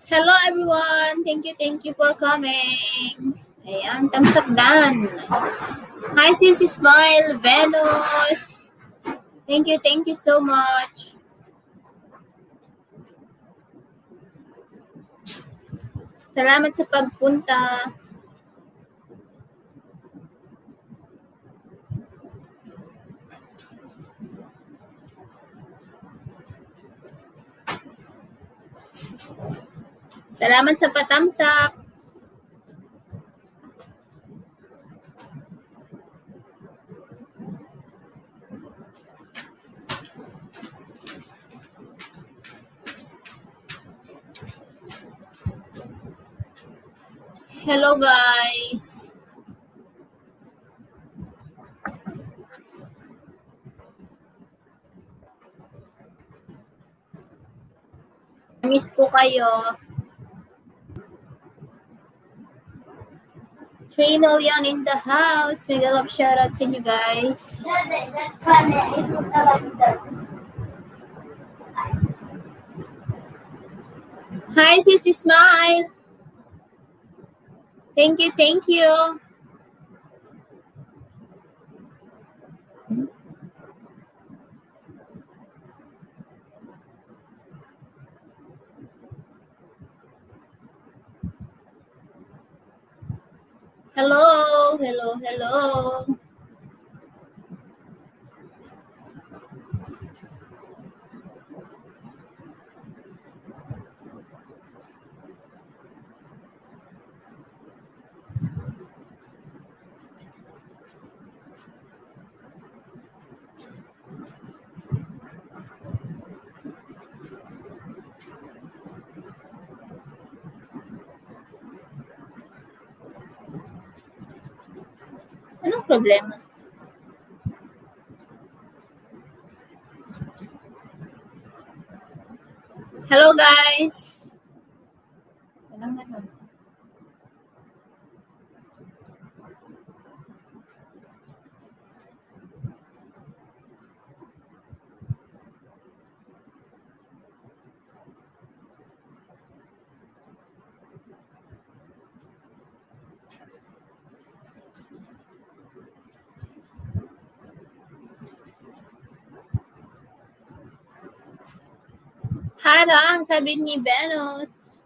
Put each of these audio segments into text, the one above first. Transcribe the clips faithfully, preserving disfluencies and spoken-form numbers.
Hello, everyone. Thank you, thank you for coming. Ayan, thumbs up done. Hi, Sis Smile, Venus. Thank you, thank you so much. Salamat sa pagpunta. Salamat sa patamsak. Hello, guys. Miss ko kayo. Three million in the house. Mega love shout out sa inyo, guys. Hi, Sis Smile. Thank you, thank you. Hello, hello, hello. Anong problema? Hello, guys. Walang ano. Harang, sabi ni Venus.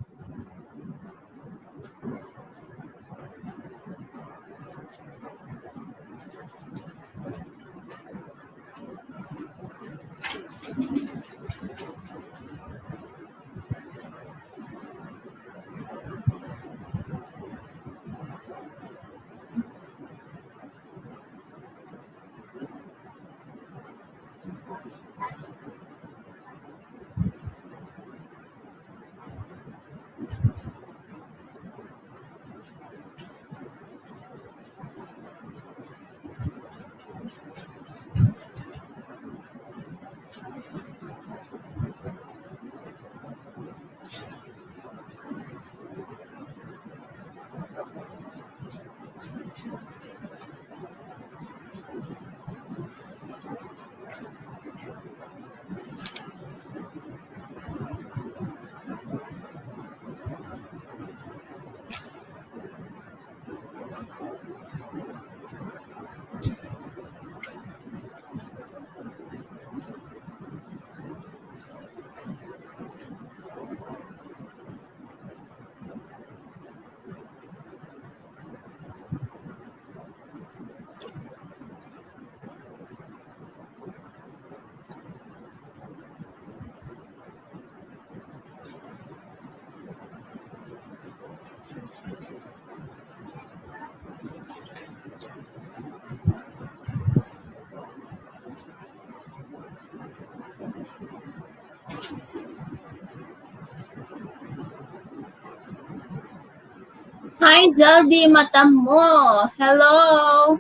Hi, Zeldy Matammo. Hello.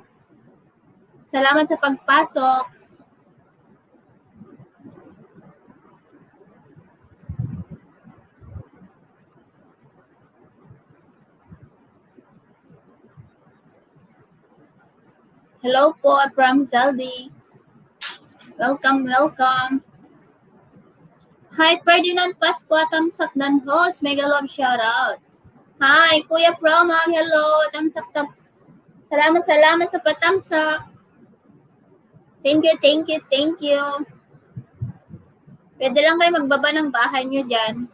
Salamat sa pagpasok. Hello po from Zeldy. Welcome, welcome. Hi, Ferdinand Pascua, thumbs up dan host. Mega love shoutout. Hi, Kuya Promag, hello. Thumbs up, tam-, salamat, salamat sa patamsak. Thank you, thank you, thank you. Pwede lang kayo magbaba ng bahay nyo dyan.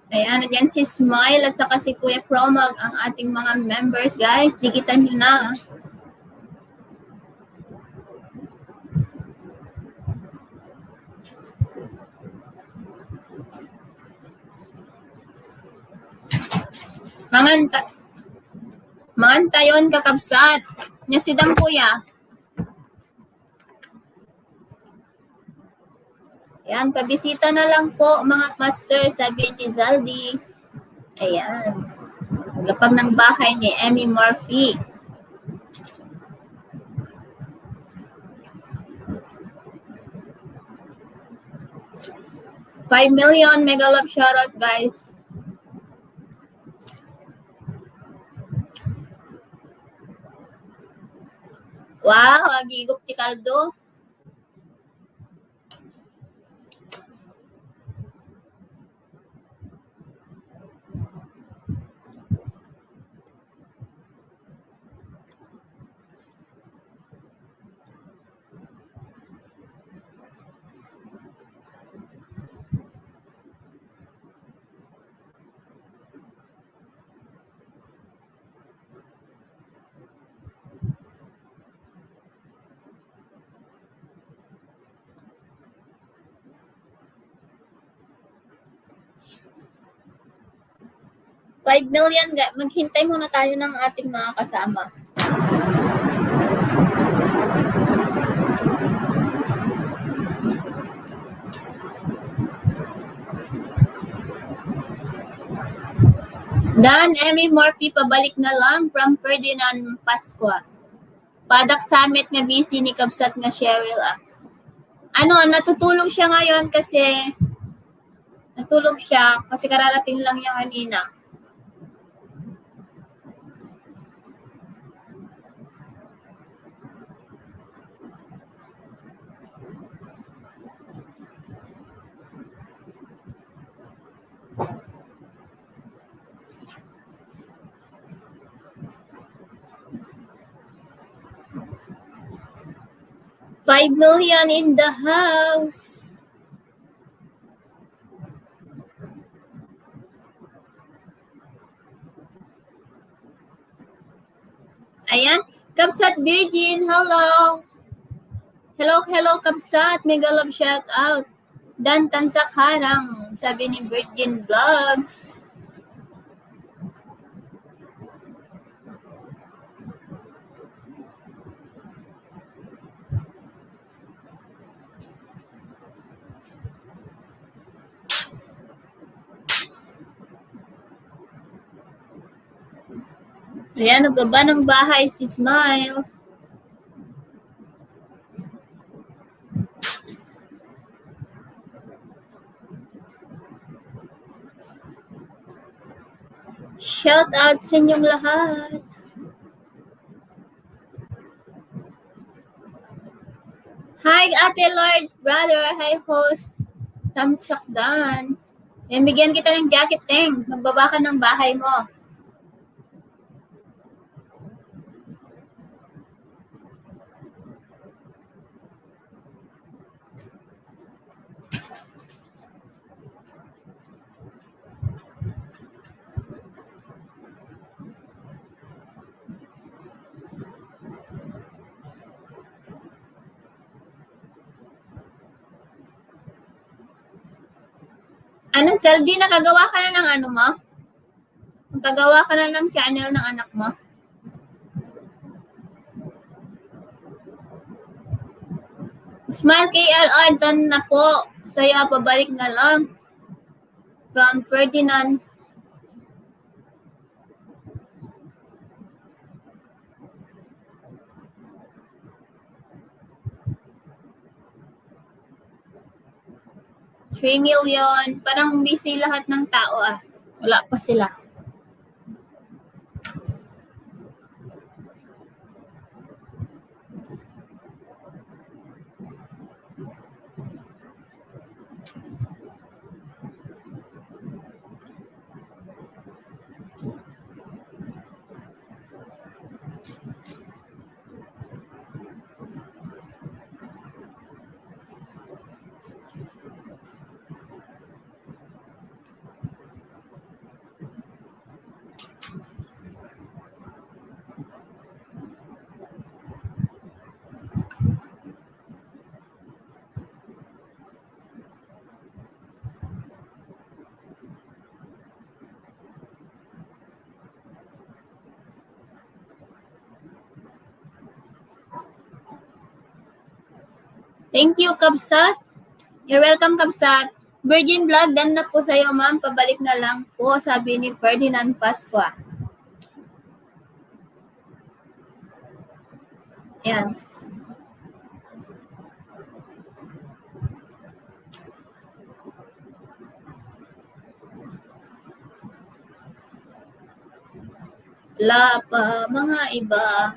Ayan, again si Smile at saka si Kuya Promag ang ating mga members, guys. Digitan nyo na. Manganta, mangantayon, kakabsat. Nya si Dam, Kuya. Ayan, pabisita na lang po, mga master, sabi ni Zaldi. Ayan. Lapag ng bahay ni Emmy Murphy. Five million, mega love shoutout, guys. Wow, agigup ti kaldo. Five million, ga-, maghintay muna tayo ng ating mga kasama. Dan Emmy Murphy, pabalik na lang from Ferdinand Pascua. Padak Summit nga busy ni kabsat nga Cheryl, ah. Ano, natutulog siya ngayon kasi, natulog siya kasi kararating lang niya kanina. Five million in the house. Ayan. Kabsat Virgin, hello. Hello, hello, Kabsat. Mega love shout out. Dan Tansak Harang, sabi ni Virgin Vlogs. Ayan, nagbaba ng bahay si Smile. Shout out sa inyong lahat. Hi, Ate Lords, brother. Hi, host. Tamsakdan. Yan, bigyan kita ng jacket, Teng. Magbaba ka ng bahay mo. Ano, Zeldy, nakagawa ka na ng ano mo? Nakagawa ka na ng channel ng anak mo? Smile K L R, done na po. Saya, pabalik na lang. From Ferdinand. Three million. Parang busy lahat ng tao, ah. Wala pa sila. Thank you, Kabsat. You're welcome, Kabsat. Virgin Vlog, done na po sa'yo, ma'am. Pabalik na lang po, sabi ni Ferdinand Pascua. Yan. Wala pa, mga iba.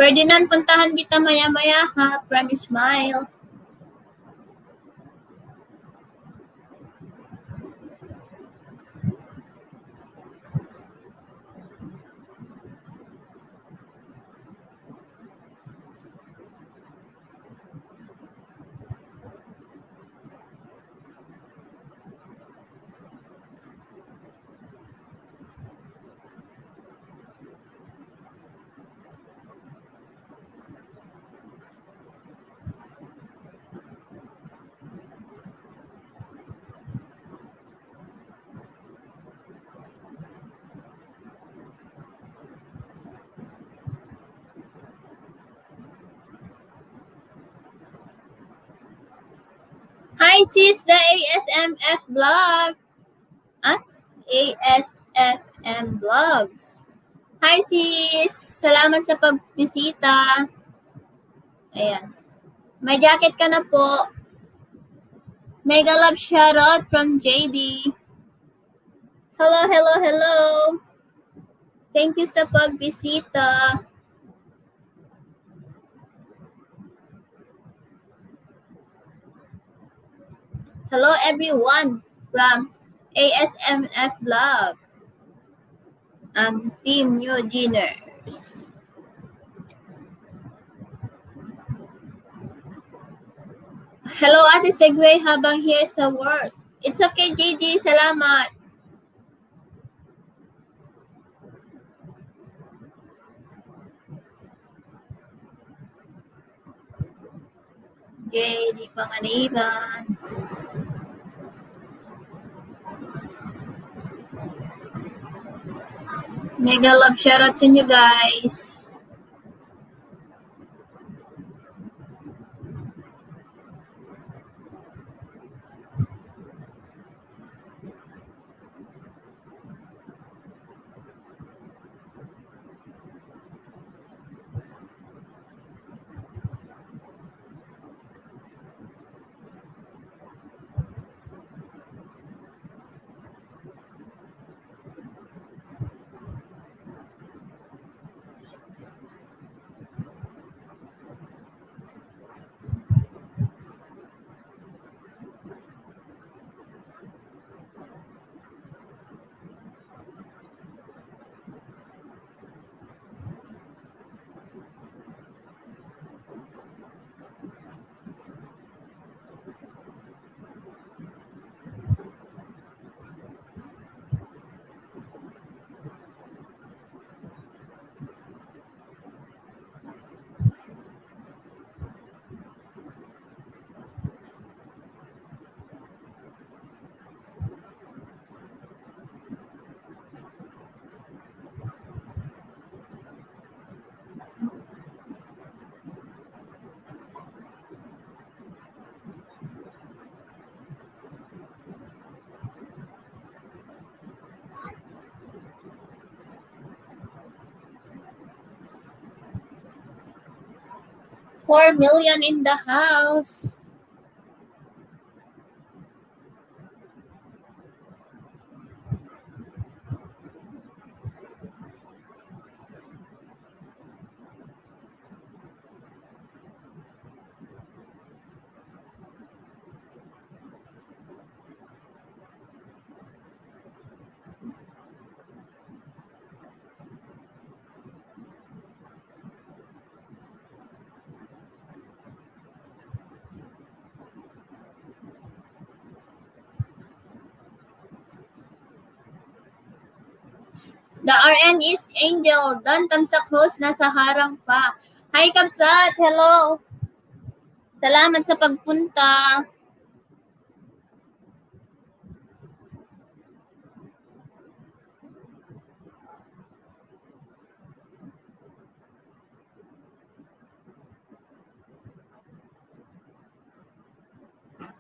Ferdinand, puntahan kita maya-maya, ha, from Smile. Hi, sis, the A S M F vlog. Ah? A S F M Vlogs. Hi, sis. Salamat sa pagbisita. Ayan. May jacket ka na po. Mega love shoutout from J D. Hello, hello, hello. Thank you sa pagbisita. Hello, everyone from A S M F Vlog and Team New Geners. Hello, Ate Segway, habang here sa work. It's okay, J D. Salamat. J D Panganiban. Mega love shoutout sa inyo, guys. four million in the house. The R N is Angel. Don Tamsak host, nasa harang pa. Hi, Kabsat. Hello. Salamat sa pagpunta.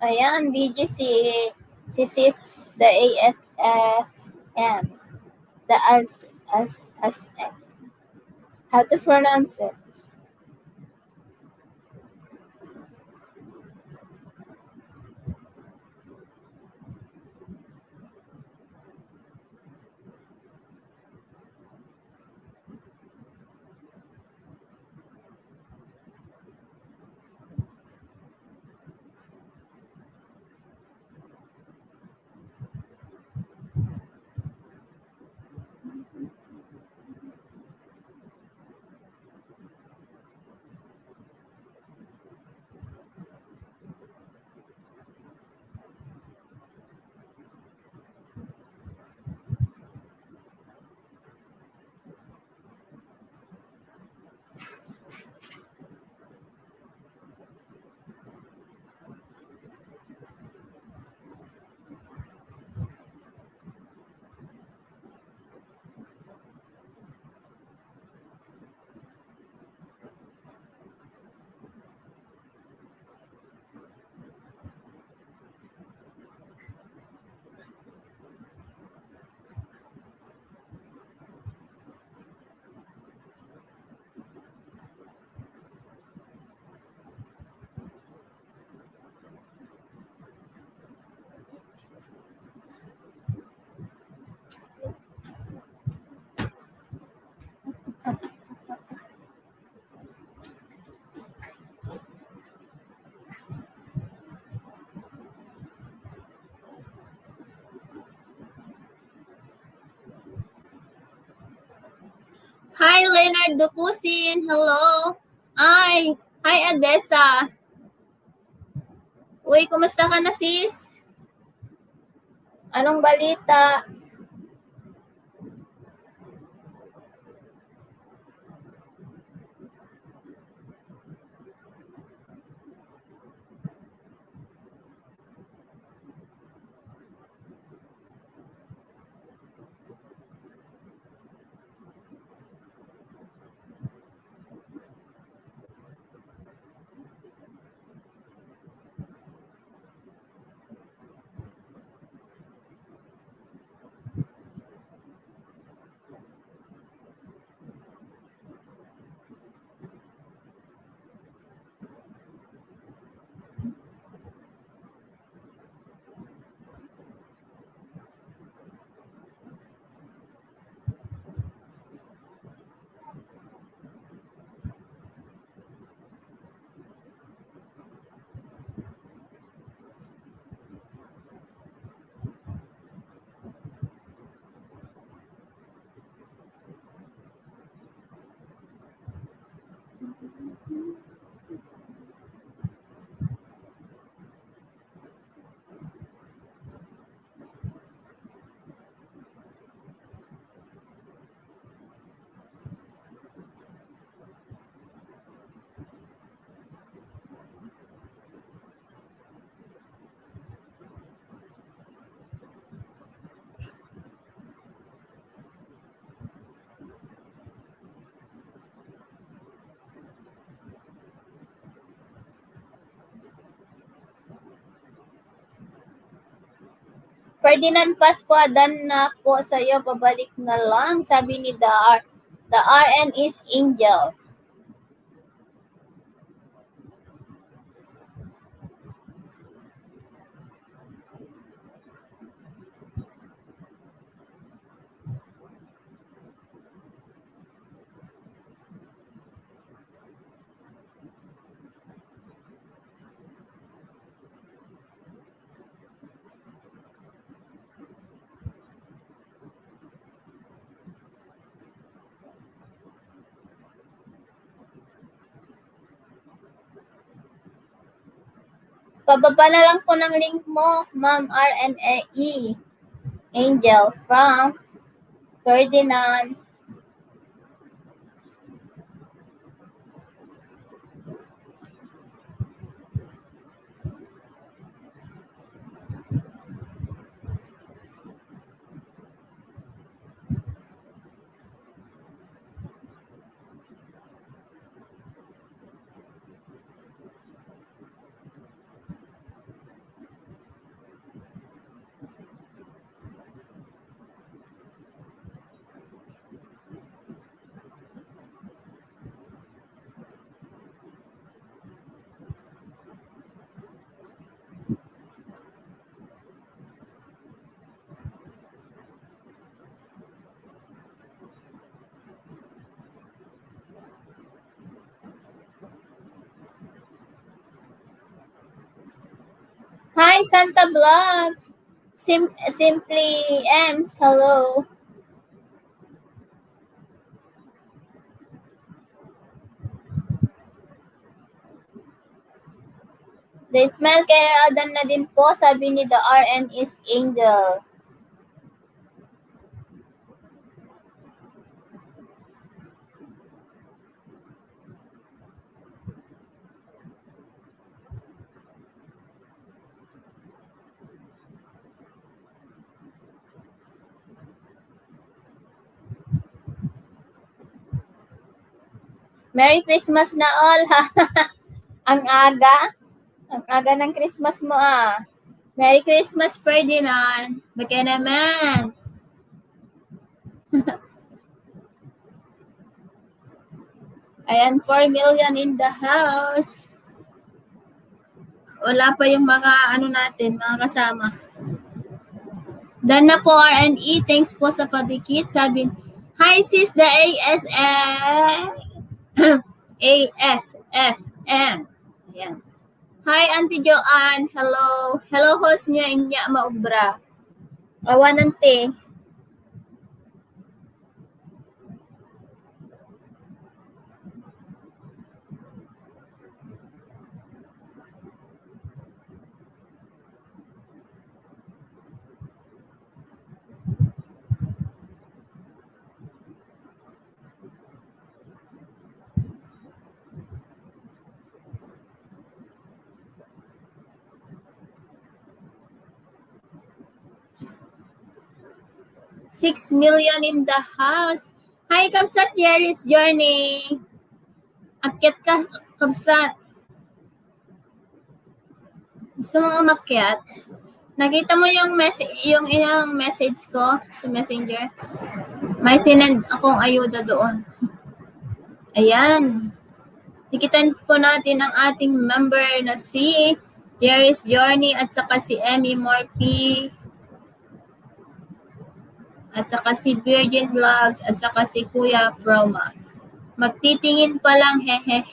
Ayan, B G C, si sis, the A S F M, the as, as, as F. How to pronounce it? Hi, Leonard Ducusin. Hello. Ay, hi, Adessa. Uy, kumusta ka na, sis? Anong balita? Ferdinand Pascua, "Done na po sa'yo, pabalik na lang," sabi ni the R-, the R N is Angel. Pababa na lang po ng link mo, Ma'am R N A E. Angel from Ferdinand. Hi, Santa Vlog. Sim- Simply Ems, hello. The smell kay adan na din po, sabi ni the R N is Angel. Merry Christmas na all, ha? Ang aga. Ang aga ng Christmas mo, ah. Merry Christmas, Ferdinand. Baka naman. Ayan, four million in the house. Wala pa yung mga ano natin, mga kasama. Done na po, R N E. Thanks po sa padikit. Sabi, hi sis, the A S F, A S F M. Ayan. Hi, Auntie Joanne. Hello. Hello, host niya, inya maubra. Awanan te. Six million in the house. Hi, Kabsat Jerry's Journey. Akyat ka, Kabsat. Gusto mo umakyat? Nakita mo yung message, yung ilang message ko sa Messenger? May sinend akong ayuda doon. Ayan. Nakita po natin ang ating member na si Jerry's Journey at saka si Emmy Morphy at saka si Virgin Vlogs at saka si Kuya Proma. Magtitingin pa lang, hehe.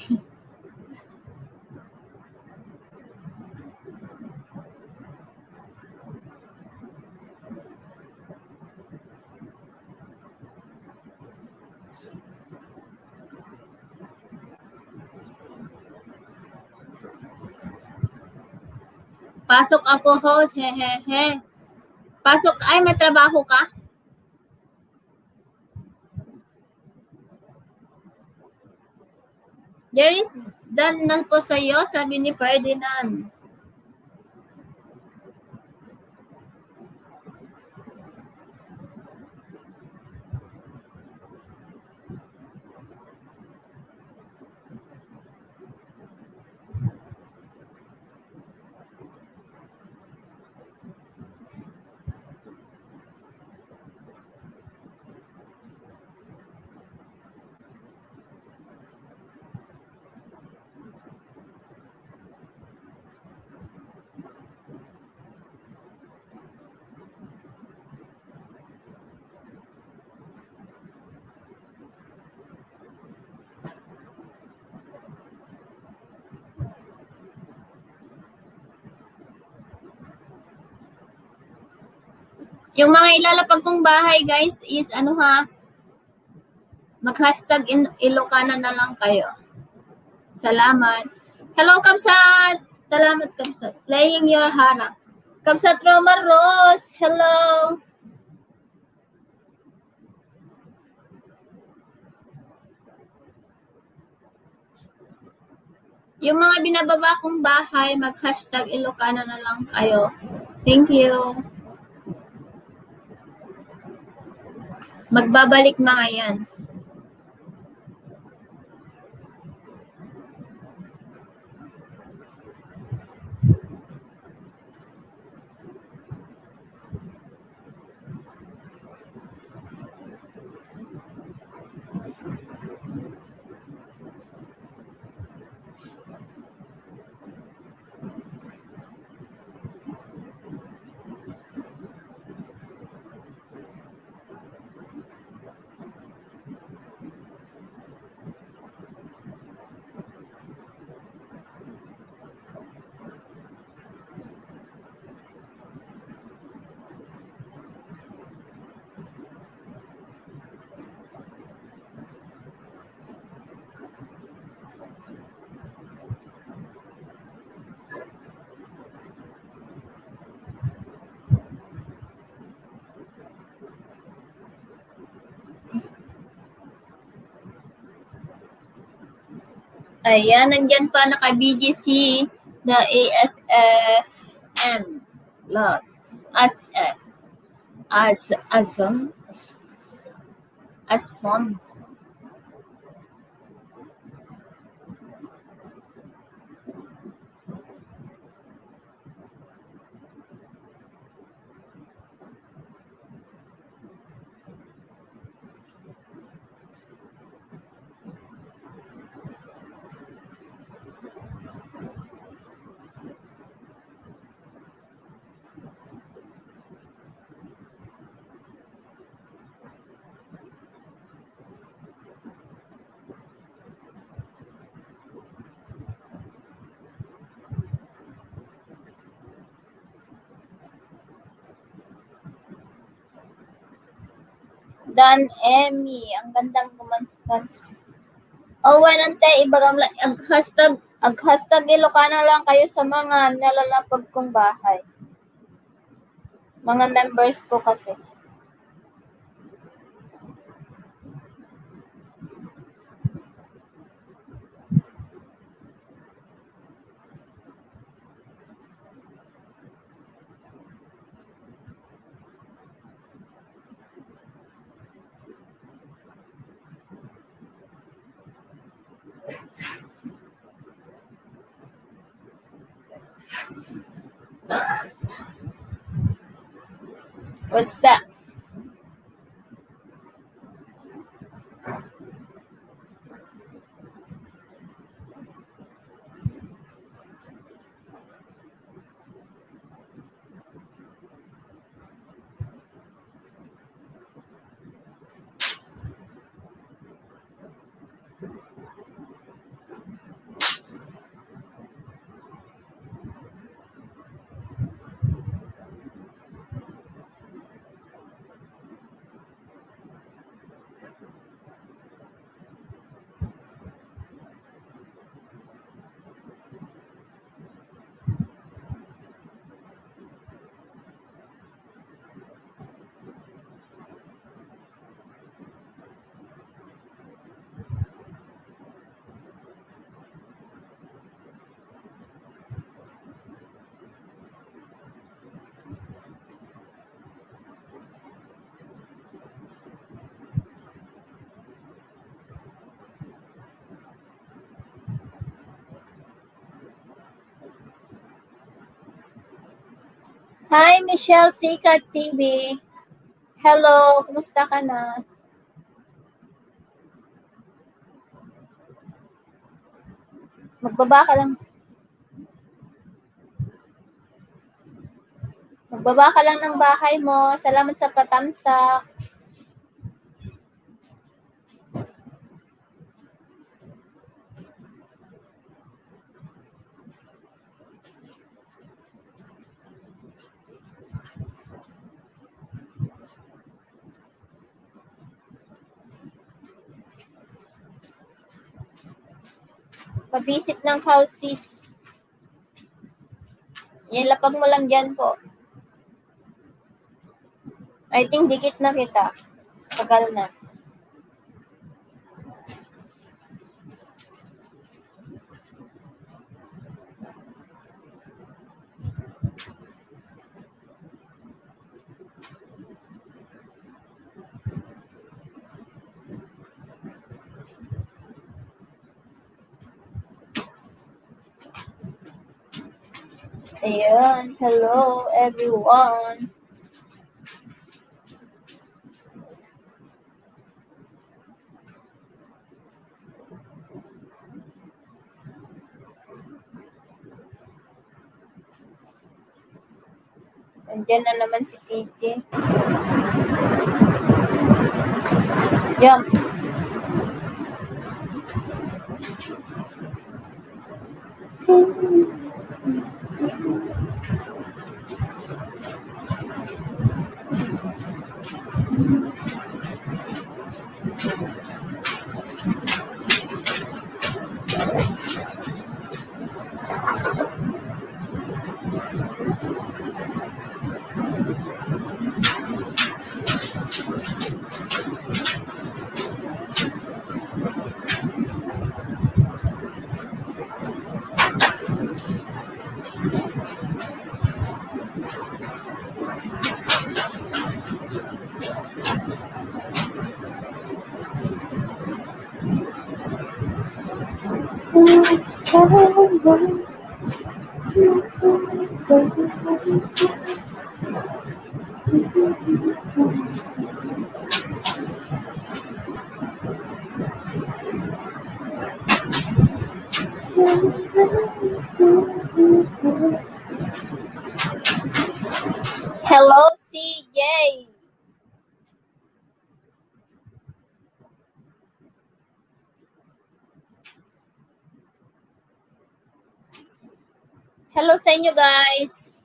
Pasok ako, host. Hehehe. Pasok, ay, may trabaho ka? There is done na po sa'yo, sabi ni Ferdinand. Yung mga ilalapag kong bahay, guys, is ano ha, mag-hashtag in Ilocana na lang kayo. Salamat. Hello, Kabsat! Salamat, Kabsat. Playing your harang. Kabsat Roma Rose, hello. Yung mga binababa kong bahay, mag-hashtag Ilocano na lang kayo. Thank you. Magbabalik mga yan. Ayan, nandiyan pa naka-B G C, the A S F M. Lots. As F. As, as, um, as, as, as one. Dan Emmy, ang gandang kumanta. Owen, ante, ibagam lang, ag-hashtag, ag-hashtag Ilocano lang kayo sa mga nalalapag kong bahay. Mga members ko kasi. What's that? Hi, Michelle Sikat T V. Hello, kumusta ka na? Magbaba ka lang. Magbaba ka lang ng bahay mo. Salamat sa patamsak. Pabisit ng houses. Ilapag mo lang dyan po. I think dikit na kita. Tagal na. Ayan. Hello, everyone. Andiyan na naman si C J. Jump. Hello, C J. Hello sa inyo, guys.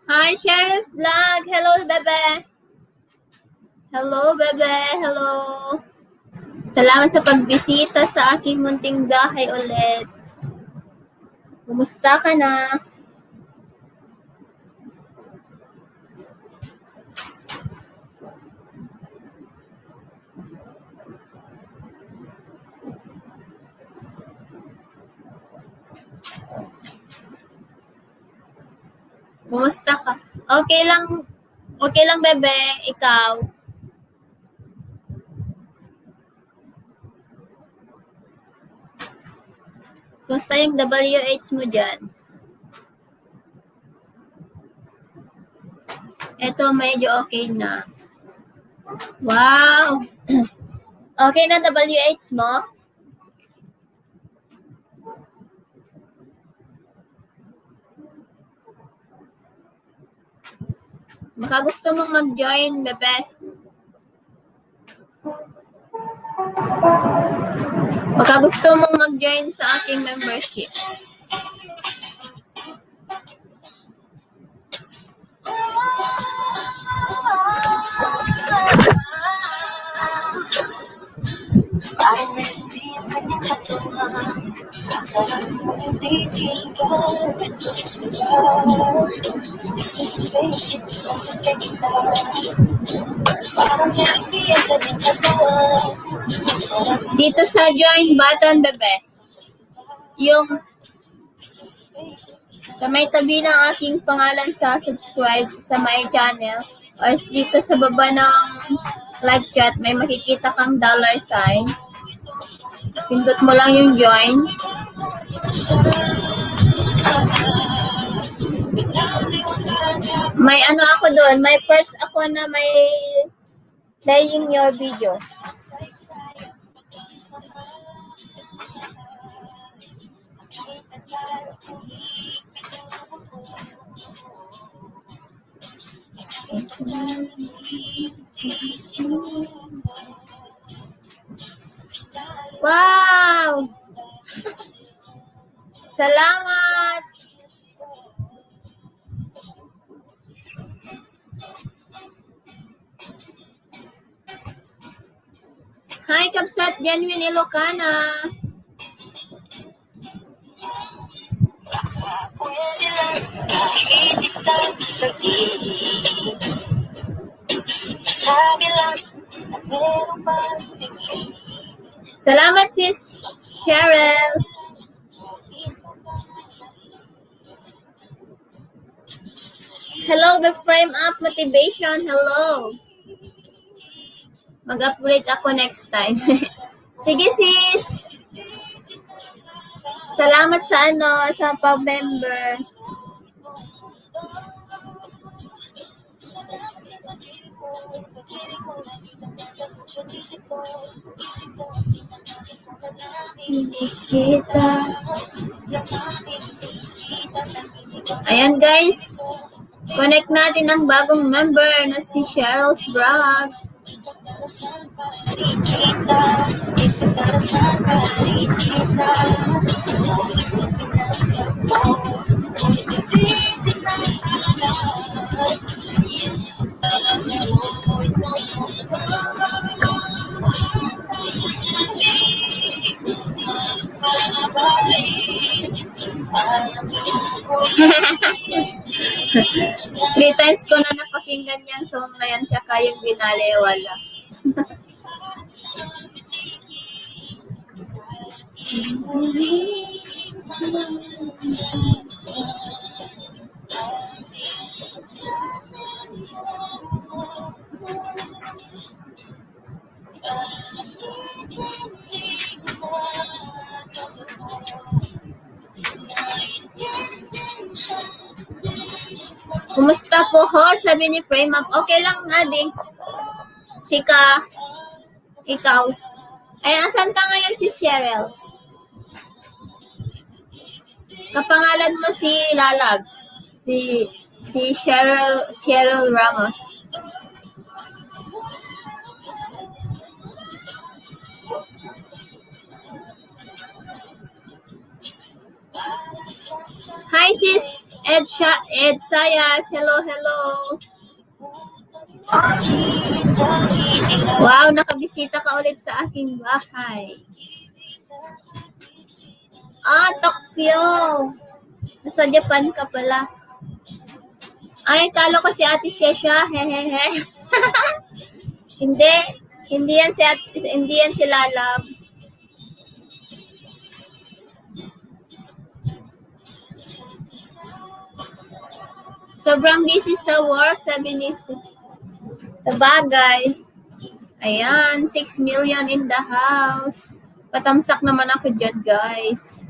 Hi, Cheryl's Vlog. Hello, bebe. Hello, bebe. Hello. Salamat sa pagbisita sa aking munting bahay ulit. Kumusta ka na? Kumusta ka? Okay lang. Okay lang, bebe. Ikaw? Kumusta yung W H mo dyan? Eto, medyo okay na. Wow! Okay na W H mo? Baka gusto mong mag-join, bebe. Baka gusto mong mag-join sa aking membership. Dito sa join button, bebe. Yung sa may tabi ng aking pangalan sa subscribe sa my channel or dito sa baba ng live chat, may makikita kang dollar sign. Pindot mo lang yung join. May ano ako doon, may first ako na may playing your video. Wow! Salamat! Hi, Kabsat Genuine Ilocana. Salamat, Sis Cheryl. Hello, the frame up motivation. Hello. Mag-upgrade ako next time. Sige, sis. Salamat sa ano, sa pag-member. Miss kita. Ayan, guys. Connect natin ang bagong member na si Cheryl's Vlog. Three times ko na napakinggan yung song na yan, tsaka yung binaliwala. Kumusta po ho? Sabi ni Prey Ma'am. Okay lang, Adi. Sika, ikaw. Ay, asan ka ngayon, si Cheryl? Kapangalan mo si Lalabs. Si, si Cheryl, Cheryl Ramos. Hi, sis Ed Sha-, Ed Sayas. Hello, hello. Wow, nakabisita ka ulit sa aking bahay. Ah, Tokyo. Nasa Japan ka pala. Ay, kala ko si Ate Shesha. Hehehe. Hindi. Hindi yan si Ate, hindi yan si Lalab. Sobrang busy sa work, sabi ni Sis. Sabagay. Ayan, six million in the house. Patamsak naman ako dyan, guys.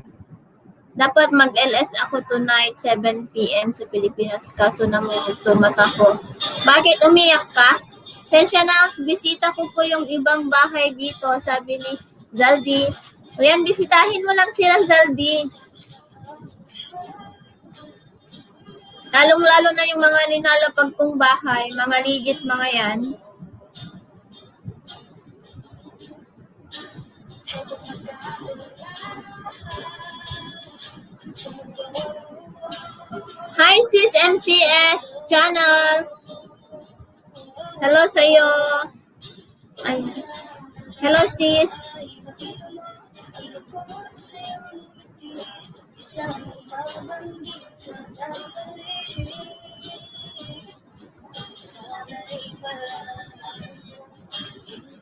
Dapat mag-L S ako tonight, seven P M sa Pilipinas. Kaso namumugto mata ko. Bakit umiyak ka? Sensya na, bisita ko po yung ibang bahay dito, sabi ni Zaldi. O yan, bisitahin mo lang sila, Zaldi. Lalong-lalo na yung mga ninalapag kong bahay, mga ligit, mga yan. Hi, sis M C S channel. Hello sa'yo. Ay. Hello, sis.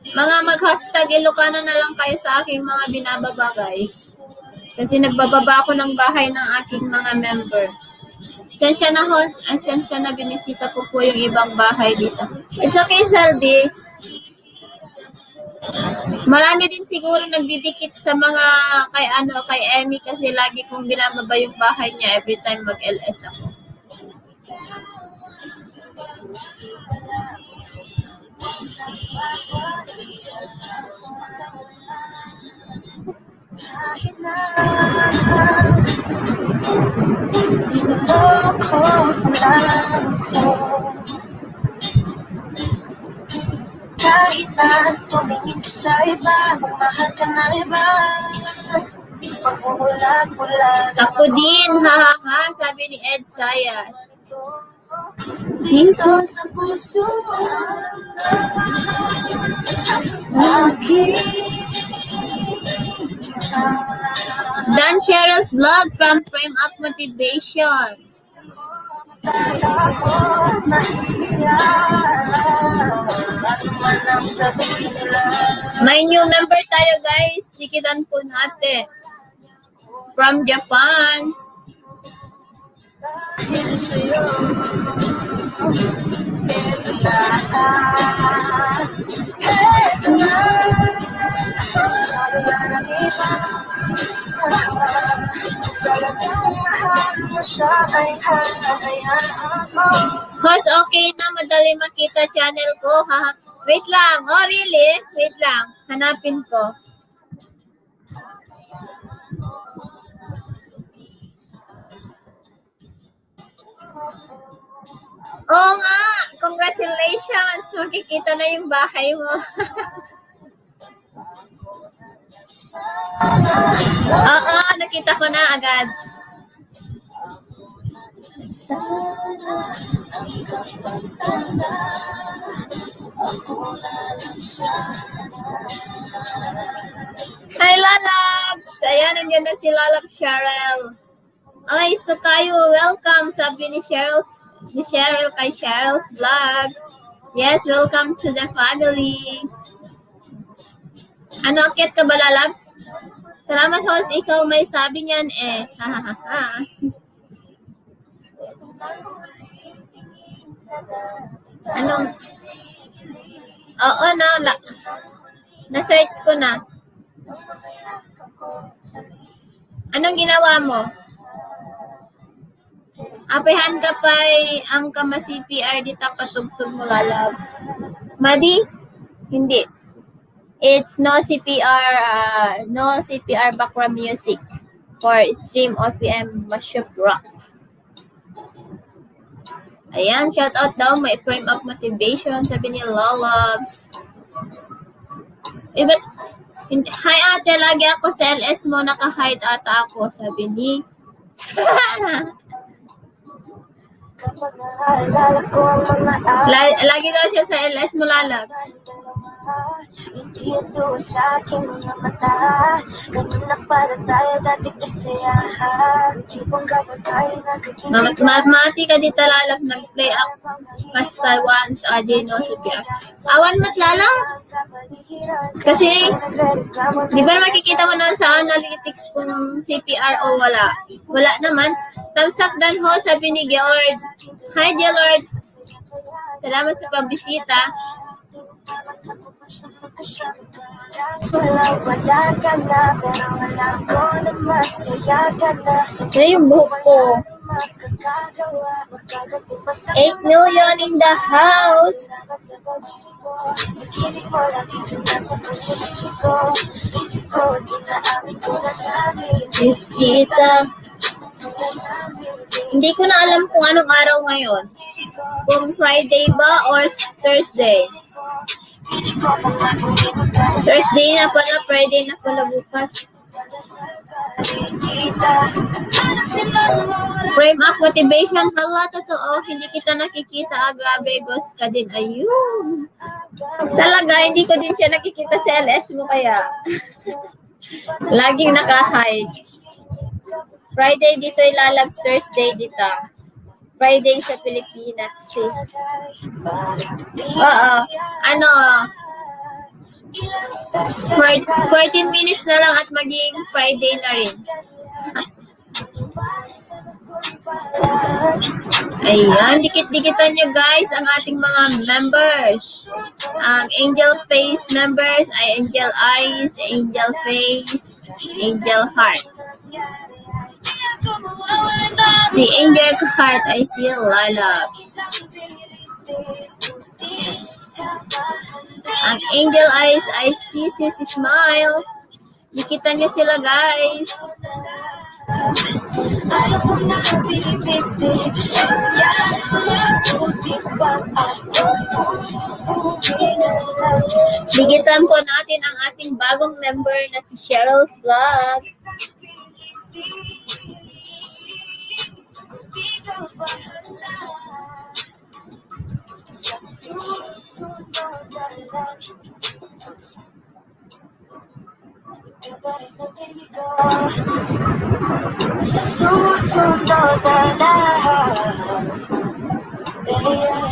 Mga mag-hashtag Ilocano na lang kayo sa aking mga binababa, guys. Kasi nagbababa ako ng bahay ng aking mga member. Sensya na, host. Ay, sensya na, binisita ko po yung ibang bahay dito. It's okay, Saldi. Marami din siguro nagdidikit sa mga kay ano, kay Emmy kasi lagi kong binababa yung bahay niya every time mag-L S ako. Kahit na tumingin sa iba, mahal ka na iba. Pagbubulag-bulag. Ako din, ha, ha, ha, sabi ni Ed Sayas. Dito sa puso. Dan Cheryl's Vlog from Frame Up Motivation. May new member tayo, guys. Dikitan po natin. From Japan. Host, okay na, madali makita channel ko, ha? Wait lang. Oh, really? Wait lang. Hanapin ko. Oo nga. Congratulations. Makikita na yung bahay mo. Oo, nakita ko na agad. Hi, Lalabs! Ayan, nandiyan na si Lalabs Cheryl. Ay, gusto tayo. Welcome, sabi ni Cheryl, ni Cheryl kay Cheryl's Vlogs. Yes, welcome to the family. Ano, akyat ka ba, Lalabs? Salamat, host. Ikaw may sabi niyan eh. Ha, ha, ha, ha. Anong? Oo, na, la, na-search ko na. Anong ginawa mo? Apehan ka pa'y ang kama C P R dita patugtog mo, Lalabs. Madi? Hindi. It's no C P R, uh, no C P R background music for stream O P M Mashup Rock. Ayan, shout out daw, may Frame Up Motivation, sabi ni Lalabs. Eh, ba't, hi ate, lagi ako sa L S mo, naka-hide ata ako, sabi ni. La-, lagi daw siya sa L S mo, Lalabs. Hindi ito sa aking mga mata. Ganun na pala tayo dati kasayahan. Tipong kabatayan na kagigilan. Mamati ka dita, Lalabs, nag-play up. Basta once a day, no C P R. Awan met, Lalabs. Kasi, di ba makikita mo na sa analytics kung C P R o wala? Wala naman. Thumbs up dan ho, sabi ni Gaylord. Hi, Gaylord. Salamat sa pagbisita. Kaya yung buhok ko. Eight million in the house. Miss kita. Hindi ko na alam kung anong araw ngayon. Kung Friday ba or Thursday. Thursday na pala, Friday na pala bukas. Frame Up Motivation. Hala, totoo. Hindi kita nakikita. Ah, grabe, ghost ka din. Ayun. Talaga, hindi ko din siya nakikita sa L S mo kaya. Laging naka-hide. Friday dito, Lalabs, Thursday dito. Friday sa Pilipinas, sis. Oo. Ano, four-, fourteen minutes na lang at maging Friday na rin. Ayan, dikit-dikitan nyo guys ang ating mga members. Ang Angel Face members ay Angel Eyes, Angel Face, Angel Heart. Si Angel Heart ay si Lalabs. Ang Angel Eyes ay si Sis Smile. Nakita niyo sila, guys. Dikitan po natin ang ating bagong member na si Cheryl's Vlog. Sa susunod na lang. Yeah, yeah.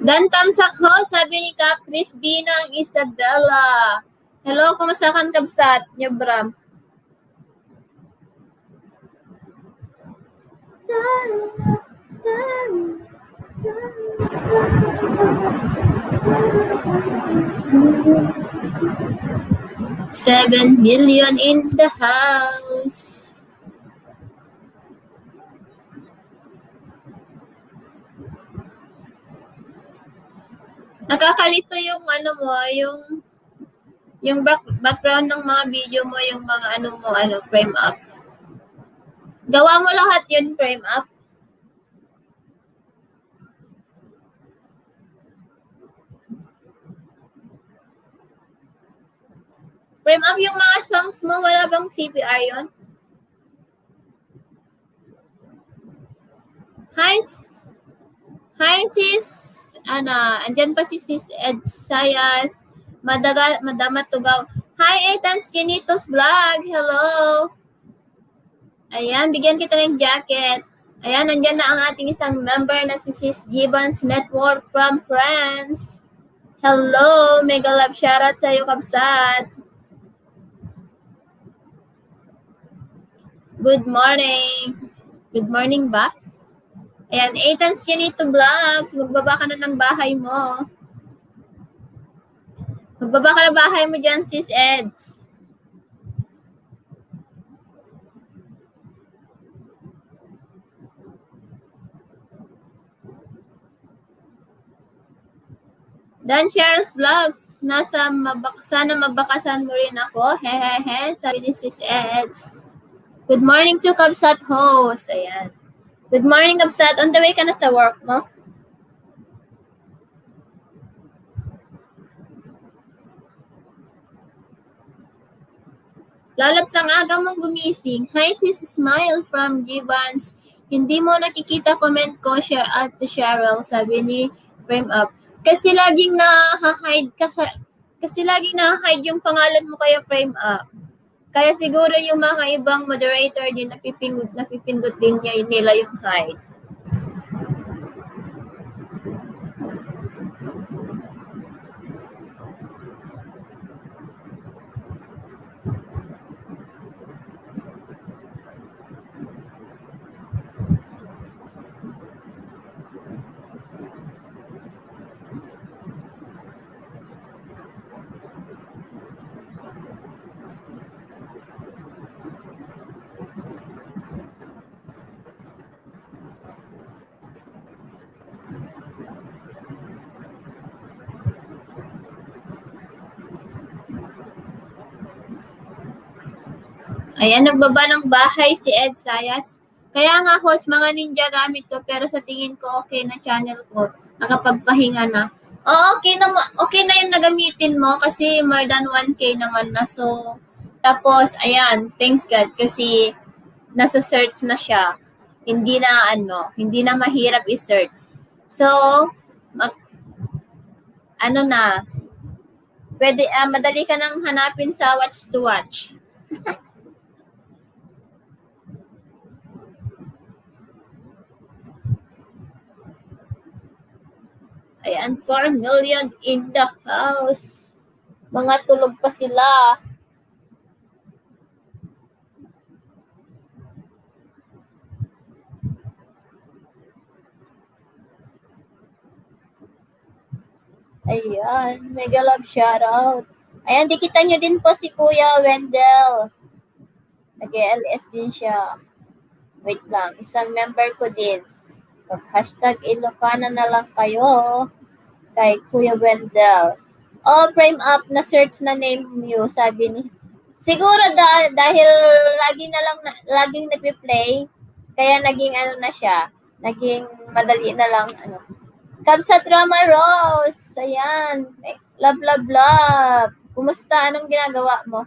Dan tamsak ho, sabi ni Ka Crispina ang Isabela. Hello, kumusta kan kabsat? Nyobram. Seven million in the house. Nakakalito yung ano mo, yung, yung back-, background ng mga video mo, yung mga ano mo, ano, frame up. Gawa mo lahat yun, frame up? Frame up yung mga songs mo, wala bang C P R yun? Hi, s-, hi, sis. Ana, andyan pa si Sis Ed Sayas. Madaga-, Madama Tugaw. Hi, Ethan's Genitos Vlog. Hello. Ayan, bigyan kita ng jacket. Ayan, nandyan na ang ating isang member na si Sis Gibbons Network from France. Hello, mega love shoutout sa'yo, kabsat. Good morning. Good morning ba? Ayan, Ethan's Chinito Vlogs. Magbaba ka na ng bahay mo. Magbaba ka ng bahay mo dyan, Sis Eds. Dan Cheryl's Vlogs, nasa mabak-, sana mabakasan mo rin ako. Hehehe, sabi ni Sis Eds. Good morning to Kabsat host. Ayan. Good morning, Kabsat. On the way ka na sa work mo? Lalabs, ang aga mong gumising. Hi, Sis Smile from Gibbons. Hindi mo nakikita comment ko, share out to Cheryl, sabi ni Frame Up. Kasi laging na-hide ka sa, kasi laging na-hide yung pangalan mo kaya Frame Up. Kaya siguro yung mga ibang moderator din napipindot, napipindot din niya, nila yung hide. Ayan, nagbaba ng bahay si Ed Sayas. Kaya nga, host, mga ninja gamit ko, pero sa tingin ko, okay na channel ko. Nakapagpahinga na. Oo, okay na, okay na yung nagamitin mo kasi more than one K naman na. So, tapos, ayan, thanks God kasi nasa search na siya. Hindi na, ano, hindi na mahirap i-search. So, mag-, ano na, pwede, ah, madali ka nang hanapin sa Watch to Watch. And four million in the house. Mga tulog pa sila. Ayan, mega love shoutout. Ayan, di kita nyo din po si Kuya Wendell. Nag-L S din siya. Wait lang, isang member ko din. Pag hashtag Ilocana na lang kayo kay Kuya Wendell. Oh, frame up na search na name you, sabi ni. Siguro da- dahil lagi na lang na, laging nagpi-play, kaya naging ano na siya, naging madali na lang ano. Kabsat Roma Rose, ayan. Love, love, love. Kumusta? Anong ginagawa mo?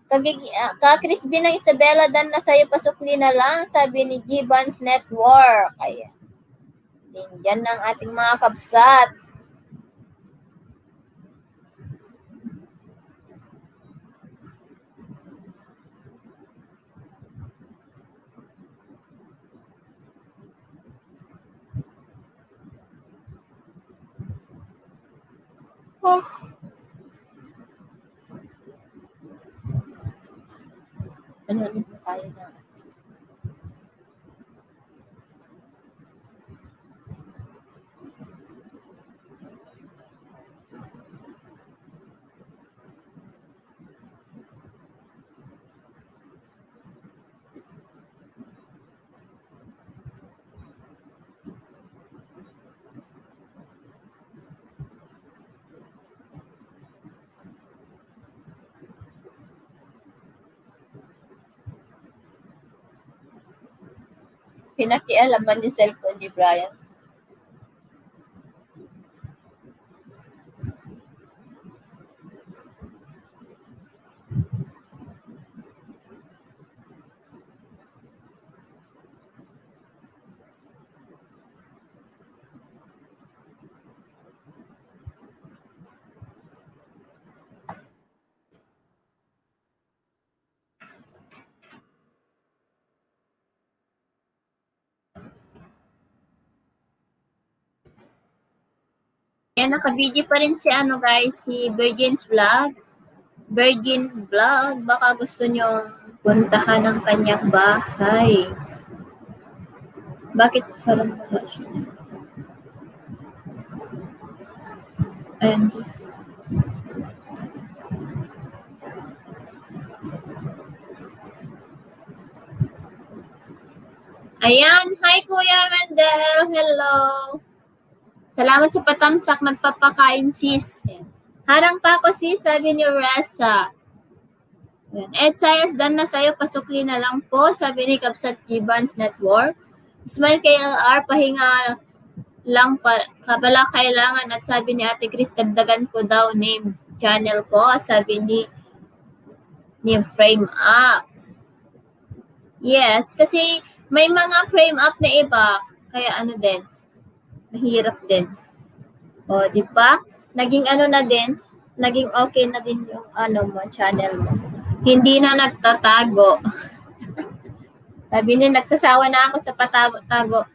Kagigi-, ah, ka Crispy ng Isabela, dan na sa'yo, pasukli na lang, sabi ni Gibbons Network. Ayan. Din, dyan ang ating mga kabsat. Oh. Ano, ano po tayo na? Pinakialaman ni cellphone ni Brian. Ayan, naka-video pa rin si ano, guys, si Virgin's Vlog. Virgin Vlog, baka gusto nyo puntahan ang kanyang bahay. Bakit parang wala siya? Ayan. Ayan. Hi, Kuya Wendell. Hello. Salamat sa patamsak. Magpapakain, sis. Ayan. Harang pa ako, sis, sabi ni Rasa. Ayan. Ed Sayas, dan na sa'yo, pasukli na lang po, sabi ni Kabsat Gibbons Network. Smile K L R, pahinga lang pa, kabala kailangan, at sabi ni Ate Chris, dagdagan ko daw name channel ko, sabi ni, ni Frame Up. Yes, kasi may mga frame up na iba, kaya ano din, mahirap din. O, di ba? Naging ano na din, naging okay na din yung ano mo, channel mo. Hindi na nagtatago. Sabi niya, "Nagsasawa na ako sa patago-tago."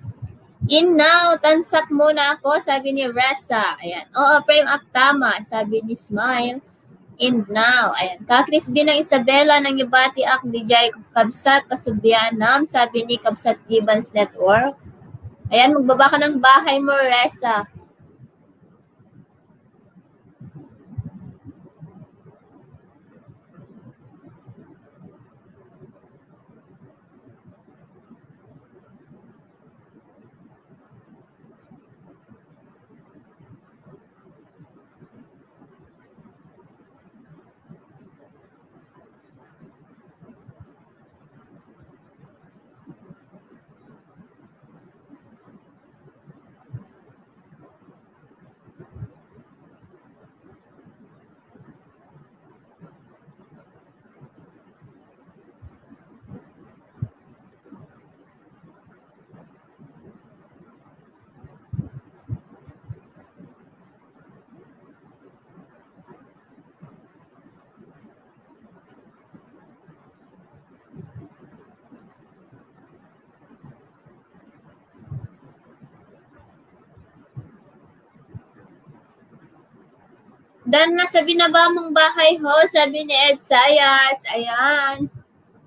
"In now, tansak muna ako," sabi ni Ressa. Ayan. "Oo, frame up, tama," sabi ni Smile. "And now," ayan. "Ka Crispy ng Isabela, nangibati ak, di jay kabsat, kasubianam," sabi ni Kabsat Gibbons Network. Ayan, magbaba ka ng bahay mo, Ressa. Dan na sa binaba mong bahay ho, sabi ni Ed Sayas. Ayan.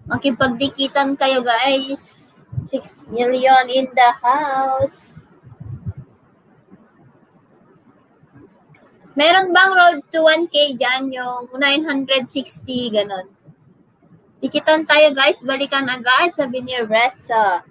Makipagdikitan kayo, guys. Six million in the house. Meron bang road to one K dyan? Yung nine hundred sixty, ganon. Dikitan tayo, guys. Balikan agad, sabi ni Ressa.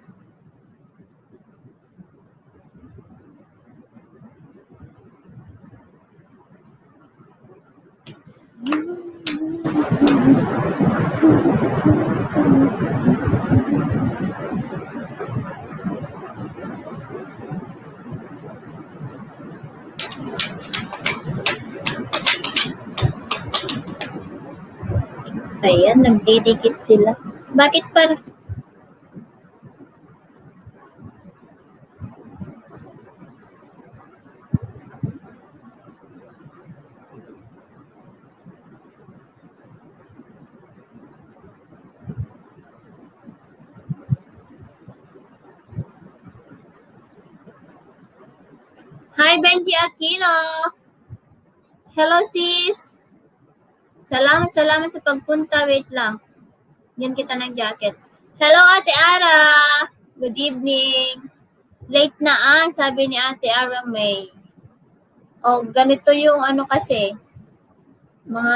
Ayan, nagdidikit sila. Bakit par- Hi, Benji Aquino. Hello, sis. Salamat, salamat sa pagpunta. Wait lang. Yan kita ng jacket. Hello, Ate Ara. Good evening. Late na ah, sabi ni Ate Ara May. O, ganito yung ano kasi. Mga,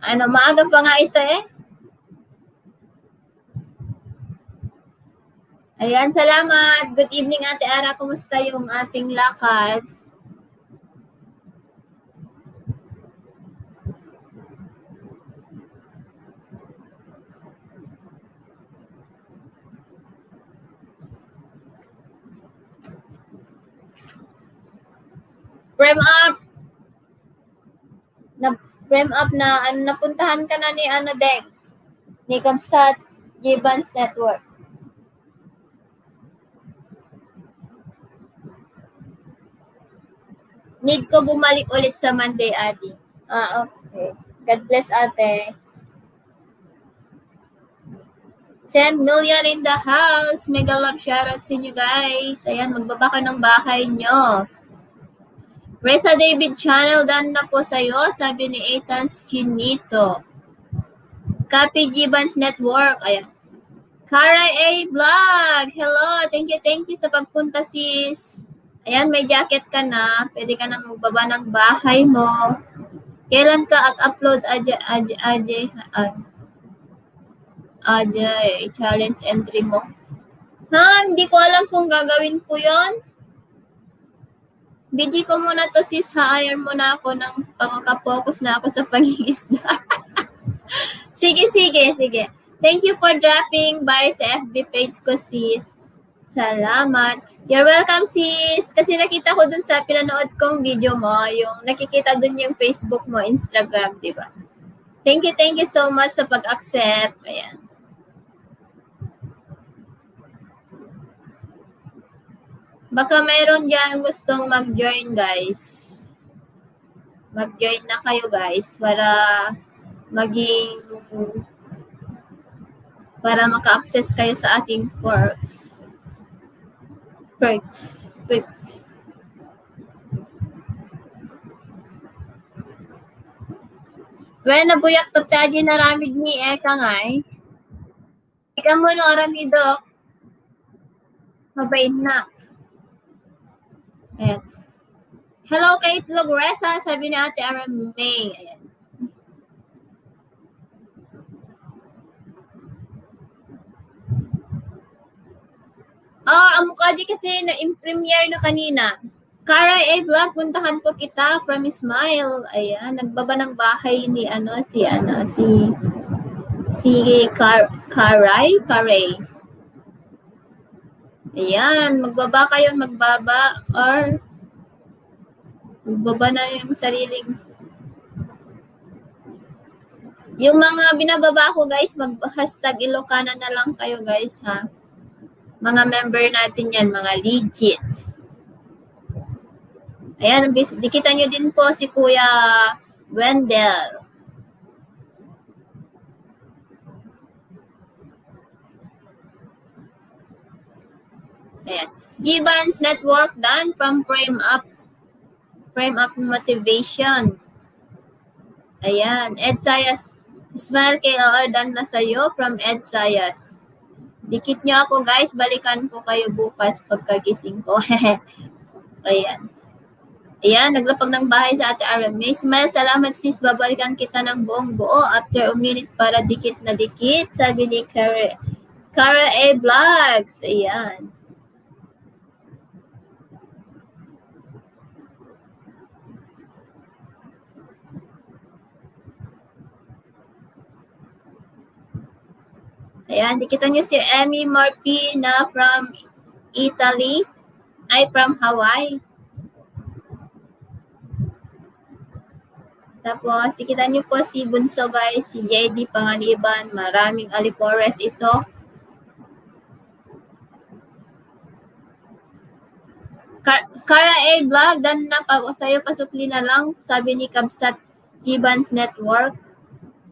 ano, maaga pa nga ito eh. Ayan, salamat. Good evening, Ate Ara. Kumusta yung ating lakad? Frame up. Na, frame up na, ano, napuntahan ka na ni, ano, Deng? Ni Kamsat Gibbons Network. Need ko bumalik ulit sa Monday, Adi. Ah, okay. God bless, ate. Ten million in the house. Mega love shoutout sa inyo, guys. Ayan, magbaba ka ng bahay nyo. Reza David Channel, done na po sa'yo, sabi ni Ethan Chinito. Copy Gibbons Network. Ayan. Karay A Vlog. Hello. Thank you, thank you sa pagpunta, sis. Ayan, may jacket ka na. Pwede ka na magbaba ng bahay mo. Kailan ka ag-upload, Ajay, Ajay, Ajay, ah, Ajay, challenge entry mo? Ha? Hindi ko alam kung gagawin ko yon. Bigay ko muna to, sis, ha? Hire muna ako ng pangkakapokus na ako sa pangingisda. Sige, sige, sige. Thank you for dropping by sa F B page ko, sis. Salamat. You're welcome, sis. Kasi nakita ko dun sa pinanood kong video mo, yung nakikita dun yung Facebook mo, Instagram, di ba? Thank you, thank you so much sa pag-accept. Ayan. Baka meron dyan gustong mag-join, guys. Mag-join na kayo, guys, para maging, para maka-access kayo sa ating perks. Perks. Perks. Well, nabuyak to tayo na ramid ni Eka ngay. Ikaw mo no aramidok. Mabait na. Ayan. Hello, kay Itlog Reza, sabi ni Ate Ara May. Ayan. Ah, amo ka di kasi na-premiere na kanina. Karay A Vlog, puntahan po kita from Smile. Ayan, nagbaba ng bahay ni ano, si ano, si, si Kar-, Karay, Karay. Ayan, magbaba kayo, magbaba, or magbaba na yung sariling. Yung mga binababa ko, guys, mag-hashtag Ilocana na lang kayo, guys, ha. Mga member natin yan, mga legit. Ayan, bis-, dikitan nyo din po si Kuya Wendell. Ayan. Gibbons Network, done from Frame Up. Frame Up Motivation. Ayan, Ed Sayas. Smile K O R, done na sa'yo from Ed Sayas. Dikit nyo ako, guys. Balikan ko kayo bukas pagkagising ko. Ayan. Ayan, naglapag ng bahay sa Ate Aram. May smile. Salamat, sis. Babalikan kita ng buong buo after a minute para dikit na dikit. Sabi ni Kara, Kara A Vlogs. Ayan. Ayan, dikitan nyo si Emmy Marpina from Italy. Ay, from Hawaii. Tapos, dikitan nyo po si Bunso, guys, si J D Panganiban. Maraming alipores ito. Ka-, Kara A Vlog, done na pa, sa'yo pasukli na lang, sabi ni Kabsat Gibbons Network.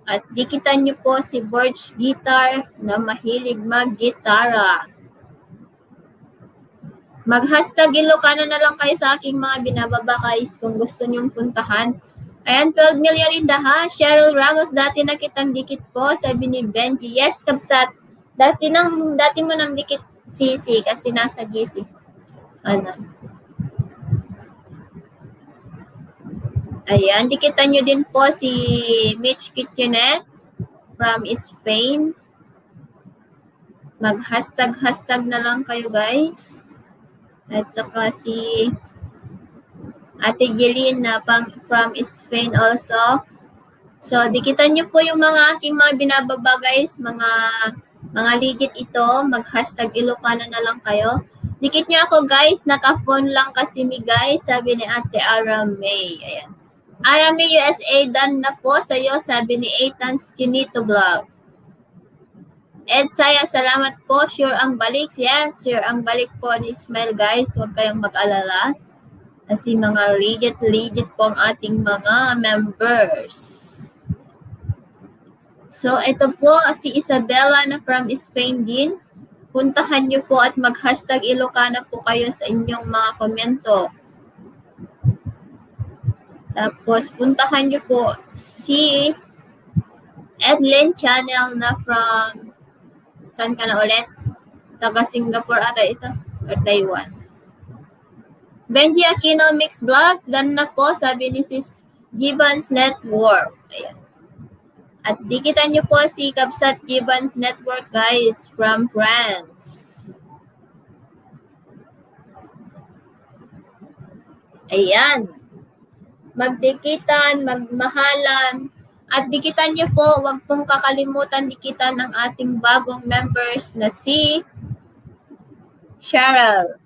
At dikitan nyo po si Birch Guitar na mahilig maggitara. Mag-hashtag Ilocano na lang kayo sa aking mga binababa, guys, kung gusto nyong puntahan. Ayan, twelve million in the house. Cheryl Ramos, dati na kitang dikit po, sabi ni Benji. Yes, Kabsat. Dati nang, dati mo nang dikit, Sisi, kasi nasa G C. Ano? Ayan, dikitan nyo din po si Mitch Kitchenet from Spain. Mag-hashtag, hashtag na lang kayo, guys. At saka si Ate Jeline na pang, from Spain also. So, dikitan nyo po yung mga aking mga binababa, guys. Mga, mga legit ito. Mag-hashtag Ilocano na lang kayo. Dikit nyo ako, guys. Naka-phone lang kasi mi, guys. Sabi ni Ate Ara May. Ayan. Ara May U S A, done na po sa'yo. Sabi ni Ethan Chinito Vlog. Ed Saya, salamat po. Sure ang balik. Yes, sure ang balik po ni Smile, guys. Huwag kayong mag-alala. Kasi mga legit, legit po ang ating mga members. So, ito po, si Isabella na from Spain din. Puntahan nyo po at mag-hashtag Ilocana po kayo sa inyong mga komento. Tapos, puntahan nyo po si Edlin Channel na from, saan ka na ulit? Taga Singapore ata ito, or Taiwan. Benji Aquino Mix Vlogs, done na po, sabi ni Sis Gibbons Network. Ayan. At dikitan nyo po si Kabsat Gibbons Network, guys, from France. Ayan. Magdikitan, magmahalan, at dikitan nyo po, wag pong kakalimutan dikitan ang ating bagong members na si Cheryl.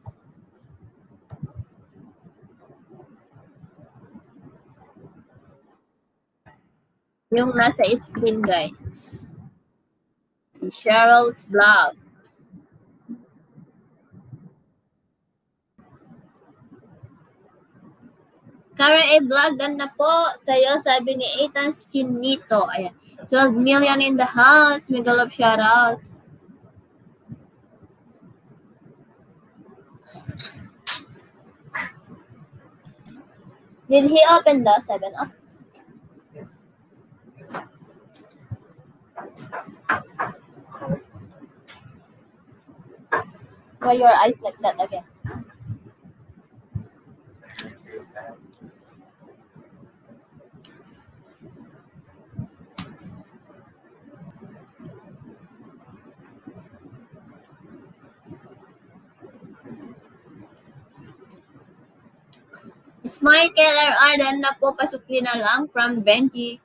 Yung nasa screen, guys. Si Cheryl's Vlog. Karen A Vlog, done na po sa'yo, sabi ni Ethan Skinito. Ayan. Twelve million in the house. Mega love shoutout. Did he open the seven up? Why your eyes like that again? Smile K L R R, done na po, pasukli na lang from Benji.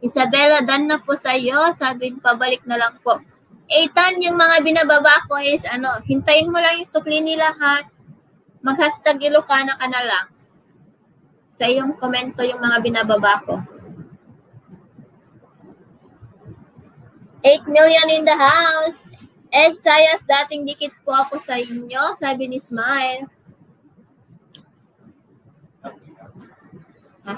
Isabella, done na po sa'yo. Sabi, pabalik na lang po. Ethan, yung mga binababa ko is, ano, hintayin mo lang yung sukli nila, ha? Mag-hashtag Ilocana ka na lang. Sa iyong komento yung mga binababa ko. Eight million in the house. Ed Sayas, dating dikit po ako sa inyo, sabi ni Smile. Ha?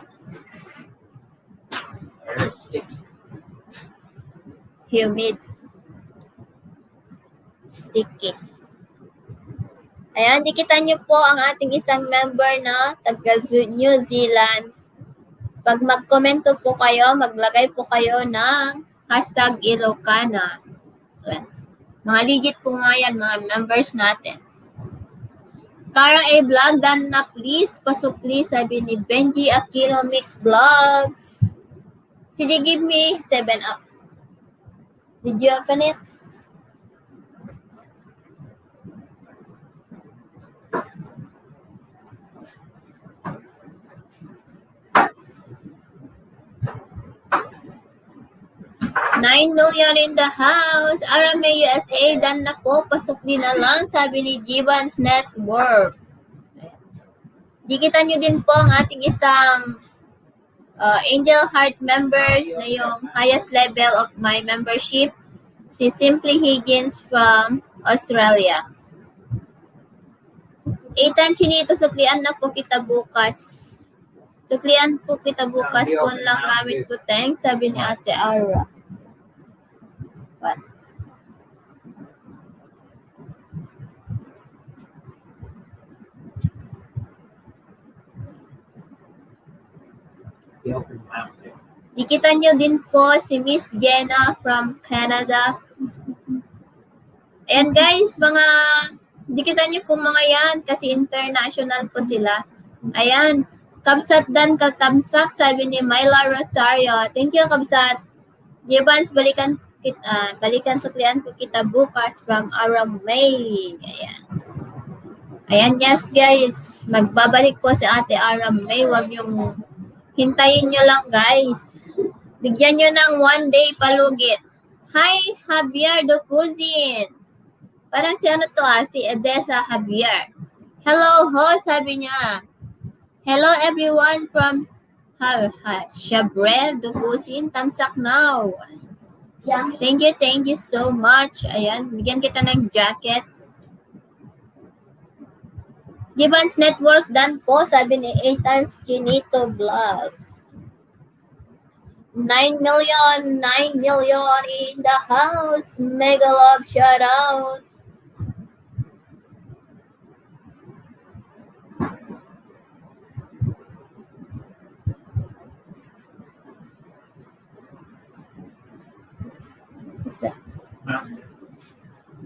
Humid. Sticky. Ayan, dikitan nyo po ang ating isang member na taga Zu-, New Zealand. Pag mag-komento po kayo, maglagay po kayo ng hashtag Ilocana. Mga legit po nga yan, mga members natin. Cara A Vlog, done na please, pasukli, sabi ni Benji Aquino Mix Vlogs. Sige, give me seven up. Did you open it? Nine million in the house. Arame U S A, done na po. Pasukli na lang, sabi ni Gibbons Network. Dikitan nyo din po ang ating isang uh, Angel Heart members na yung highest level of my membership, si Simply Higgins from Australia. Ethan Chinito, suklian na po kita bukas. Suklian po kita bukas, phone lang gamit ko, thanks, sabi ni Ate Ara. What? Dikitan nyo din po si Miss Jenna from Canada. Ayan guys, mga, dikitan nyo po mga yan kasi international po sila. Ayan, Kabsat Dan Katamsak, sabi ni Myla Rosario. Thank you, Kabsat. Gibbons, balikan kit, ah, balikan suklian ko kita bukas from Aramay. Ayan. Ayan, yes guys. Magbabalik po si Ate Aramay. Huwag niyong hintayin niyo lang guys. Bigyan niyo ng one day palugit. Hi, Javier Ducusin. Parang si ano to ah, si Edessa Javier. Hello ho, sabi niya. Hello everyone from ha, ha, Javier Ducusin, Tamsak now. Thank you, thank you so much. Ayan, bigyan kita ng jacket. Gibbons Network, done po, sabi ni Ethan Skinito Vlog. Nine million, nine million in the house. Mega love shout out.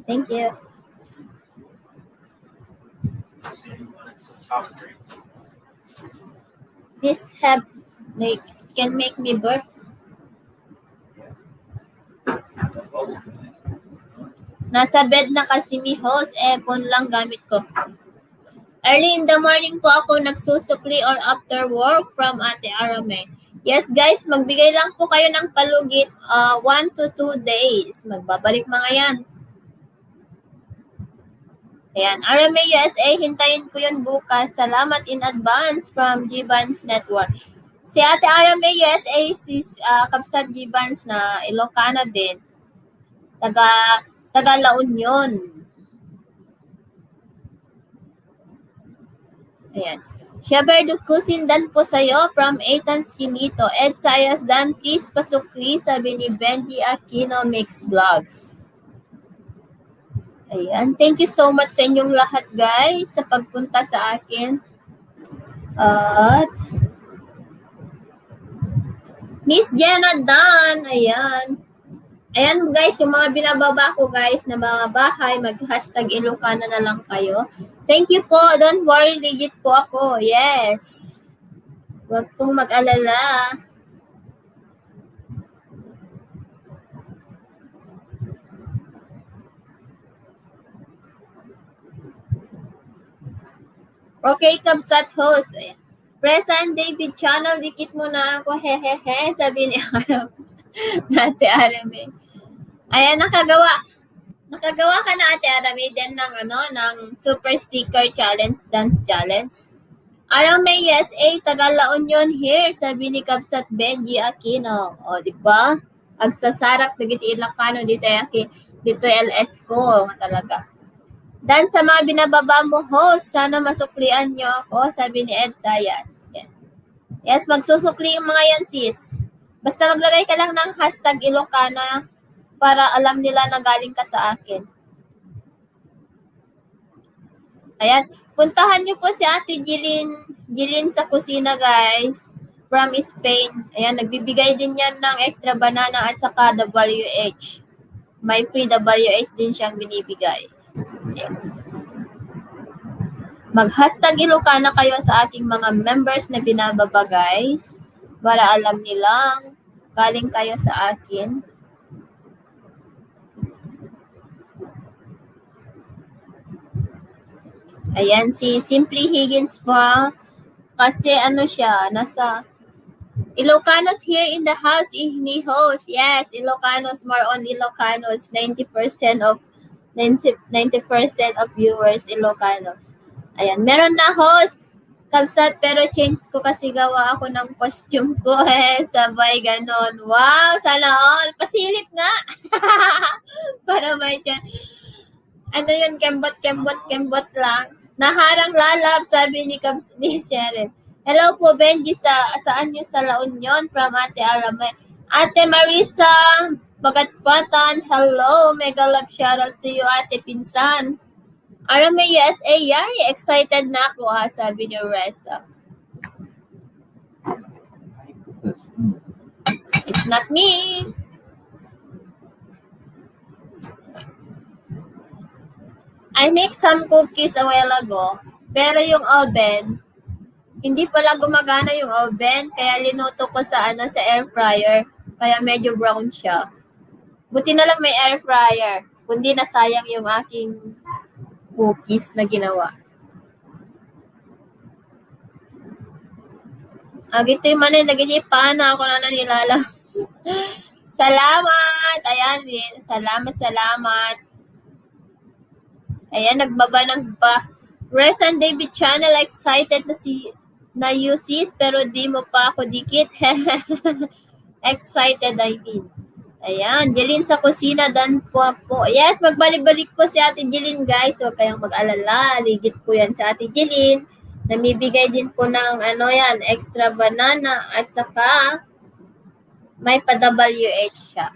Thank you. This have, like, can make me burp. Nasa bed na kasi mi host, eh, phone lang gamit ko. Early in the morning po ako nagsusukli or after work from Ate Arame. Yes, guys, magbigay lang po kayo ng palugit, uh, one to two days. Magbabalik mga yan. Ayan, Arame U S A, hintayin ko yun bukas. Salamat in advance from Gibbons Network. Si Ate Arame U S A, si uh, Kabsat Gibbons na Ilocana din. Taga, taga La Union. Ayan. Shabber Dukusin, done po sa'yo from Ethan Skinito. Ed Sayas, done, please pasukli, sabi ni Benji Aquino Mix Vlogs. Ayan. Thank you so much sa inyong lahat, guys, sa pagpunta sa akin. At Miss Jenna Dan, ayan. Ayan guys, yung mga binababa ko guys na mga bahay, mag-hashtag Ilocana na lang kayo. Thank you po. Don't worry, legit po ako. Yes. Huwag pong mag-alala. Okay, Kabsat host. Ayan. Present David Channel, dikit mo na ako, hehehe, sabi ni Arab. Ate Arame. Ayan, nakagawa. Nakagawa ka na, Ate Arame, din ng, ano, ng Super Sticker Challenge, Dance Challenge. Arame U S A, taga La Union here, sabi ni Kabsat Benji Aquino. O, di ba? Agsasarak dagiti Ilocano ditoy aki, ditoy L S ko, nga talaga. Dan sa mga binababa mo, host, sana masuklian niyo ako, sabi ni Ed Sayas. Yes. Yes, magsusukli yung mga yan, sis. Basta maglagay ka lang ng hashtag Ilocana para alam nila na galing ka sa akin. Ayan. Puntahan niyo po si Ate Jilin, Jilin sa kusina, guys. from Spain. Ayan, nagbibigay din yan ng extra banana at saka W H. May free W H din siyang binibigay. Ayan. Mag-hashtag Ilocana kayo sa aking mga members na binababa, guys, para alam nilang galing kayo sa akin. Ayan, si Simply Higgins pa. Kasi ano siya, nasa Ilocanos here in the house, eh, ni host. Yes, Ilocanos, more on Ilocanos. Ninety percent of, ninety, ninety percent of viewers, Ilocanos. Ayan, meron na host. Kabsat, pero change ko kasi gawa ako ng costume ko eh. Sabay ganon. Wow, sana all. Pasilip nga. Para may chan-, ano yun, kembot, kembot, kembot lang. Naharang lalab, sabi ni Kabs-, ni Cheryl. Hello po, Benji. Sa, saan niyo sa La Union? From Ate Aramay. Ate Marisa, Pagatpatan. Hello, mega love shoutout to you, Ate Pinsan. Aramay, U S A, yay! Excited na ako, ah, sabi ni Reza. It's not me. I make some cookies a while ago, pero yung oven, hindi pala gumagana yung oven, kaya linuto ko sa, ano, sa air fryer, kaya medyo brown siya. Buti na lang may air fryer, kundi nasayang yung aking cookies na ginawa. Agitoy man eh, nagigipana ako na nanilalas. Salamat! Ayan, Lin. Salamat, salamat. Ayan, nagbaba ng ba. Rez and David Channel, excited na si, na you, sis, pero di mo pa ako dikit. Excited, I mean. Ayan, Jeline sa kusina, dan po po. Yes, magbalik-balik po si Ate Jeline, guys. Huwag kayong mag-alala. Ligit po yan si Ate Jeline. Namibigay din po ng, ano yan, extra banana at saka may pa W H siya.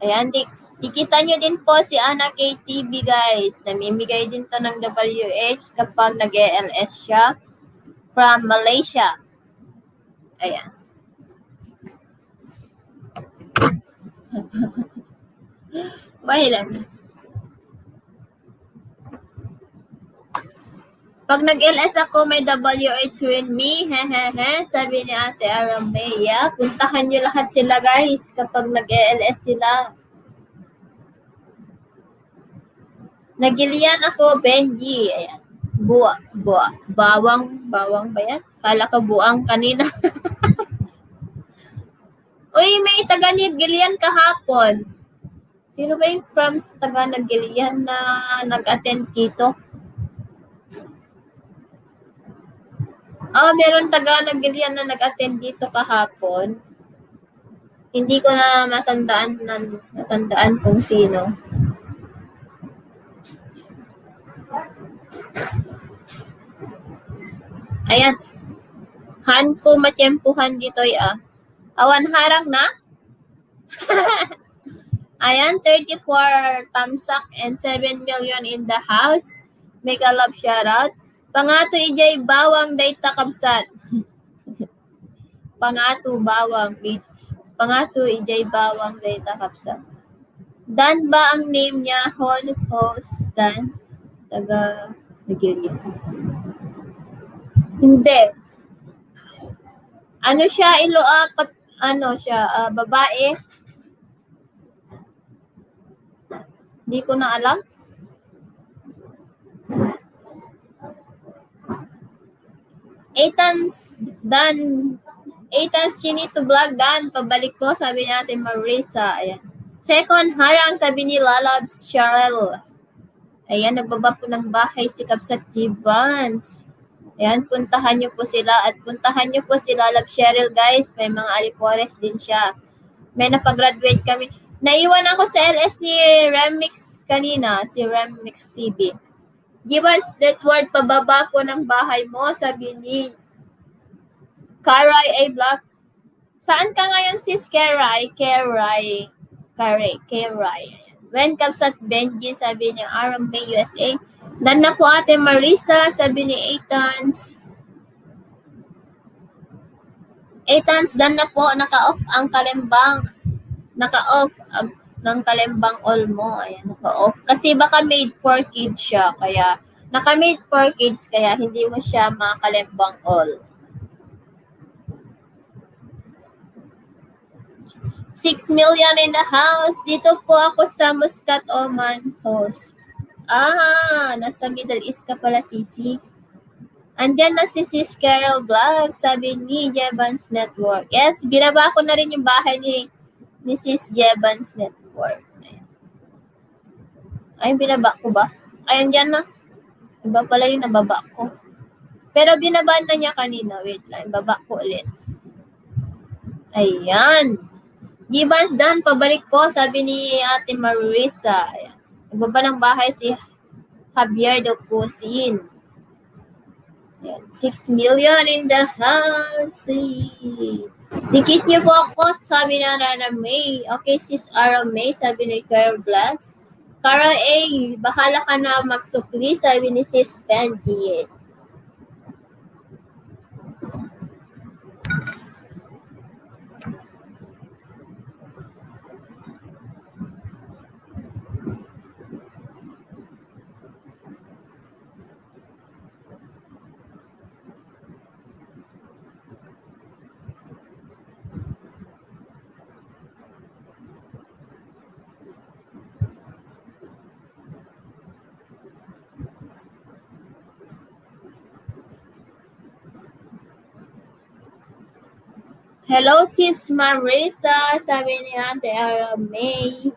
Ayan, di, dikita nyo din po si Ana K T V, guys. Namimigay din to ng W H kapag nag-A L S siya from Malaysia. Ayan. Okay lang. Pag nag-L S ako, may W H rin me. Hehehe, sabi ni Ate Aramea. Puntahan nyo lahat sila, guys, kapag nag-L S sila. Nagilian ako, Benji. Ayan. Bua, bua, bawang, bawang ba yan? Kala ko buang kanina. Uy, may taga Nagilian kahapon. Sino ba yung from taga Nagilian na nag-attend dito? Oh, meron taga Nagilian na nag-attend dito kahapon. Hindi ko na matandaan, na, matandaan kung sino. Ayan. Han ko matiyempuhan ditoy, ah. Awan harang na? Ayan, thirty-four thumbs up and seven million in the house. Mega love shoutout. Pangato ijay bawang dayta kabsat. Pangato bawang. Pangato ijay bawang dayta kabsat. Dan ba ang name niya? Hon, host, Dan. Taga Nagilian. Hindi. Ano siya, ilo, ah, pat-, ano siya, ah, babae. Di ko na alam. Ethan's Dan, Ethan's Chinito Vlog Dan, pabalik po, sabi ni Ate Marisa. Ayan. Second harang, sabi ni Lalab Cheryl. Ayan, nagbaba po ng bahay si Kabsat Jibans. Ayan, puntahan niyo po sila at puntahan niyo po si Lalab Cheryl, guys. May mga alipores din siya. May napagraduate kami. Naiwan ako sa L S ni Remix kanina, si Remix T V. Jibans, that word, pababa po ng bahay mo, sabi ni Karay A Black. Saan ka ngayon, sis Keray? Keray. Keray. Keray. Ayan. When, Kabsat Benji, sabi ni Aram May U S A. Done na po, Ate Marisa, sabi ni Etans. Etans, done na po, naka-off ang kalembang. Naka-off ag-, ng kalembang all mo. Ayan, naka-off. Kasi baka made for kids siya, kaya naka-made for kids, kaya hindi mo siya makalembang all. Six million in the house. Dito po ako sa Muscat, Oman, host. Ah, nasa Middle East ka pala, Sisi. Andiyan na si Sis Carol Vlog, sabi ni Jebans Network. Yes, binaba ko na rin yung bahay ni, ni Sis Jebans Network. Ay, binaba ko ba? Ay, andiyan na. Iba pala yung nababa ko. Pero binaba na niya kanina. Wait lang, ibaba ko ulit. Ayan. Jebans, done, pabalik po, sabi ni Ate Marisa. Ayan. Nagbaba ng bahay si Javier Docusin. Ayan. Six million in the house. Dikit niyo po ako, sabi ni Rara May. Okay, Sis Ara May, sabi ni Carol Vlogs. Kara A, bahala ka na magsukli, sabi ni Sis Benji. Hello, Sis Marisa, sabi ni Ate Ara May.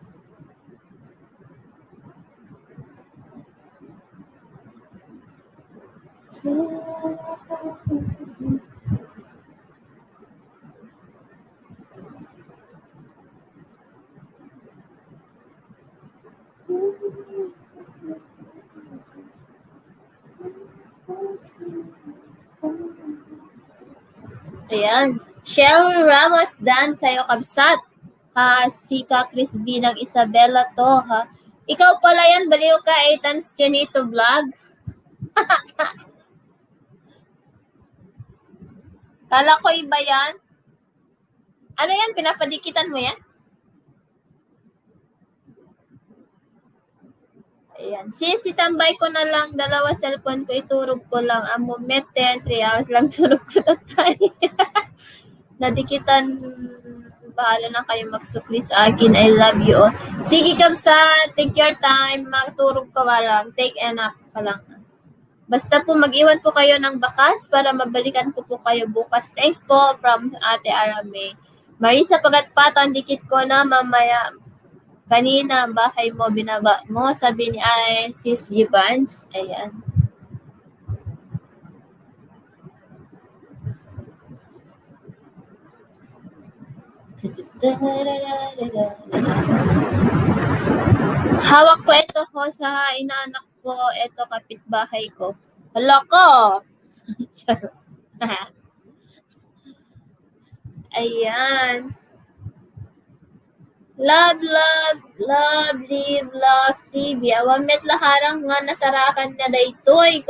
Ayan. Shell Ramos, done sa'yo, kabsat. Ha, si Ka Crispy ng Isabela to, ha. Ikaw pala yan, baliw ka, Ethan Stenito Vlog. Kala ko iba yan. Ano yan? Pinapadikitan mo yan? Ayan. Sisi, tambay ko na lang. Dalawa cellphone ko. Iturog ko lang. Amo, meten. Three hours lang turog ko, tatay. Nadikitan. Bahala na kayo magsukli sa akin. I love you all. Sige, kabsat. Take your time. Magturog ka pa lang. Take a nap pa lang. Basta po, mag-iwan po kayo ng bakas para mabalikan ko po kayo bukas. Thanks po from Ate Ara May. Marisa Pagatpatan, dikit ko na mamaya. Kanina, bahay mo, binaba mo, sabi ni, ay, Sis Givans. Ayan. Hawak ko ito ho sa inaanak ko, eto kapitbahay ko. Hala ko! Charot. Ayan. Love, love, love, live, love, T V. Awan met la harang nga nasarakan na daytoy.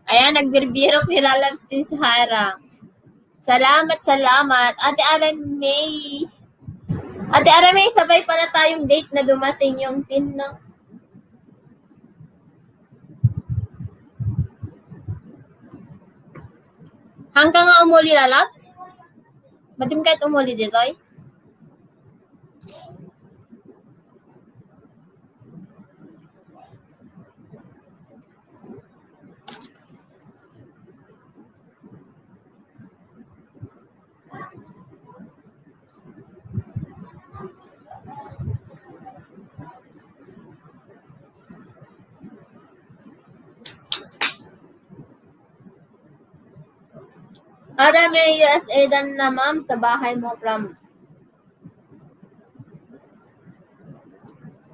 Ayan, nagbirbirok ni Lalabs ni Sarah. Salamat, salamat. Ate Ara May. Ate Ara May, sabay pala tayong date na dumating yung pin, no? Hanggang nga umuli, Lalabs? Madim kahit umuli dito, eh? Ara May, U S A, done na, ma'am, sa bahay mo from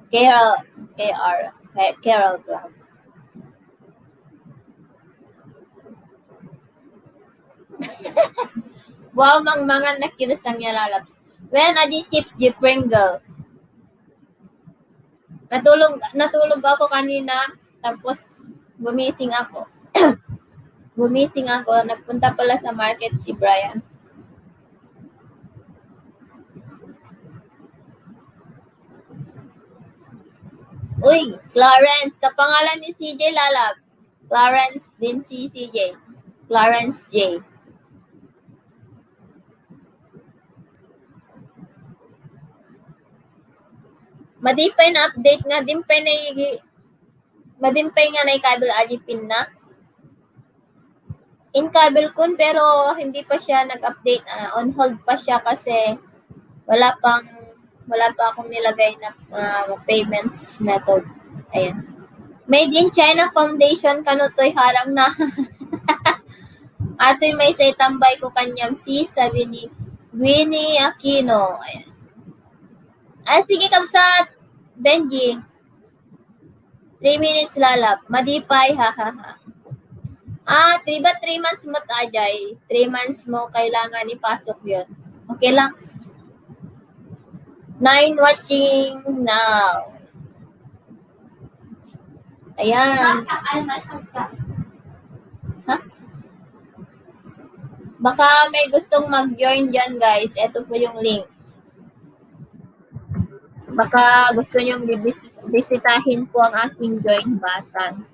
Carol, K R, K-, Carol Vlogs. Wow, mangmangan na kilos ang yalalap. When adi chips, di Pringles. Natulog, natulog ako kanina, tapos gumising ako. Gumising ako, nagpunta pala sa market si Brian. Uy, Clarence, kapangalan ni C J, lalabs. Clarence din si C J. Clarence J. Madi pay na-update nga, di pay na-, madi pay nga naikabil a lipin na. Inkabil kun, pero hindi pa siya nag-update. Ah, on hold pa siya kasi wala pang, wala pa akong nilagay na, ah, payments method. Ayan. Made in China Foundation, kano to'y harang na. Atoy may say tambay ko kaniam, sis, sabi ni Winnie Aquino. Ayan. Ah, sige, kabsat. Benji. Three minutes, lalab. Madi pay, ha, ha, ha. Ah, three ba? Three months mo, Ajay. Three months mo, kailangan ipasok yon. Okay lang. Nine watching now. Ayan. Ha? Baka may gustong mag-join dyan, guys. Ito po yung link. Baka gusto niyong bibis-, bisitahin po ang aking join button.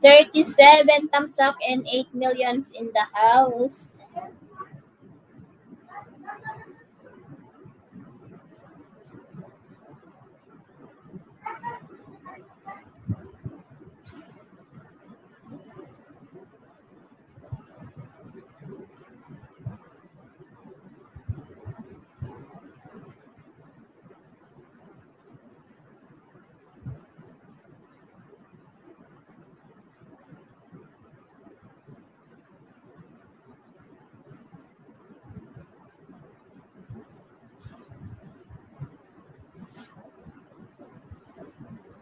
Thirty-seven thumbs up and eight millions in the house.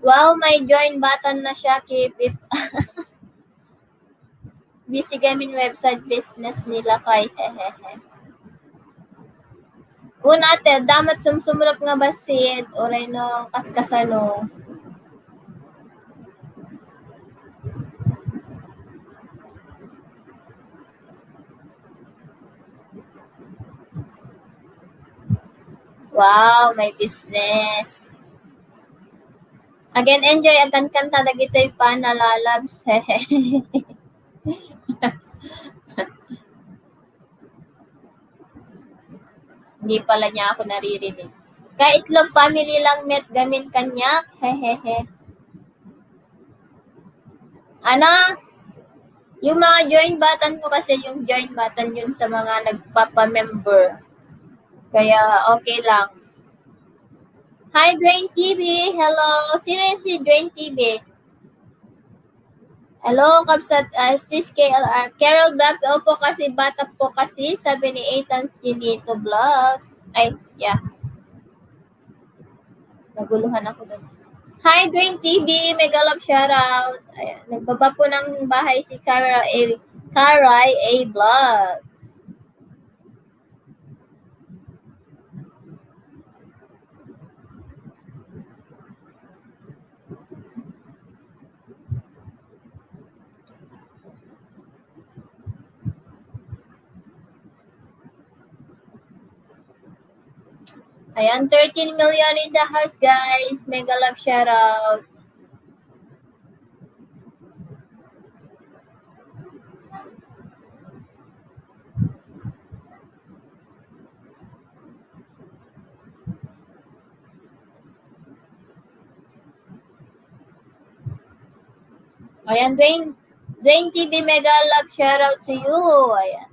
Wow, may join button na siya, keep it. Busy kami website business nila kay, hehehe. Una, te, damat sumsumrap nga basit, uray no, kaskasano. Wow, may business. Again, enjoy, agkankanta dagitoy panalalabs. Hindi pala niya ako naririnig. Kaitlog family lang met gamin kaniak. Hehehe. Ana, yung mga join button ko kasi, yung join button yun sa mga nagpapa-member. Kaya okay lang. Hi, Dwayne T V. Hello. Sino yun si Dwayne T V? Hello, kabsat, ah, sis K L R. Carol Vlogs, opo kasi, bata po kasi, sabi ni Ethan Chinito Vlogs. Ay, yeah. Naguluhan ako dun. Hi, Dwayne T V. Mega love shoutout. Ayan, nagbaba po ng bahay si Cara A, Karay A Vlogs. Ayan, thirteen million in the house, guys. Mega love shoutout. Ayan, Dwayne, Dwayne T V, mega love shoutout to you. Ayan.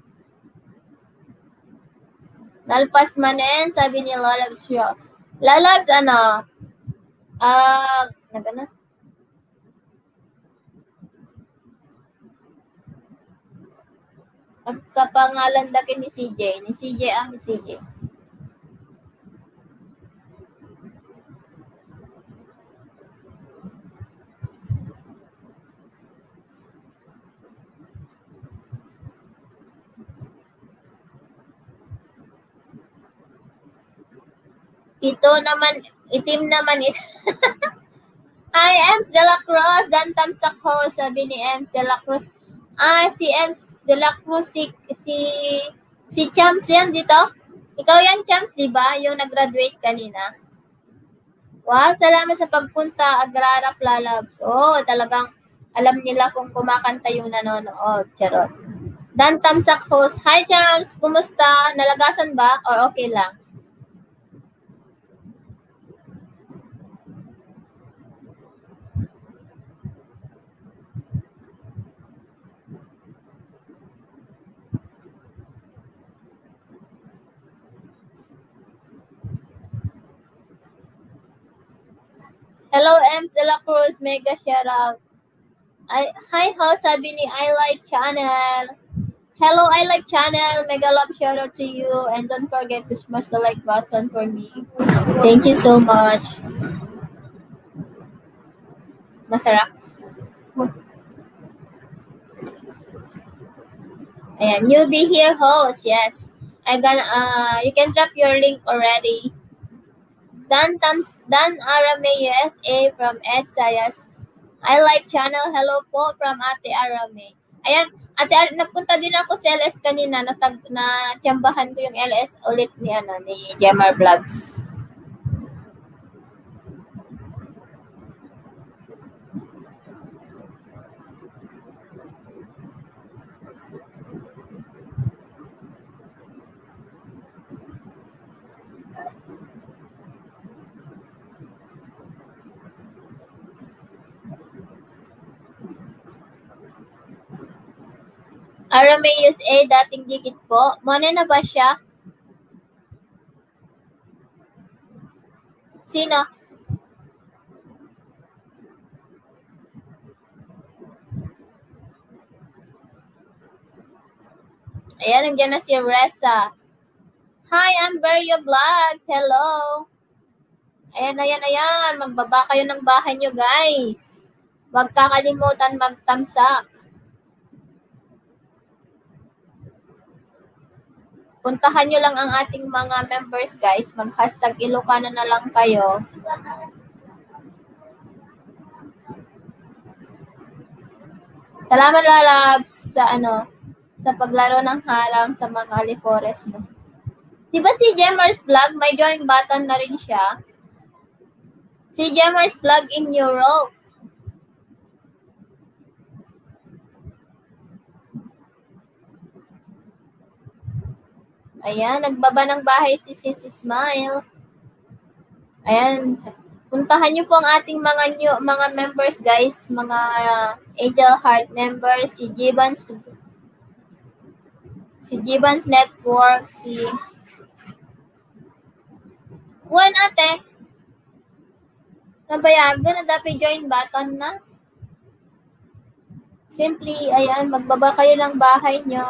Nalpas manen, sabi ni Lalabs Show. Lalabs, ano? Ah, nagana? Agkapangalan da ken ni C J. Ni C J, ah, ni C J. Ito naman, itim naman it-, Hi, Ems de la Cruz. Dan tamsak ho, sabi ni Ems de la Cruz. Ah, si Ems de la Cruz, si, si, si Chams yan dito. Ikaw yan, Chams, di ba? Yung nag-graduate kanina. Wow, salamat sa pagpunta, Agrarap Lalabs. Oo, talagang alam nila kung kumakanta yung nanonood. Charot. Dan tamsak host. Hi, Chams. Kumusta? Nalagasan ba? Or okay lang? Hello, Ems de la Cruz. Mega shout out. Ay, hi ho, sabi ni I Like Channel. Hello, I Like Channel. Mega love shout out to you. And don't forget to smash the like button for me. Thank you so much. Masarap. Ayan, you'll be here, host. Yes. I gonna, uh, you can drop your link already. Dan Tams-, Dan Arame U S A from Ed Sayas. I Like Channel. Hello po from Ate Arame. Ayan, Ate Ar-, nagpunta din ako sa L S kanina. Natag-, natsambahan ko yung L S ulit ni, ano, ni Jemar Vlogs. Arame U S A, dating dikit po. Muna na ba siya? Sino? Ayan, nandiyan na si Ressa. Hi, Amberio Vlogs. Hello. Ayan, ayan, ayan. Magbaba kayo ng bahay nyo, guys. Huwag kakalimutan magtamsak. Puntahan nyo lang ang ating mga members, guys. Mag-hashtag Ilocana na lang kayo. Salamat, lalabs, sa ano, sa paglaro ng harang sa mga alifores mo. Di ba si Jemmer's Vlog, may join button na rin siya? Si Jemmer's Vlog in Europe. Ayan, nagbaba ng bahay si Sis Smile. Ayan, puntahan niyo po ang ating mga new, mga members, guys, mga Angel Heart members, si Gibbons, si Gibbons Network, si Juan, ate. Nabayaan ko na dapat join button na. Simply, ayan, magbaba kayo ng bahay nyo.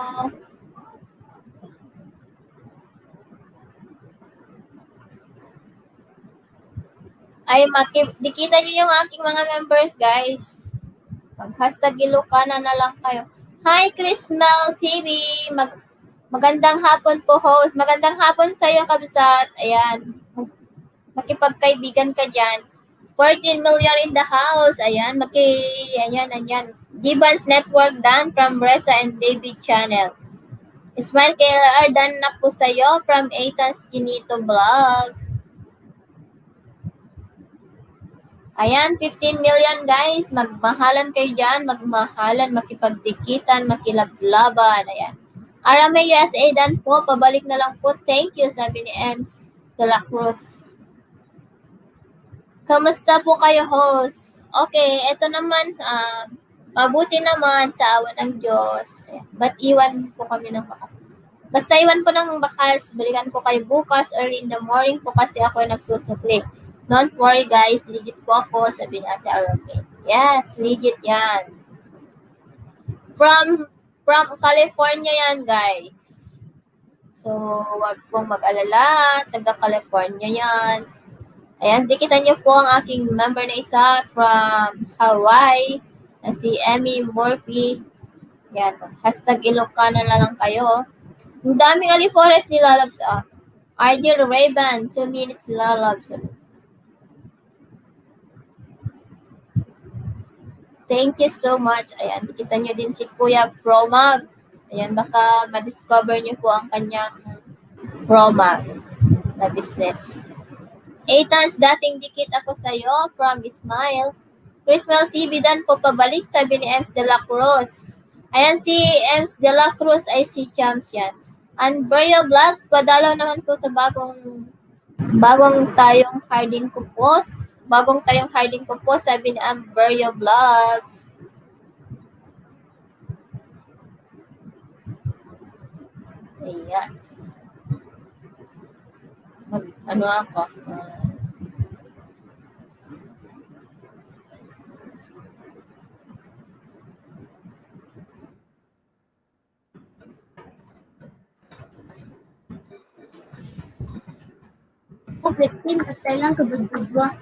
Ay, maki-, dikitan nyo yung aking mga members, guys. Mag-hashtag Ilocana na lang kayo. Hi, Chris Mel T V. Mag-, magandang hapon po, host. Magandang hapon sa'yo, kabsat. Ayan. Mag-, makipagkaibigan ka dyan. Fourteen million in the house. Ayan, maki-, ayan, ayan. Gibbons Network, Dan from Reza and David Channel. Smile K L R, Dan na po sa'yo from Ethan's Chinito Vlog. Ayan, fifteen million, guys. Magmahalan kayo dyan. Magmahalan, makipagdikitan, makilablaban. Ayan. Arame U S A, Dan po. Pabalik na lang po. Thank you, sabi ni Ems de la Cruz. Kamusta po kayo, host? Okay, eto naman, ah, mabuti naman sa awa ng Diyos. Ayan. Ba't iwan po kami ng bakas? Basta iwan po ng bakas, balikan ko kayo bukas, early in the morning po kasi ako nagsusukli. Don't worry, guys, legit po ako, sabi ni Ate Arame. Yes, legit yan. From, from California yan, guys. So, wag pong mag-alala. Taga California yan. Ayan, dikitan niyo po ang aking member na isa from Hawaii, na si Emmy Murphy. Yan, hashtag Ilocana na lang kayo. Ang daming alifores ni Lalabs, ah. Ardil Raven, two minutes, lalabs. Thank you so much. Ayan, kita nyo din si Kuya Promag. Ayan, baka ma-discover nyo po ang kanyang Promag na business. Eight times dating dikit ako sa'yo from Smile. Chrismel T V dan po pabalik, sabi ni Ems de la Cruz. Ayan, si Ems de la Cruz ay si Champs yan. And Burial Vlogs, padalaw naman po sa bagong, bagong tayong hardin ko post. Bagong tayong hardin ko post, sabi ni Amberio Vlogs. Ayan. Mag, ano ako? Ah. Oh, fifteen, patay lang, kabudbudwa.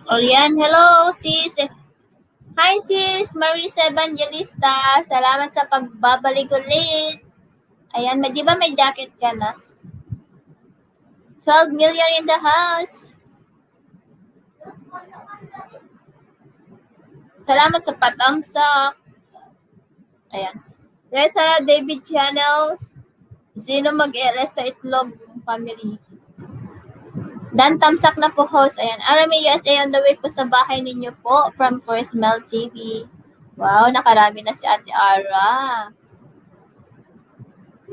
Orian, hello, sis. Hi, sis Marisa Evangelista. Salamat sa pagbabalik ulit. Ayan, may, di ba may jacket ka na? Twelve million in the house. Salamat sa patamsak. Ayan. Reza David Channel, sino mag-L S sa itlog family? Dan tamsak na po, host. Ayan. Arame U S A on the way po sa bahay ninyo po from First Mel T V. Wow, nakarami na si Ate Ara.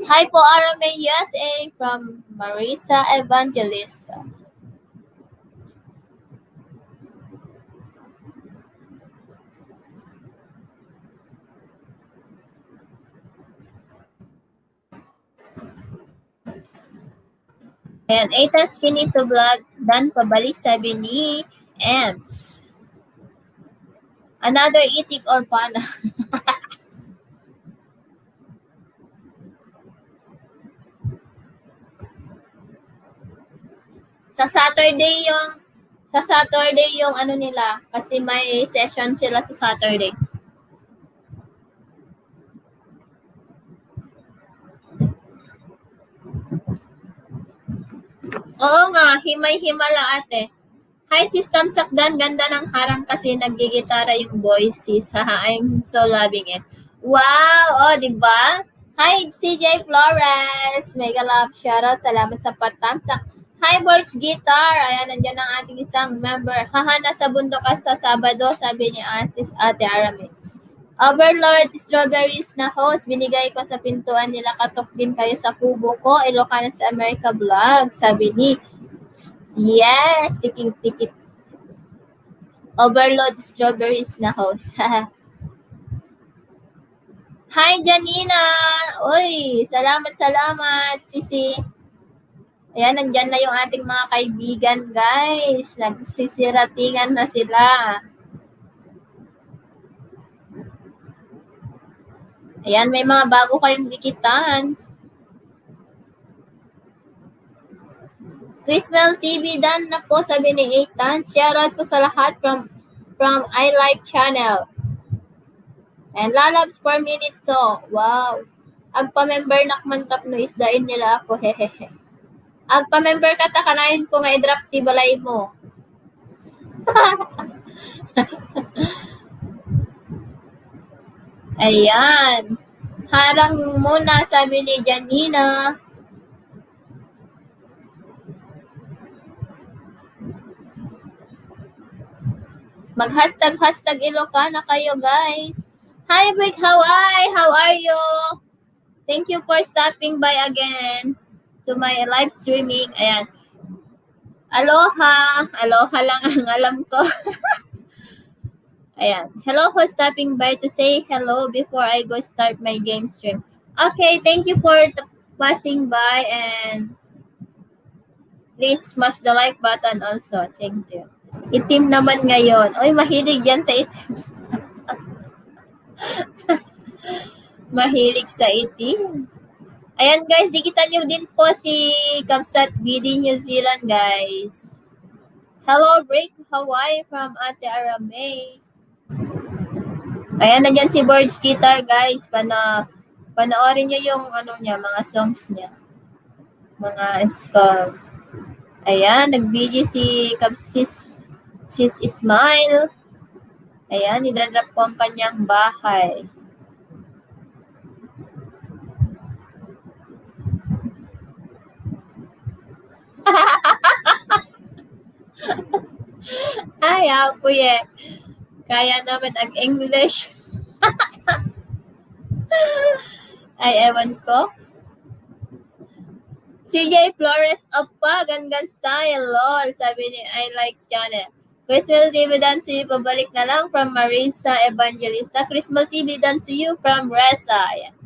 Hi po, Arame U S A from Marisa Evangelista. Ayan, eight times Chinito Vlog, dan pabalik, sabi ni Ems. Another itik or pana. Sa Saturday yung, sa Saturday yung ano nila, kasi may session sila sa Saturday. Oo nga, himay-himala, ate. Hi, Sis Tamsakdan. Ganda ng harang kasi naggigitara yung voice, sis. Haha, I'm so loving it. Wow! Oh, di ba? Hi, C J Flores. Mega love. Shoutout. Salamat sa patamsak. Hi, Borch Guitar. Ayan, nandiyan ang ating isang member. Haha, nasa bundok ka sa Sabado, sabi ni, ah, sis Ate Arame. Overlord Strawberries na host, binigay ko sa pintuan nila, katok din kayo sa kubo ko, Ilocano sa America Vlog, sabi ni, yes, tiking-tikit. Overload Strawberries na host. Hi, Janina! Uy, salamat, salamat, Sisi. Ayan, nandyan na yung ating mga kaibigan, guys. Nagsisiratingan na sila. Ayan, may mga bago kayong dikitan. Chrismel T V, dan na po, sabi ni Ethan. Shoutout po sa lahat from, from I Like Channel. And lalabs per minute to. Wow. Agpa-member nak man tapno isdain nila ako. Hehehe. Agpa-member ka ta kanayon ko nga i-drop ti balay mo. Ayan. Harang muna, sabi ni Janina. Mag-hashtag, hashtag Ilocana kayo, guys. Hi, Brick Hawaii. How are you? Thank you for stopping by again to my live streaming. Ayan. Aloha. Aloha lang ang alam ko. Ayan. Hello, who's stopping by to say hello before I go start my game stream? Okay, thank you for t- passing by and please smash the like button also. Thank you. Itim naman ngayon. Oy, mahilig yan sa itim. Mahilig sa itim. Ayan guys, di kita nyo din po si Kabsat B D New Zealand guys. Hello, Break Hawaii from Ate Aramay. Ayan, nandiyan si Borge Guitar, guys. Pana panoorin niyo yung ano niya, mga songs niya. Mga score. Ayan, nag-B G si Kab-, sis, sis Smile. Ayan, idra-drop ko ang kanyang bahay. Ay, apo eh. Kaya naman ag-English. Ay, ewan ko. C J Flores, apa, gangan style, lol. Sabi ni I Like Channel. Chrismel T V done to you, pabalik na lang from Marisa Evangelista. Chrismel T V done to you from Resa. Ayan.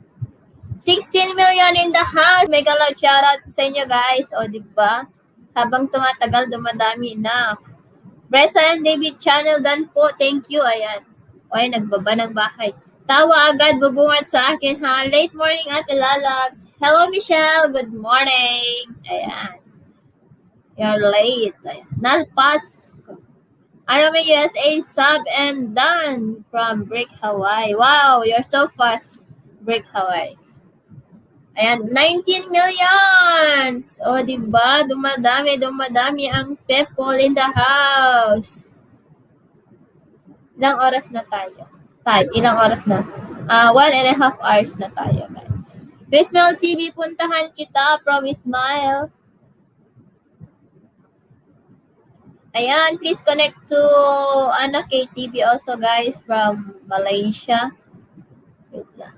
Sixteen million in the house. Mega love shoutout sa inyo, guys. O, di ba? Habang tumatagal, dumadami na. Resa and David Channel done po. Thank you. Ayan. Oy, nagbaba ng bahay. Tawa agad, bubungad sa akin, ha? Late morning, Ate Lalabs. Hello, Michelle. Good morning. Ayan. You're late. Ayan. Nalpas. Arame U S A sub and done from Brick Hawaii. Wow, you're so fast, Brick Hawaii. Ayan, nineteen millions! O, di ba? Dumadami, dumadami ang people in the house. Ilang oras na tayo? Tayo, ilang oras na? Ah, one and a half hours na tayo, guys. Chrismel T V, puntahan kita from Smile. Ayan, please connect to Ana K T V also, guys, from Malaysia. Wait lang.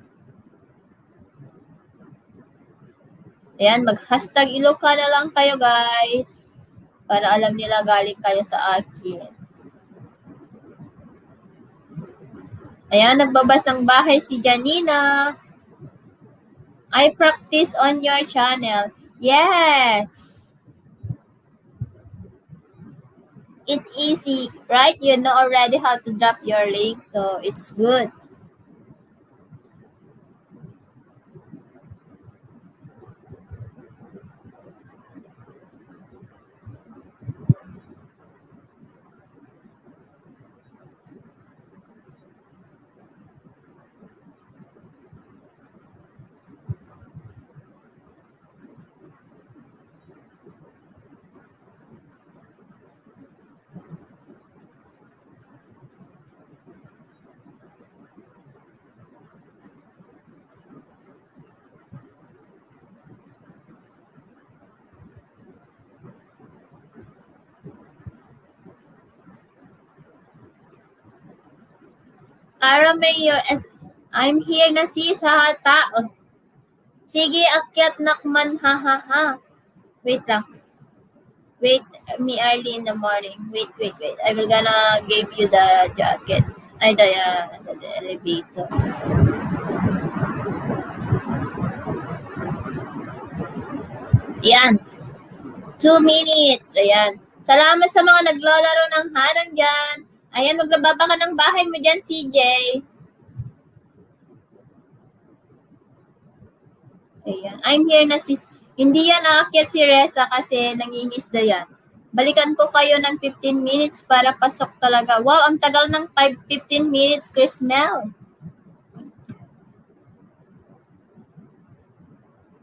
Ayan, mag-hashtag Ilocana lang kayo, guys. Para alam nila galing kayo sa akin. Ayan, nagbabas ng bahay si Janina. I practice on your channel. Yes. It's easy, right? You know already how to drop your link, so it's good. Ara Mayor, as-, I'm here na sis, ha, tao. Sige, akyat nakman, ha, ha, ha. Wait lang. Wait me early in the morning. Wait, wait, wait. I will gonna give you the jacket. Ay, the, uh, the, the elevator. Yan. Two minutes. Ayan. Salamat sa mga naglalaro ng harang dyan. Ayan, maglaba ka ng bahay mo dyan, C J. Ayan. I'm here na, sis. Hindi yan aakyat si Resa kasi nangingisda yan. Balikan ko kayo ng fifteen minutes para pasok talaga. Wow, ang tagal ng five, fifteen minutes, Chrismel.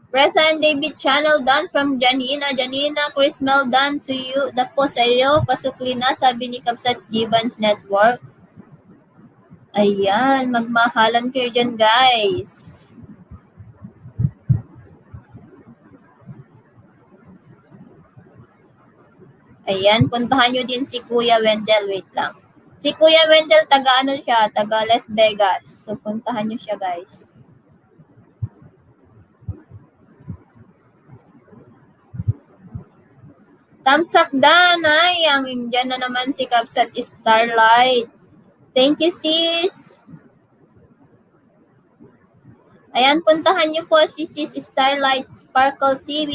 Resa and David channel done from Janina. Janina, Chrismel done to you. Dapo sa'yo, pasukli na, sabi ni Kabsat Gibbons Network. Ayan, magmahalan kayo dyan, guys. Ayan, puntahan nyo din si Kuya Wendell. Wait lang. Si Kuya Wendell, taga ano siya? Taga Las Vegas. So, puntahan niyo siya, guys. Tamsak dan, ay, ang Indian na naman si Kabsat Starlight. Thank you, sis. Ayan, puntahan niyo po si Sis Starlight Sparkle T V.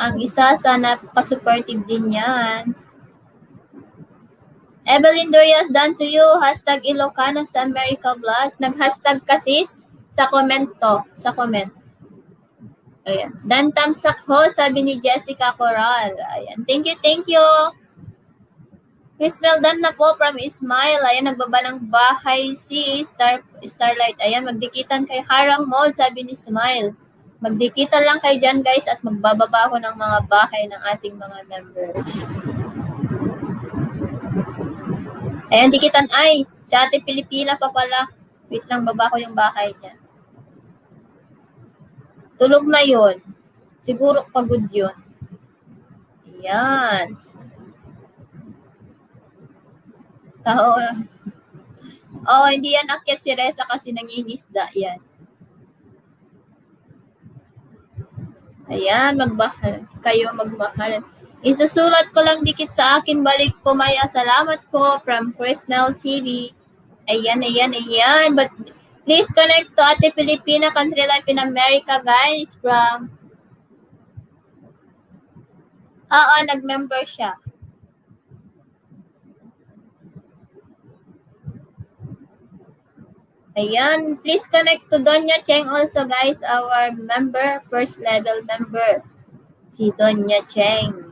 Ang isa sa napaka-supportive din yan. Evelyn Dorias, done to you. Hashtag Ilocana sa America Vlogs. Nag-hashtag ka, sis? Sa comment to. Sa comment. Ayan. Dan tamsak ho, sabi ni Jessica Coral. Ayan. Thank you, thank you. Chris Meldan na po from Ismail. Ayan, nagbaba ng bahay si Star, Starlight. Ayan, magdikitan kay Harang Mall, sabi ni Smile. Magdikitan lang kayo dyan, guys, at magbababa ako ng mga bahay ng ating mga members. Ayan, dikitan. Ay, si Ate Pilipina pa pala. Wait lang, baba ko yung bahay niya. Tulog na yun. Siguro pagod yun. Ayan. Oo. Oo, hindi yan akyat si Reza kasi nangingisda yan. Ayan, magmahal. Kayo magmahal. Isusulat ko lang dikit sa akin, balik ko maya. Salamat po from Chris Mel T V. Ayan, ayan, ayan. But please connect to Ate Filipina Country Life in America, guys. From, oo, nag-member siya. Ayan, please connect to Doña Cheng also, guys, our member, first level member, si Doña Cheng.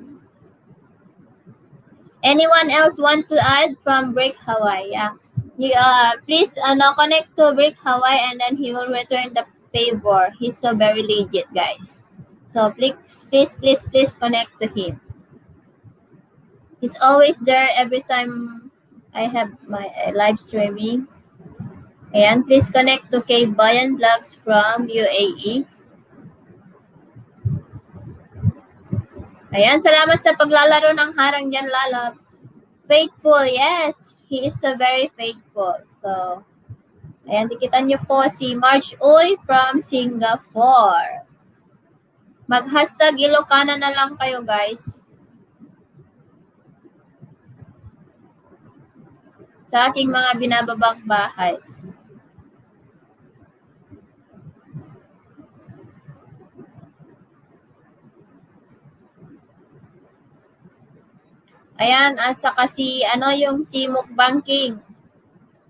Anyone else want to add from Brick Hawaii? Yeah. You, uh, please, ano, connect to Brick Hawaii and then he will return the favor. He's so very legit, guys. So please, please, please, please connect to him. He's always there every time I have my, uh, live streaming. Ayan, please connect to K Bayan Vlogs from U A E. Ayan, salamat sa paglalaro ng harang dyan, lalabs. Faithful, yes. He is so very faithful. So, ayan, dikitan niyo po si March Uy from Singapore. Mag-hashtag Ilocana na lang kayo, guys. Sa aking mga binababang bahay. Ayan, at saka si, ano, yung si Mukbang King.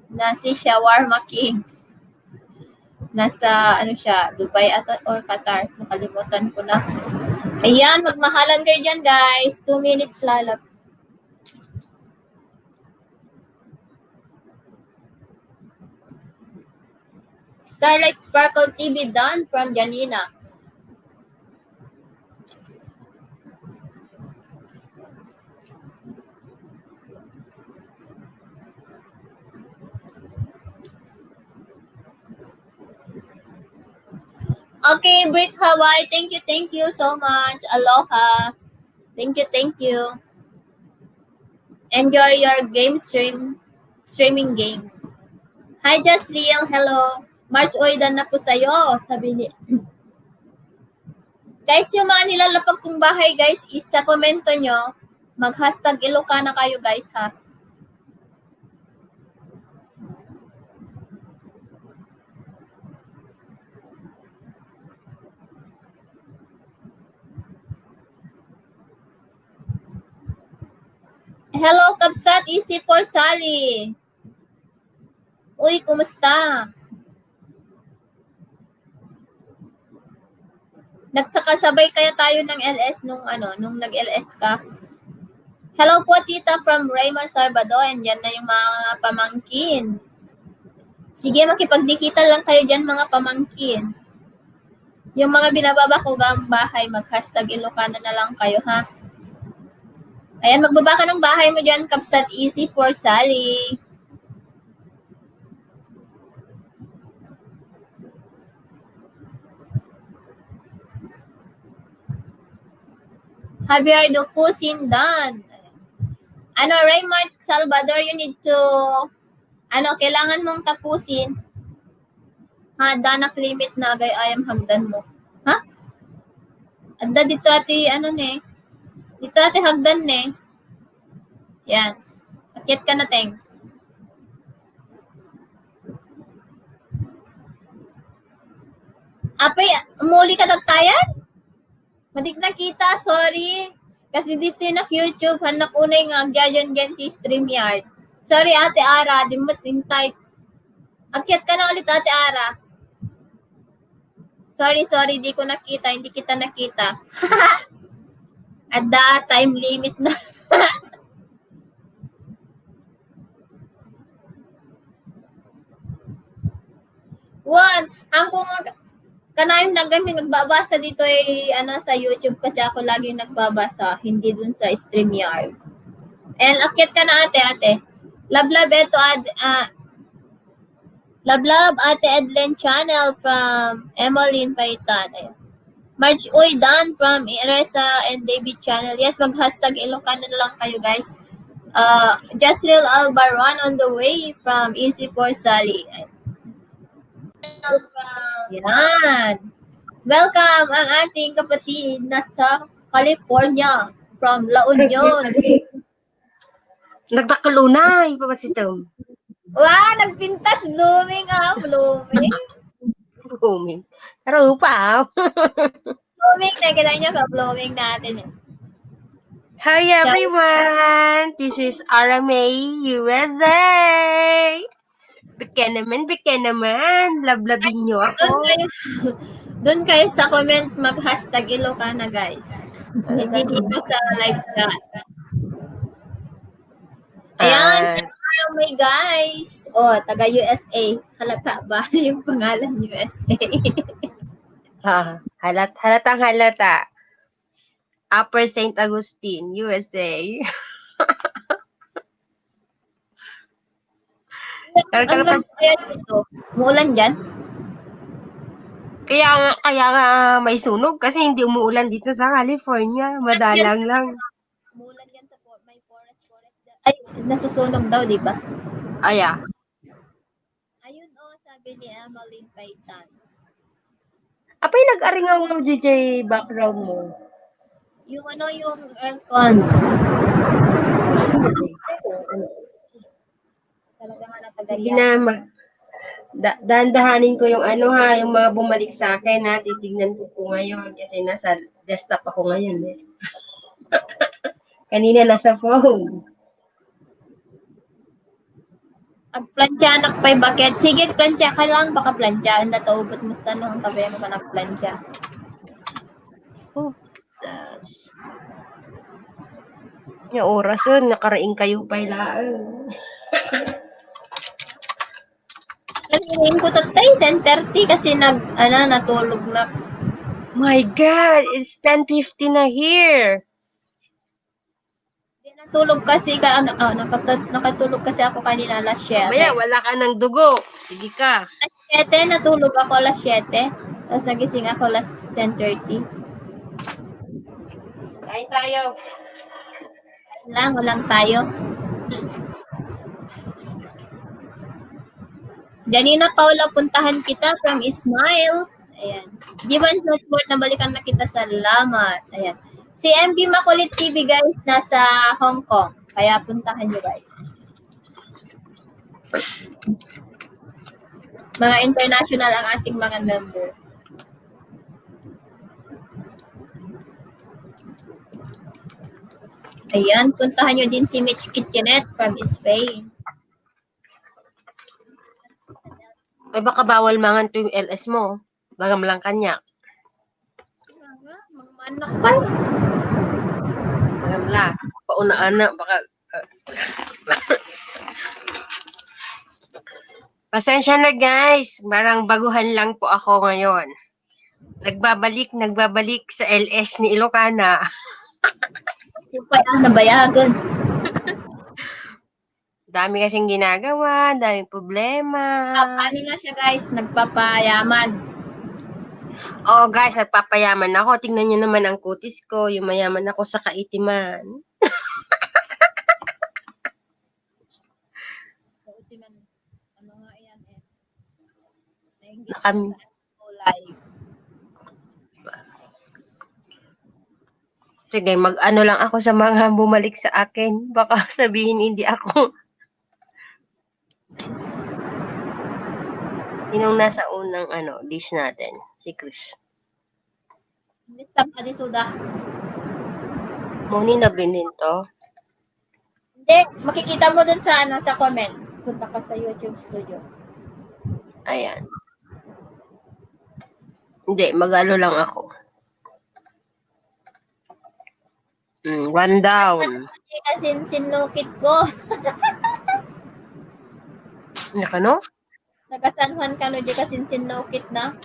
Na si Shawarma King. Nasa, ano siya, Dubai ata or Qatar. Nakalimutan ko na. Ayan, magmahalan kayo dyan, guys. Two minutes lalap. Starlight Sparkle T V done from Janina. Okay, Brick Hawaii. Thank you, thank you so much. Aloha. Thank you, thank you. Enjoy your game stream, streaming game. Hi, Jasriel. Hello. March, oy, dan na po sa'yo, sabi ni. Guys, yung mga nilalapag kong bahay, guys, is sa komento nyo, mag-hashtag Ilocana kayo, guys, ha. Hello, Kabsat, easy for Sally. Uy, kumusta? Nagsakasabay kaya tayo ng L S nung ano, nung nag-L S ka? Hello po, Tita, from Raymond, Salvador. And yan na yung mga pamangkin. Sige, makipagdikitan lang kayo dyan, mga pamangkin. Yung mga binababa ko gang bahay, mag-hashtag Ilocana na lang kayo, ha? Ayan, magbaba ka ng bahay mo dyan, Kabsat, easy for Sally. Javier Ducusin, done. Ano, Raymart Salvador, you need to, ano, kailangan mong tapusin. Ha, danak limit na agay ayam hagdan mo. Ha? Adda dito ati, ano ne? Dito ati hagdan ne. Yan. Akyat ka na, Teng. Apay, umuli ka nagtayan? Madik nakita, sorry. Kasi dito yung YouTube, hanap unay nga agyayan dyan ti StreamYard. Sorry, Ate Ara, di mo tintay. Akyat ka na ulit, Ate Ara. Sorry, sorry, di ko nakita, hindi kita nakita. Adda time limit na. One, ang kung kanayon lang kami nagbabasa dito ay ano sa YouTube kasi ako lagi nagbabasa, hindi dun sa StreamYard. And akyat ka na ate, ate. Love love eto ad, ah, love love Ate Edlen channel from Emmeline Paitan. Ayan. March Uy Dan from Eresa and David channel. Yes, mag-hashtag Ilocano na lang kayo, guys. Uh, Jasril Albaron on the way from Easy for Sally. Yan. Welcome ang ating kapatid na sa California from La Union. Nagdakkel unay, papasitom. Wow, nagpintas, blooming, ah, blooming. Blooming. Taro pa, ah. Blooming na, kita niyo ka, blooming natin eh. Hi, everyone. This is R M A U S A. Beke naman, beke naman. Lablabin niyo ako. Doon kayo, doon kayo sa comment, mag-hashtag Ilocana, guys. Hindi dito sa live chat. Ayan, ah, hello, my guys. Oh, taga U S A. Halata ba yung pangalan U S A? Ah, halat-, halatang halata. Upper Saint Augustine, U S A. Talaga. Ano pas- kaya dito? Umuulan dyan? Kaya nga, kaya nga may sunog kasi hindi umuulan dito sa California. Madalang lang. Umuulan yan sa for-, may forest, forest. Ay, nasusunog daw, di ba? Ay, ah. Ayun, oh, sabi ni Emmeline Paitan. Apay, nag-aringaw nga D J background mo. Yung ano, yung aircon. Talaga nga natagayan. Sige na, mag-, da-, dahan-dahanin ko yung ano ha, yung mga bumalik sa akin ha, titignan ko po ngayon kasi nasa desktop ako ngayon eh. Kanina nasa phone. Agplantsa anak pay baket. Sige, plantsa ka lang, baka plantsa. Anda to, ubot mo tanong, ang kabaya mo pa nagplantsa. Oh. Nga oras, eh, nakaraing kayo pa'y laeng. Kanina ko tatay, ten thirty kasi nag, ano, natulog na. My God, it's ten fifty na here. Di natulog kasi ka, ano, ah, nakatut-, nakatulog kasi ako kanina alas siyete. Mamaya, wala ka ng dugo. Sige ka. Alas siyete, natulog ako alas siyete. Tapos nagising ako alas ten thirty. Kain tayo. Lang, ulang tayo. Janina Paula, puntahan kita from Ismail. Ayan. Given Northward, nabalikan na kita. Salamat. Ayan. Si M B Makulit T V, guys, nasa Hong Kong. Kaya puntahan nyo, guys. Mga international ang ating mga member. Ayan, puntahan nyo din si Mitch Kitchenette from Spain. Ay, baka bawal mangan to yung L S mo. Bagam lang kanya. Mga manok pa. Bagam lang. Paunaan na, baka, uh, Pasensya na, guys. Parang baguhan lang po ako ngayon. Nagbabalik, nagbabalik sa L S ni Ilocana. Yung pala, nabayagan. Dami kasing ginagawa, daming problema. Ah, paano na siya, guys? Nagpapayaman. Oo, guys, nagpapayaman ako. Tingnan niyo naman ang kutis ko. Yumayaman ako sa kaitiman. Nakam- Live. Sige, mag-ano lang ako sa mga bumalik sa akin. Baka sabihin hindi ako. Sinong nasa unang, ano, dish natin? Si Chris. Mister Kadisuda. Moni na binin to. Hindi, makikita mo dun sa, ano, sa comment. Punta ka sa YouTube Studio. Ayan. Hindi, mag-ano lang ako. Mm, one down. Kasi sinnukit ko. Ano ka, no? Taga San Juan kano, di kasi sinnukit na.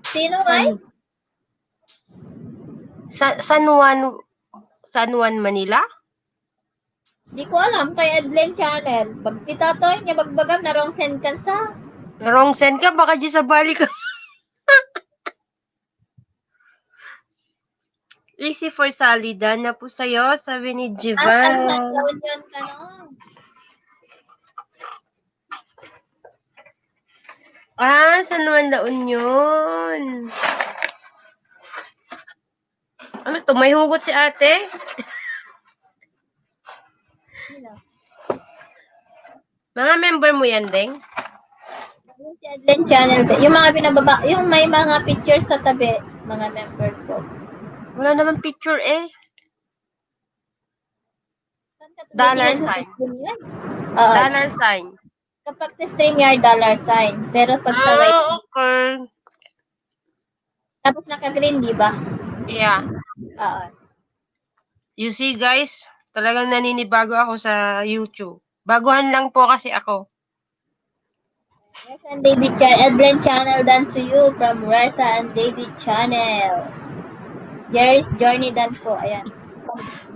Sino, ay? Sa, San Juan, San Juan, Manila? Di ko alam, kay Edlen Channel. Pag titatoy niya, bagbagam, na wrong send kan sa. Wrong send ka, baka di sa balik ka. Easy for Sally, done na po sa'yo, sabi ni Ah, Jivan. San Juan La Union ka, no? Ah, San Juan La Union. Ano to? May hugot si ate? Sino? Mga member mo yan, Deng? Yung si Adlen Channel, te. Yung mga binababa, yung may mga picture sa tabi, mga member ko. Wala naman picture eh. Saan ka Dollar tumitingin sa sign. StreamYard? Oo. Dollar sign. Kapag sa StreamYard, dollar sign. Pero pag sa Ah, okay. Tapos naka-green, di ba? Yeah. Oo. You see, guys, talagang naninibago ako sa YouTube. Baguhan lang po kasi ako. Yes, and David Channel. Adlen Channel done to you from Reza and David Channel. Jerry's Journey done po. Ayan.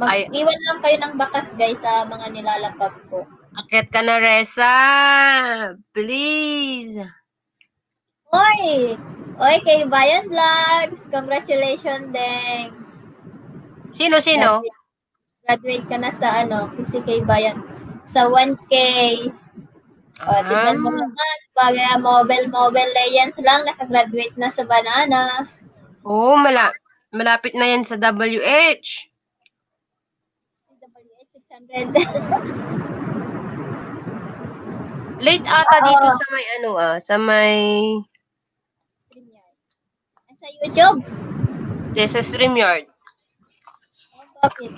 Mag-, Ay. Mag-iwan lang kayo ng bakas, guys, sa mga nilalapag ko. Akyat ka na, Reza. Please. Oy! Oy, kay Bayan Vlogs. Congratulations, Deng. Sino, sino? Graduate, graduate ka na sa ano, kasi kay Bayan. Sa one K. O, tignan mo Ah. naman. Pag, ah, Mobile, Mobile Legends lang, nakagraduate na sa Banana. Oo, mala-, malapit na yan sa W H. W H six hundred. Late ata Oo. Dito sa may ano, ah, sa may StreamYard. Sa YouTube? Yes, sa StreamYard. Oh, bakit?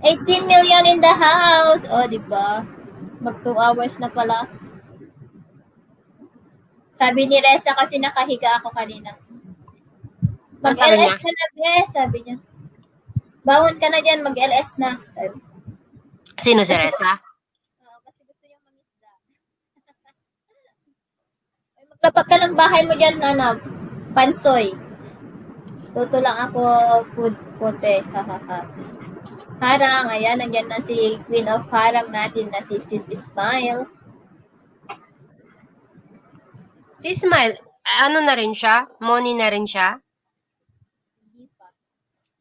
Eighteen million in the house. Oh, di ba? Mag two hours na pala. Sabi ni Reza kasi nakahiga ako kanina. Ano sabi niya? "Mag-L S ka na, be," sabi niya. "Bangon ka na dyan, mag-L S na," sabi. Sino, si Reza? Oo, kasi gusto niyang mangisda. Ay, maglapag ka ng bahay mo dyan, ano, Pansoy. Tuto lang ako, food kote, ha, ha, ha. Harang, ayan, nandiyan na si Queen of Harang natin na si Sis Smile. Si Smile, ano na rin siya? Moni na rin siya? Hindi pa.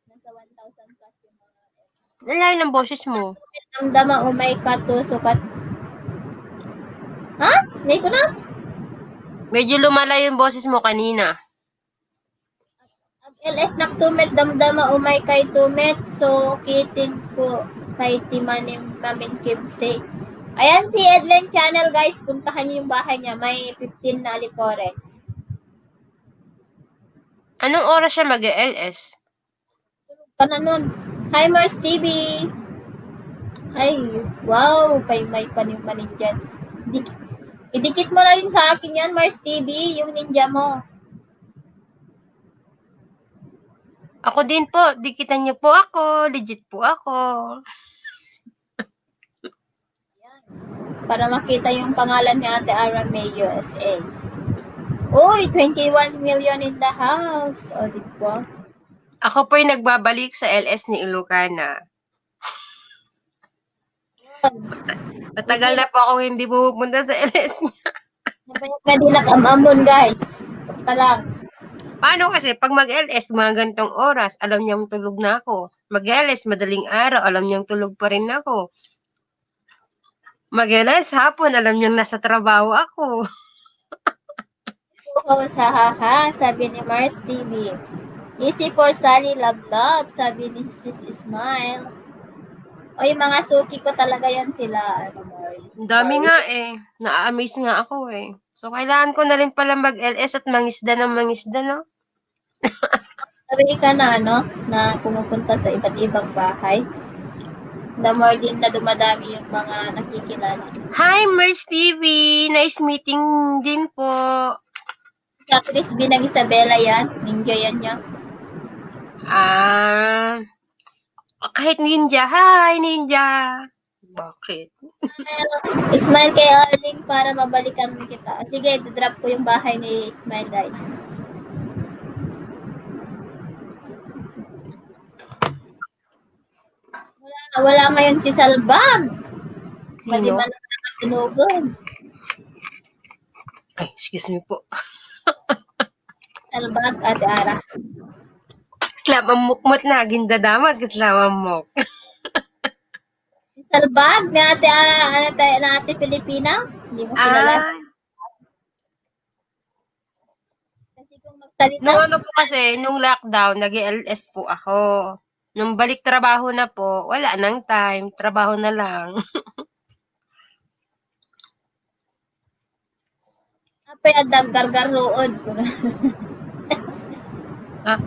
Nasa one thousand plus yung mga Ang layo ng boses mo. Ang dama, umay ka to, sukat. Ha? Nay ko na? Medyo lumalayo yung boses mo kanina. Ag-L S nak tumet, damdama, umay kay tumet, so kiting ko kay ti manim mamin kimse. Ayan si Edlen Channel, guys. Puntahan niyo yung bahay niya. May fifteen na alipores. Anong oras siya mag-L S? Tulog ka na nun. Hi, Mars T V. Ay, wow. Pay may panim-panim dyan. Dik-, idikit mo na rin sa akin yan, Mars T V, yung ninja mo. Ako din po. Dikitan niyo po ako. Legit po ako. Para makita yung pangalan ni Ate Ara May U S A. Uy, twenty-one million in the house. O, di ba? Ako po'y nagbabalik sa L S ni Ilocana. Mata-, matagal na po akong hindi pumupunta sa L S niya. Nabayag na din ang amamon, guys. Pa lang. Paano kasi, pag mag-L S, mga gantong oras, alam niyang tulog na ako. Mag-L S, madaling araw, alam niyang tulog pa rin ako. Mag-L S hapon, alam niyong nasa trabaho ako. Host, ha, ha, ha, sabi ni Mars T V. Easy for Sally, love, love, sabi ni Sis Smile. Oy, mga suki ko talaga yan sila, ano, Mars. Ang dami nga eh. Na-amaze nga ako eh. So, kailangan ko na rin pala mag-L S at mangisda ng mangisda, no? Sabi ka na, ano, na pumupunta sa iba't ibang bahay. The more din na dumadami yung mga nakikilala. Hi, Mars T V! Nice meeting din po. At least binang Isabela yan. Ninja yan niya. Ah, kahit ninja. Hi, ninja! Bakit? Smile kay Arling para mabalikan kita. Sige, drop ko yung bahay ni Smile, guys. Wala, wala ngayon si Salbag. Sino? Madiba na nakatunugan. Ay, excuse me po. Salbag, Ate Ara. Isla mammukmot na, gindadamag, isla mammok. Salbag na Ate, ah, ano tayo, na Ate Filipina? Hindi mo kilala? Ah, Kasi kung magsalita, nung ano po kasi, nung lockdown, nag-L S po ako. Nung balik trabaho na po, wala nang time. Trabaho na lang. Apay, adda gargaruod. Ah,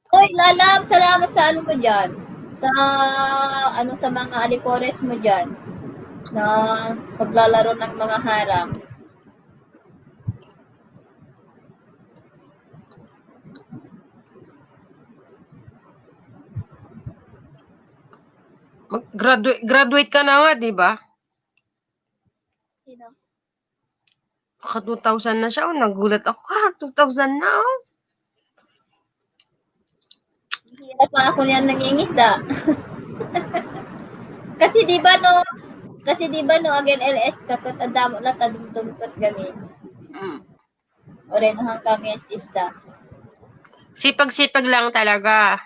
Oy, Lalab, salamat sa ano mo dyan. Sa, ano, sa mga alipores mo dyan. Na paglalaro ng mga harang. Mag-, graduate, graduate ka na nga, di ba? Sino? Naka two thousand na siya, oh, nagulat ako. Ha, two thousand na, oh. Hirap pa ako niyan nangingisda. Kasi di ba no, kasi di ba no, again L S ka, kat adamo na tadumdum kat gamin. Mm. O rin, hanggang yes isda. Sipag-sipag lang talaga.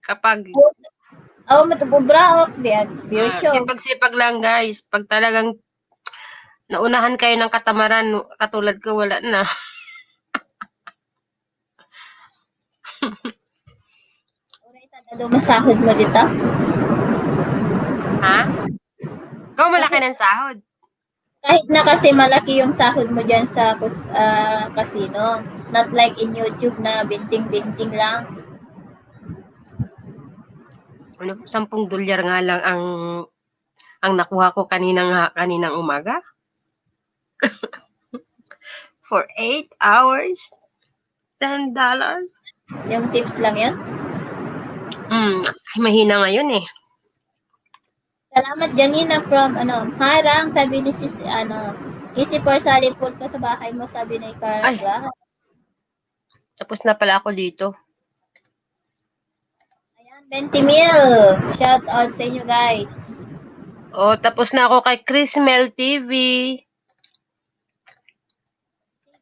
Kapag Aw, matububraok, di at ah, YouTube. Sipag-sipag lang, guys. Pag talagang naunahan kayo ng katamaran, katulad ko, wala na. Ito, masahod mo dito? Ha? Ikaw, malaki ng sahod. Kahit na kasi malaki yung sahod mo dyan sa kus- ah, casino. Not like in YouTube na binting-binting lang. Ano, sampung dolyar nga lang ang ang nakuha ko kanina nga, kaninang umaga. For eight hours, ten dollars. Yung tips lang yan? Mm, ay, mahina ngayon eh. Salamat, Janina, from, ano, Harang, sabi ni sis, ano, easy for Sally, full ka sa bahay mo, sabi ni Ay. Carla. Tapos na pala ako dito. Ayan, twenty mil. Shout out sa inyo, guys. Oh, tapos na ako kay Chris Mel T V.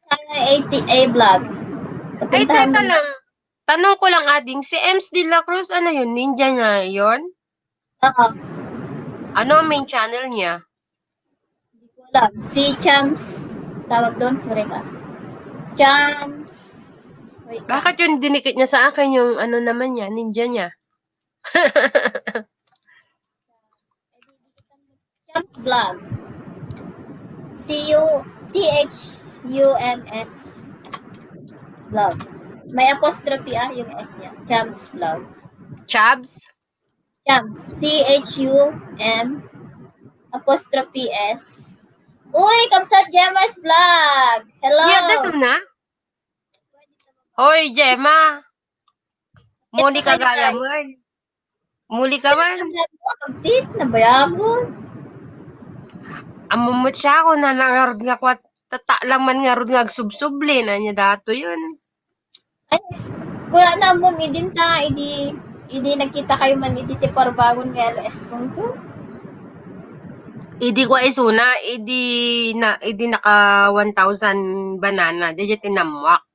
Sana eighty A vlog. Ay, Kapuntahan teka mo. lang. Tanong ko lang, ading, si Ems de la Cruz, ano yun? Ninja niya yun? Oo. Ano ang main channel niya? Hindi ko alam. Si Champs, tawag doon, Reka. Champs. Wait lang. Bakit yung dinikit niya sa akin yung ano naman niya, ninja niya? Champs Vlog. C U, C H U M S Vlog. May apostrophe ah yung S niya. Champs Vlog. Chabs? Champs. C H U M apostrophe S. Uy, kamsat Gemma's Vlog. Hello. Iya, daso na? Hoy, Gemma. Muli ka Ito kayo, gaya mo. Muli ka man. Pagtit, nabayagon. Amumot siya ako na nangarod nga kwat tatalaman nga rod nga agsubsubli na niya dato yun. Ay, wala na mo, idin ta, idi, idi nagkita kayo man, idi ti parbangon nga L S kong to. Idi ko isuna, idi na, idi naka one thousand banana, di tinamwak.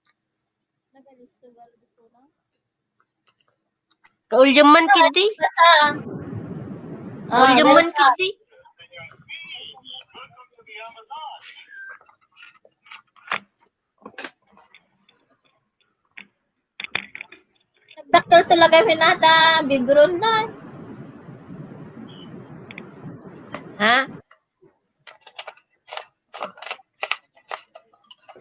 Kaulyan man kidi. Basta, Ah, volume one welcome. Kiti. Nagdakkel talaga hinata, bibron na. Ha?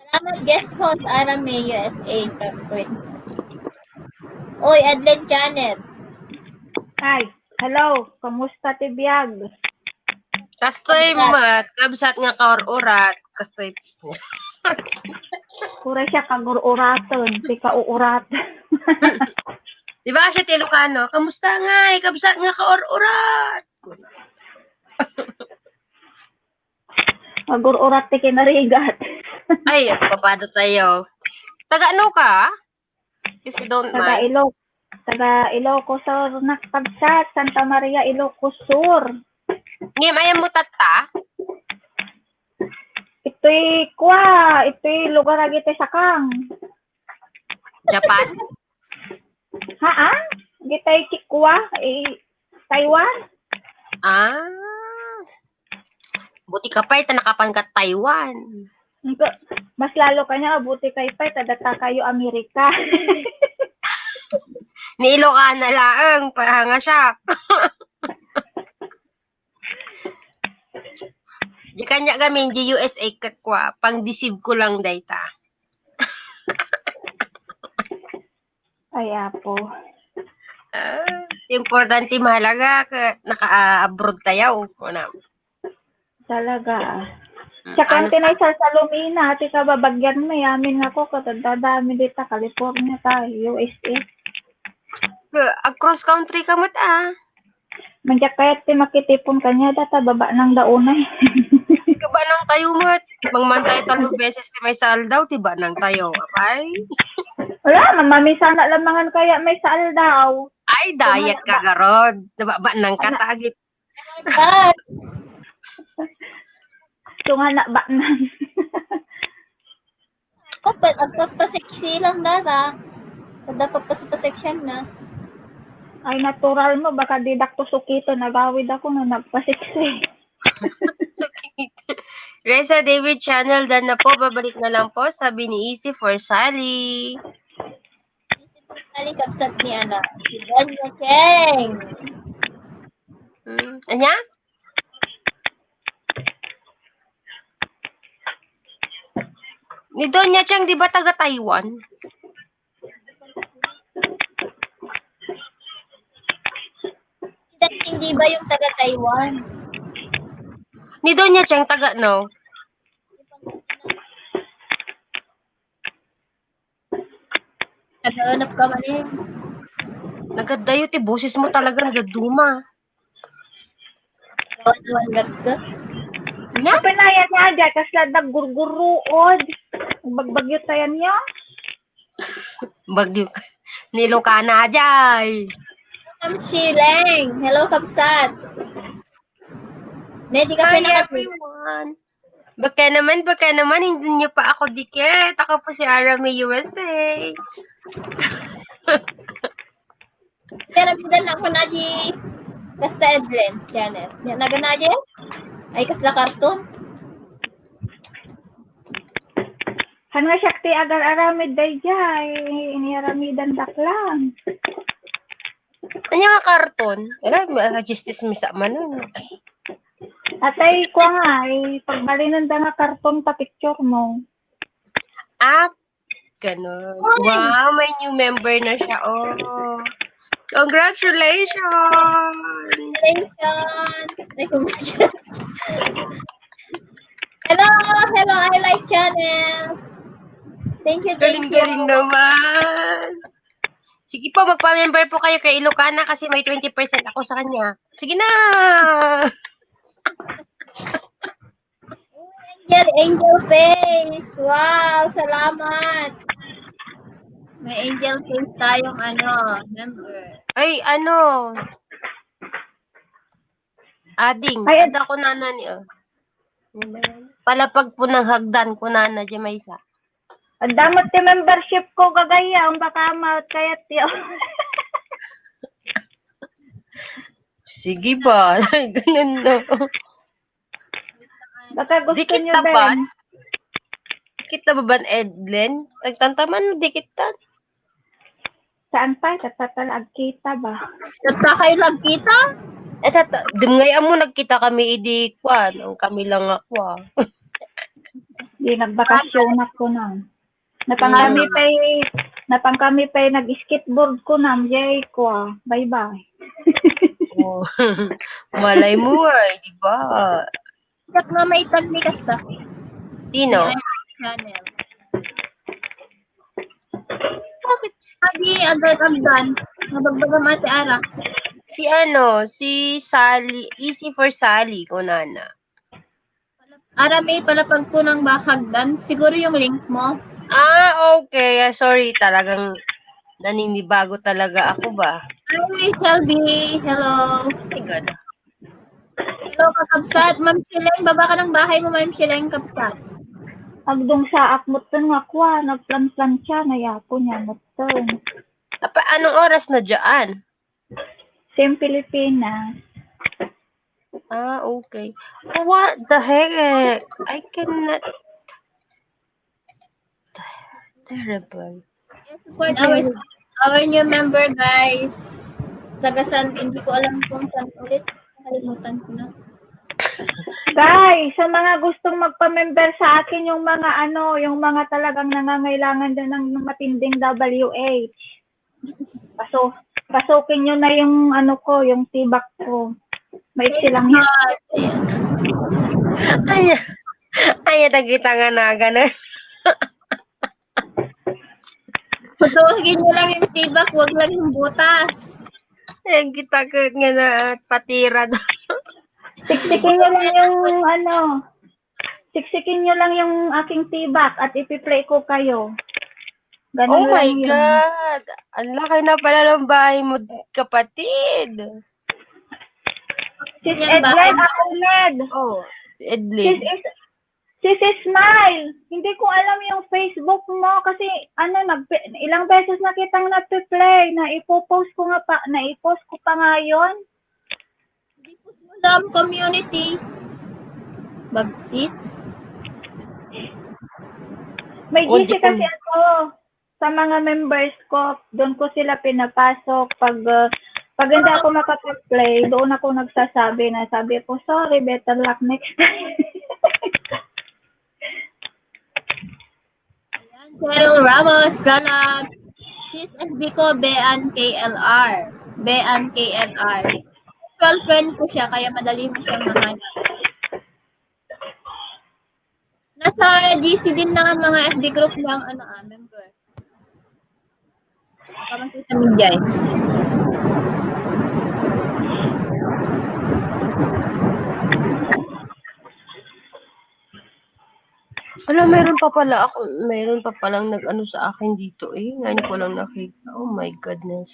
Salamat, guest host, Ara May U S A from Frisco. Oy, Adlen Janet. Hi. Hello. Kamusta ti biag? Kastoy met, kabsat nga kaur-urat. Kastoy. Kura siya kagur-uraton, ti kauurat. Di ba siya ti Ilocano? Kamusta nga, kabsat nga kaur-urat? Magur-urat ti kinarigat. Ay, agpapada tayo. Taga ano ka? If you don't mind. Taga Ilo-, taga Ilocos Sur, nakabsat, Santa Maria, Ilocos Sur. Ngem, ayan mo tatta? Ito'y kwa, ito'y lugar agiti sakang. Japan? Haan? Gitay kikwa, eh, Taiwan? Ah. Buti ka pay, ta nakapan ka Taiwan. Mas lalo kaniak, buti kayo pay, ta data kayo Amerika. Ni Ilocana laeng, parang nga siya. Di kanya kami, di U S A ket kwa, pang-deceive ko lang dayta. Ay, apo. Ah, importante, mahalaga, ka, naka-abroad tayo. Una. Talaga, ah. Mm, tsaka ano ti sa naisalsalumina, ti kababagian mi, amin nga ko, katadadami dita, California ta, U S A. Ka, ag-cross country ka met, ah. Mandiak kayat ti makitipon kaniada ta babanang da unay. Ti banang tayo met. Mangman tayo tallo beses ti maysa aldaw, ti banang tayo. Apay? Wala, mamamisan na lang mangan kaya maysa aldaw. Ay, diet ka garod. Babanang ka ta, agip. Ay, God. Tunga na banang. Agpa-, agpagpa-sexy lang dara. Kada pagpas-, pa-section na. Ay, natural mo. Baka di dakto sukito. Nagawid ako na nagpa-sexy. Sukito. Reza David Channel, done na po. Babalik na lang po. Sabi ni Easy for Sally. Easy for Sally, kabsat ni ano, si Doña Cheng. Hmm. Anya? Ni Doña Cheng, di ba taga Taiwan? Si Dancing Diva yung taga Taiwan. Ni Doña Cheng, taga no? Nagaanap ka man eh. Nagadayo ti boses mo talaga, nagaduma. Kawan-kawan ka. Nya? Apay na yan nga, di, kasla naggurguruod. Bagbagyo tayan niya. Bagyo ka. Ni Ilocana, ajay. Welcome, Shileng. Hello, kabsat. Hi, everyone. Baka naman, baka naman, hindi niyo pa ako dikit. Ako po si Ara May U S A. Pero bidan ako na di Kasta Edlen channel. Yan, naga na di? Ay, kasla karton. Han nga siak ti agar-aramid daydiay, iniyaramidan daklan. Anya nga karton? Ala, ma-, chismis man, no? Atay, kwa nga, eh, pagbalinen da nga karton ta picture mo. Ah, ganun. Wow, may new member na siya, oh. Congratulations! Congratulations! Ay, congratulations! Hello! Hello, I like channel! Thank you, thank you. Galing-galing naman! Sige po, magpa-member po kayo kay Ilocana kasi may twenty percent ako sa kanya. Sige na! Angel, angel face! Wow, salamat! May angel face tayong ano, member. Ay, ano? Ading, ay, ada ko nana ni, oh. Palapag po ng hagdan ko nana, di maysa. Ang damot ti membership ko, gagaya, ang baka maot kayat yo. Sige ba? Ganun, no? Baka gusto Dikit nyo na ba? din. Kita ba ban Edlen? Nagtantaman, dikit tan. Saan pa? Tatatala, agkita ba? Tatta kayo nagkita? Eh, tata, dim ngay amo nagkita kami idi kwan, ang kami lang ako ah. Di nagbakasyon ako na. Napang kami pa'y, napang kami pa'y nag-skateboard ko na, jay ko ah. Bye-bye. Oh. Malay mo ay, di ba? Yak nga maitag ni kasta. Sino? Ay, channel. Bakit? Agi, agad-agdan. Nabagbaga mo, Ate Ara. Si ano, si Sally, easy for Sally, kunana. Ara, may palapag po ng bahagdan. Siguro yung link mo. Ah, okay. Ah, sorry, talagang naninibago talaga ako ba? Hi, Shelby. Hello. My God. Hello, kakabsat. Ma'am Shileng, baba ka ng bahay mo, Ma'am Shileng, kabsat. Agdong saak mo to nga kwa, nagplan-plan siya, nayapo niya mo to. Apa, anong oras na dyan? Same Pilipinas. Ah, okay. What the heck? I cannot. Terrible. Yes, support our, our new member, guys. Taga San, hindi ko alam kung saan ulit. Nakalimutan ko na. Guys, sa mga gustong magpa-member sa akin, yung mga ano, yung mga talagang nangangailangan din ng matinding W H. Paso, pasukin nyo na yung ano ko, yung tibak ko. Maiksi lang yan. Yes, ayan. Ay, ay, nakita nga na ganun. Putulin nyo lang yung tibak, wag lang yung butas. Ay, kita ko nga na patira daw. Siksikin nyo lang yung ano, siksikin nyo lang yung aking tibak at ipi-play ko kayo. Ganun Oh my lang yun. God! Ang laki na pala ng bahay mo, kapatid. Sis Yan ba? Edlen, ako, Ned. Oh, si Sis, Edlin. is, Sis Smile, hindi ko alam yung Facebook mo kasi ano, nag, ilang beses na kitang nagpe-play, na ipopost ko nga pa, na ipost ko pa ngayon. Hindi po sila ang community. Bagtit. May Oh, G C di- kasi ako sa mga members ko, doon ko sila pinapasok pag uh, pag hindi ako makapag-play, doon ako nagsasabi na sabi ko, "Sorry, better luck next time." Ayan, Cheryl Ramos, Galap. Sis, F B ko, Bean K L R. Bean K L R. Mutual friend ko siya, kaya madali mo siyang mahanap. Nasa G C din na mga F B group ng ano, ah, member. Kamakita mo, Jai. Ano, meron pa pala ako, meron pa palang nag-ano sa akin dito eh. Ngayon ko lang nakita. Oh my goodness.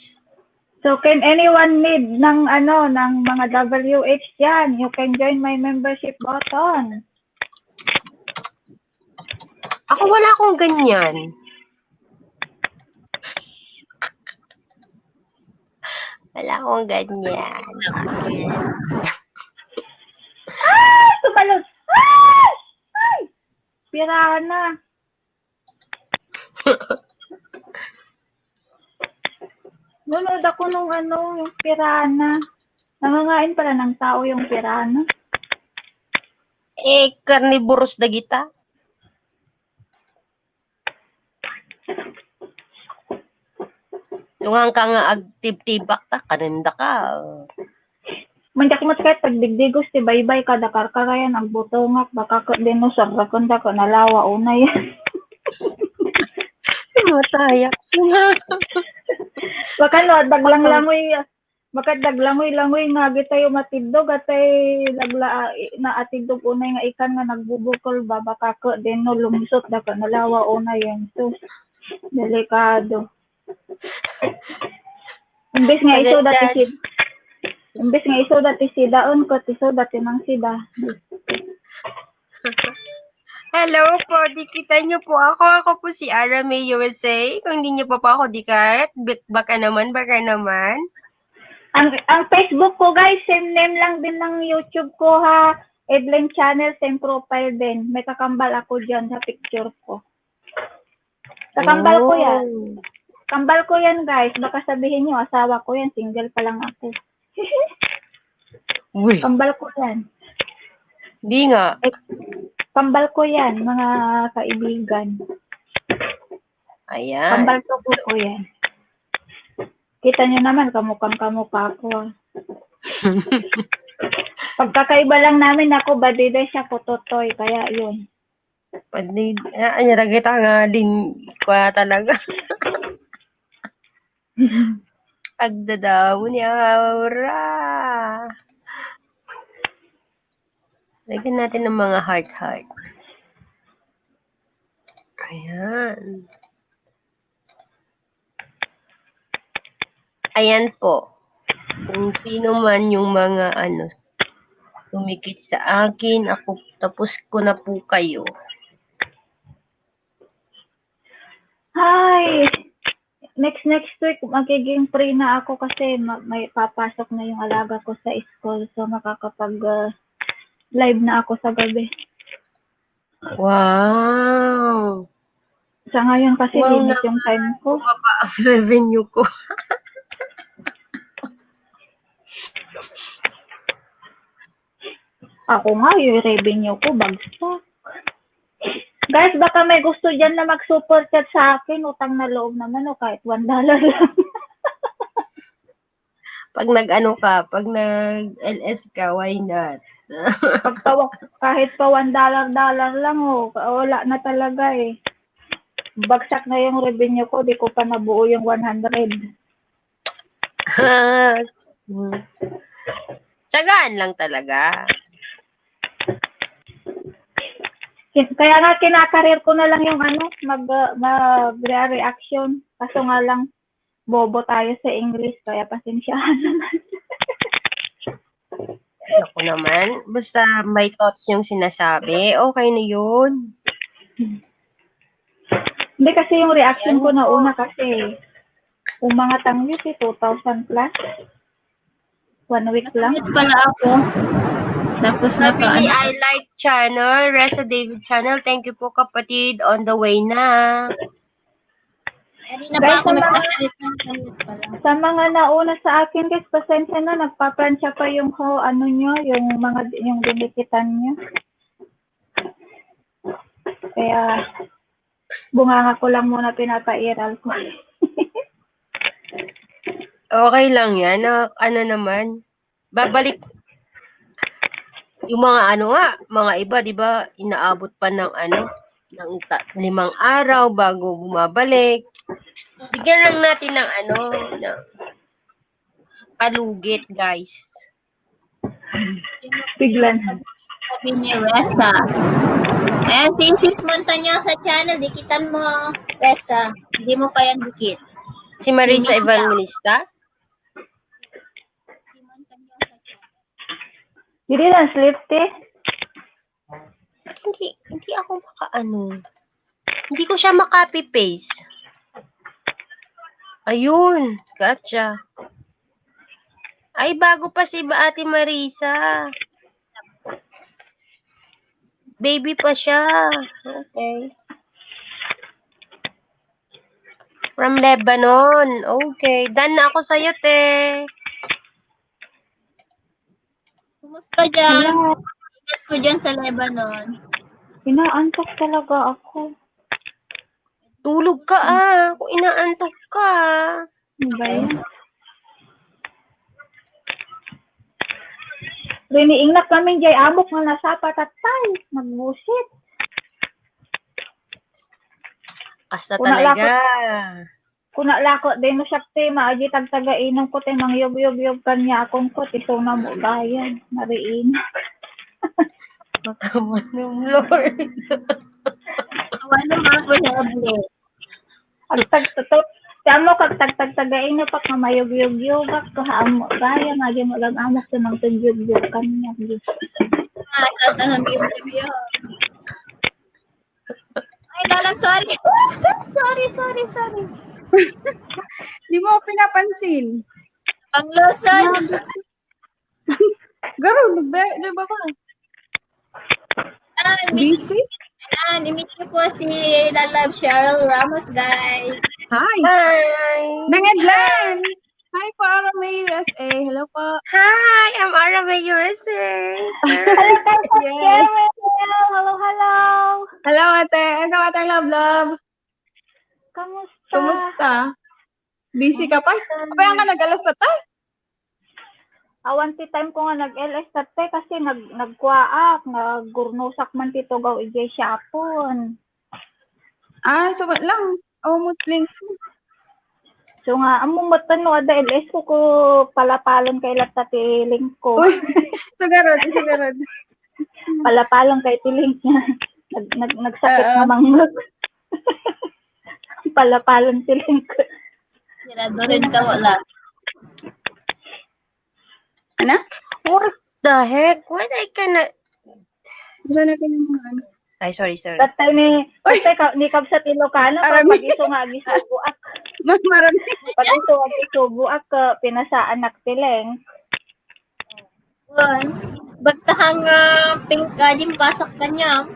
So, can anyone need ng ano, ng mga W H dyan? You can join my membership button. Ako wala akong ganyan. Wala akong ganyan. Ay! Tumalon! Ay! Ay! Pirana. Nanood ako nung ano, yung pirana. Nangangain pala ng tao yung pirana. Eh, carnivorous da kita. Tungang ka nga agtibtibak ta, kanenda ka. Manjak mo kahit pagdigdigos ti baybay kada karkarayan agbutongak baka ka dinosaur rakon da ka nalawa unay. Matayak sila. Baka no, daglang langoy, baka daglangoy langoy nga gitayo matidog atay lagla naatidog unay nga ikan nga nagbubukol ba baka ka din no lumsot da ka nalawa unay yan. Sus, delikado. Imbes nga iso dati si Imbes nga iso dati si daon ko, iso dati nang sida. Hello po, di kita niyo po ako. Ako po si Ara May U S A. Kung di niyo pa po ako di kahit, bak- baka naman, baka naman. Ang, ang Facebook ko, guys, same name lang din ng YouTube ko, ha. Edlin Channel, same profile din. May kakambal ako dyan sa picture ko. Kakambal ko yan. Oh. Kambal ko yan, guys. Baka sabihin nyo, asawa ko yan. Single pa lang ako. Uy. Kambal ko yan. Di nga. Eh, kambal ko yan, mga kaibigan. Ayan. Kambal ko po yan. Kita nyo naman, kamukhang kamukha ko, ah. Pagkakaiba lang namin, ako badida, siya kutotoy. Kaya yun. Pwede, ah, anya na kita nga din, kwa talaga. Agdadaw ni Aura. Lagyan natin ng mga heart-heart. Ayan. Ayan po. Kung sino man yung mga ano, dumikit sa akin, ako, tapos ko na po kayo. Hi! Next, next week, magiging free na ako kasi ma-, may papasok na yung alaga ko sa school. So, makakapag, ah, live na ako sa gabi. Wow! Sa ngayon kasi, Wow limit yung naman. Time ko. Bumaba ang revenue ko. Ako nga, yung revenue ko, bagsak. Guys, baka may gusto dyan na mag-super chat sa akin, utang na loob naman, o kahit one dollar lang. Pag nag-ano ka, pag nag-L S ka, why not? Pagpawa-, kahit pa one dollar, dollar lang, oh, wala na talaga eh. Bagsak na yung revenue ko, di ko pa nabuo yung one hundred. Hmm. Tsagaan lang talaga. Kin-, kaya nga kinakarir ko na lang yung ano, mag-, mag-reaction. Kaso nga lang, bobo tayo sa English, kaya pasensyahan naman. Ako naman, basta may thoughts yung sinasabi, okay na yun. Hindi kasi yung reaction Ayan ko na po. Una kasi, umangat ang views eh, two thousand plus. One week lang. Nag-mute pala ako. Tapos Sabi naka-, ni ano. I like channel, Reza David channel. Thank you po, kapatid. On the way na. Kanina pa Guys, ako sa mga, nagsasalita, nag-mute pala. Sa mga nauna sa akin, guys, pasensya na, nagpapransya pa yung ho, ano nyo, yung mga, yung dinikitan nyo. Kaya, bunganga ko lang muna pinapairal ko. Okay lang yan. Ah, ano naman, babalik. Yung mga ano nga, mga iba, di ba, inaabot pa ng ano, ng ta-, limang araw bago bumabalik. Bigyan lang natin ng ano, ng kalugit, guys. Bigla na. Sabi ni Reza. Ayan, si Isis Montañosa channel, dikitan mo, Reza. Hindi mo pa yan dikit. Si Marisa Finish na. Evangelista? Did you not sleep, te? Hindi, hindi ako makaano. Hindi ko siya ma-copy-paste. Ayun, gotcha. Ay, bago pa si ba-, Ate Marisa. Baby pa siya. Okay. From Lebanon. Okay. Done na ako sa'yo, te. Kumusta dyan? Hello. Ingat ko dyan sa Lebanon. Inaantok talaga ako. Tulog ka, ah. Kung inaantok ka. Ano ba yan? Riniingnak namin jay amok nga nasapa, tatay. Nagbusit. Kasta Kuna talaga. Lako, kuna lako, di mo siya, te, maaji tagtaga inong ko, te, mangyog-yog-yog kanya akong ko, te, so na mo bayan, nariin. Makamanong, Lord. Ano nga po na, Able? Agtagtagtag, kamo kag tagtagtagain na pak nga mayugyugyugak ko ha amo gaya nga di mo lang anak sa mga tugyugyug kanya. Ah, sa tanang yugyugyug. Ay, dalam, sorry. Sorry, sorry, sorry. Di mo pinapansin. Ang lusot. Garo, nagbe-, di ba ba? Yan, meet, busy? Yan, i-meet niyo po si Lalab Cheryl Ramos, guys. Hi. Hi. Nang Edlan. Hi po, Ara May U S A. Hello po. Hi, I'm Ara May U S A. Hello, guys. Yes. Hello, hello. Hello, ate. Hello, ate Love Love. Kamusta? Kumusta? Busy ka pa? Kamusta? Apay, ang ka nag-alas siyete? Awan ti time ko nga nag-L S siyete kasi nag-, nagkuaak, nagurnusak man ti tugaw idiay Siapon. Ah, so, wait lang. Awan met link. So nga, ammo met no, adda L S ko, ko palapalon kay latta ti link ko. Uy, sugarod, sugarod. Palapalon kay ti link niya. Nag-, nag-, nagsakit nga manglok. Palapalon ti link. Sira doon ka wala. Ana? What the heck? What I cannot... Saan na kayo naman? Ay, sorry, sorry. Patay ni, patay ka, ni Kabsat Ilocano, pag isu nga agisubuak. Marami. Pag isu nga agisubuak, pinasaan ak ti link. Wen, bagtahang, ah, pink, ah, dimpasak kaniam.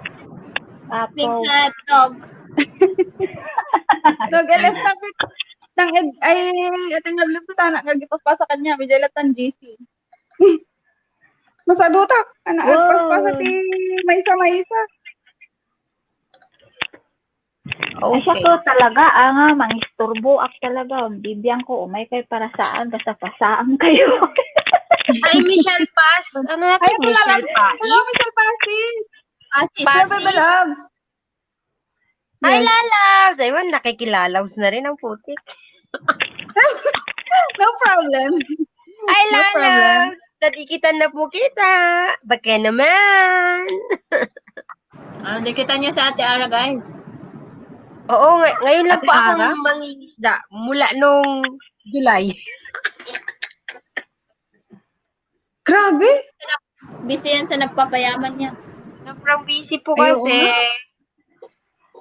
Apo. Pink, ah, dog. Dog, alas tapit. Tang ed, ay, ateng nga blue ko, tana, nga gipapasak kaniam, medyo latan G C. Masadutak, anak, agpaspasa ti maysa-maysa. Ay, siya to talaga, ah, nga, mangisturbo ak talaga. Bibiang ko, umay kayo para saan, basta pasaan kayo. Ay, Michelle Paz. Ano natin, Michelle Paz? Hello, Michelle Paz. Paz. Hello, Bebe Loves. Hi, Lalabs! Ayun, nakikilalabs na rin ang putik. No problem. Hi, Lalabs! Nadikitan na po kita. Baka naman. Ah, dikitan niyo si Ate Ara, guys. Oo, ngay-, ngayon lang po ako mangingisda mula nung July. Grabe! Busy yan sa nagpapayaman niya. Sobrang busy po kasi.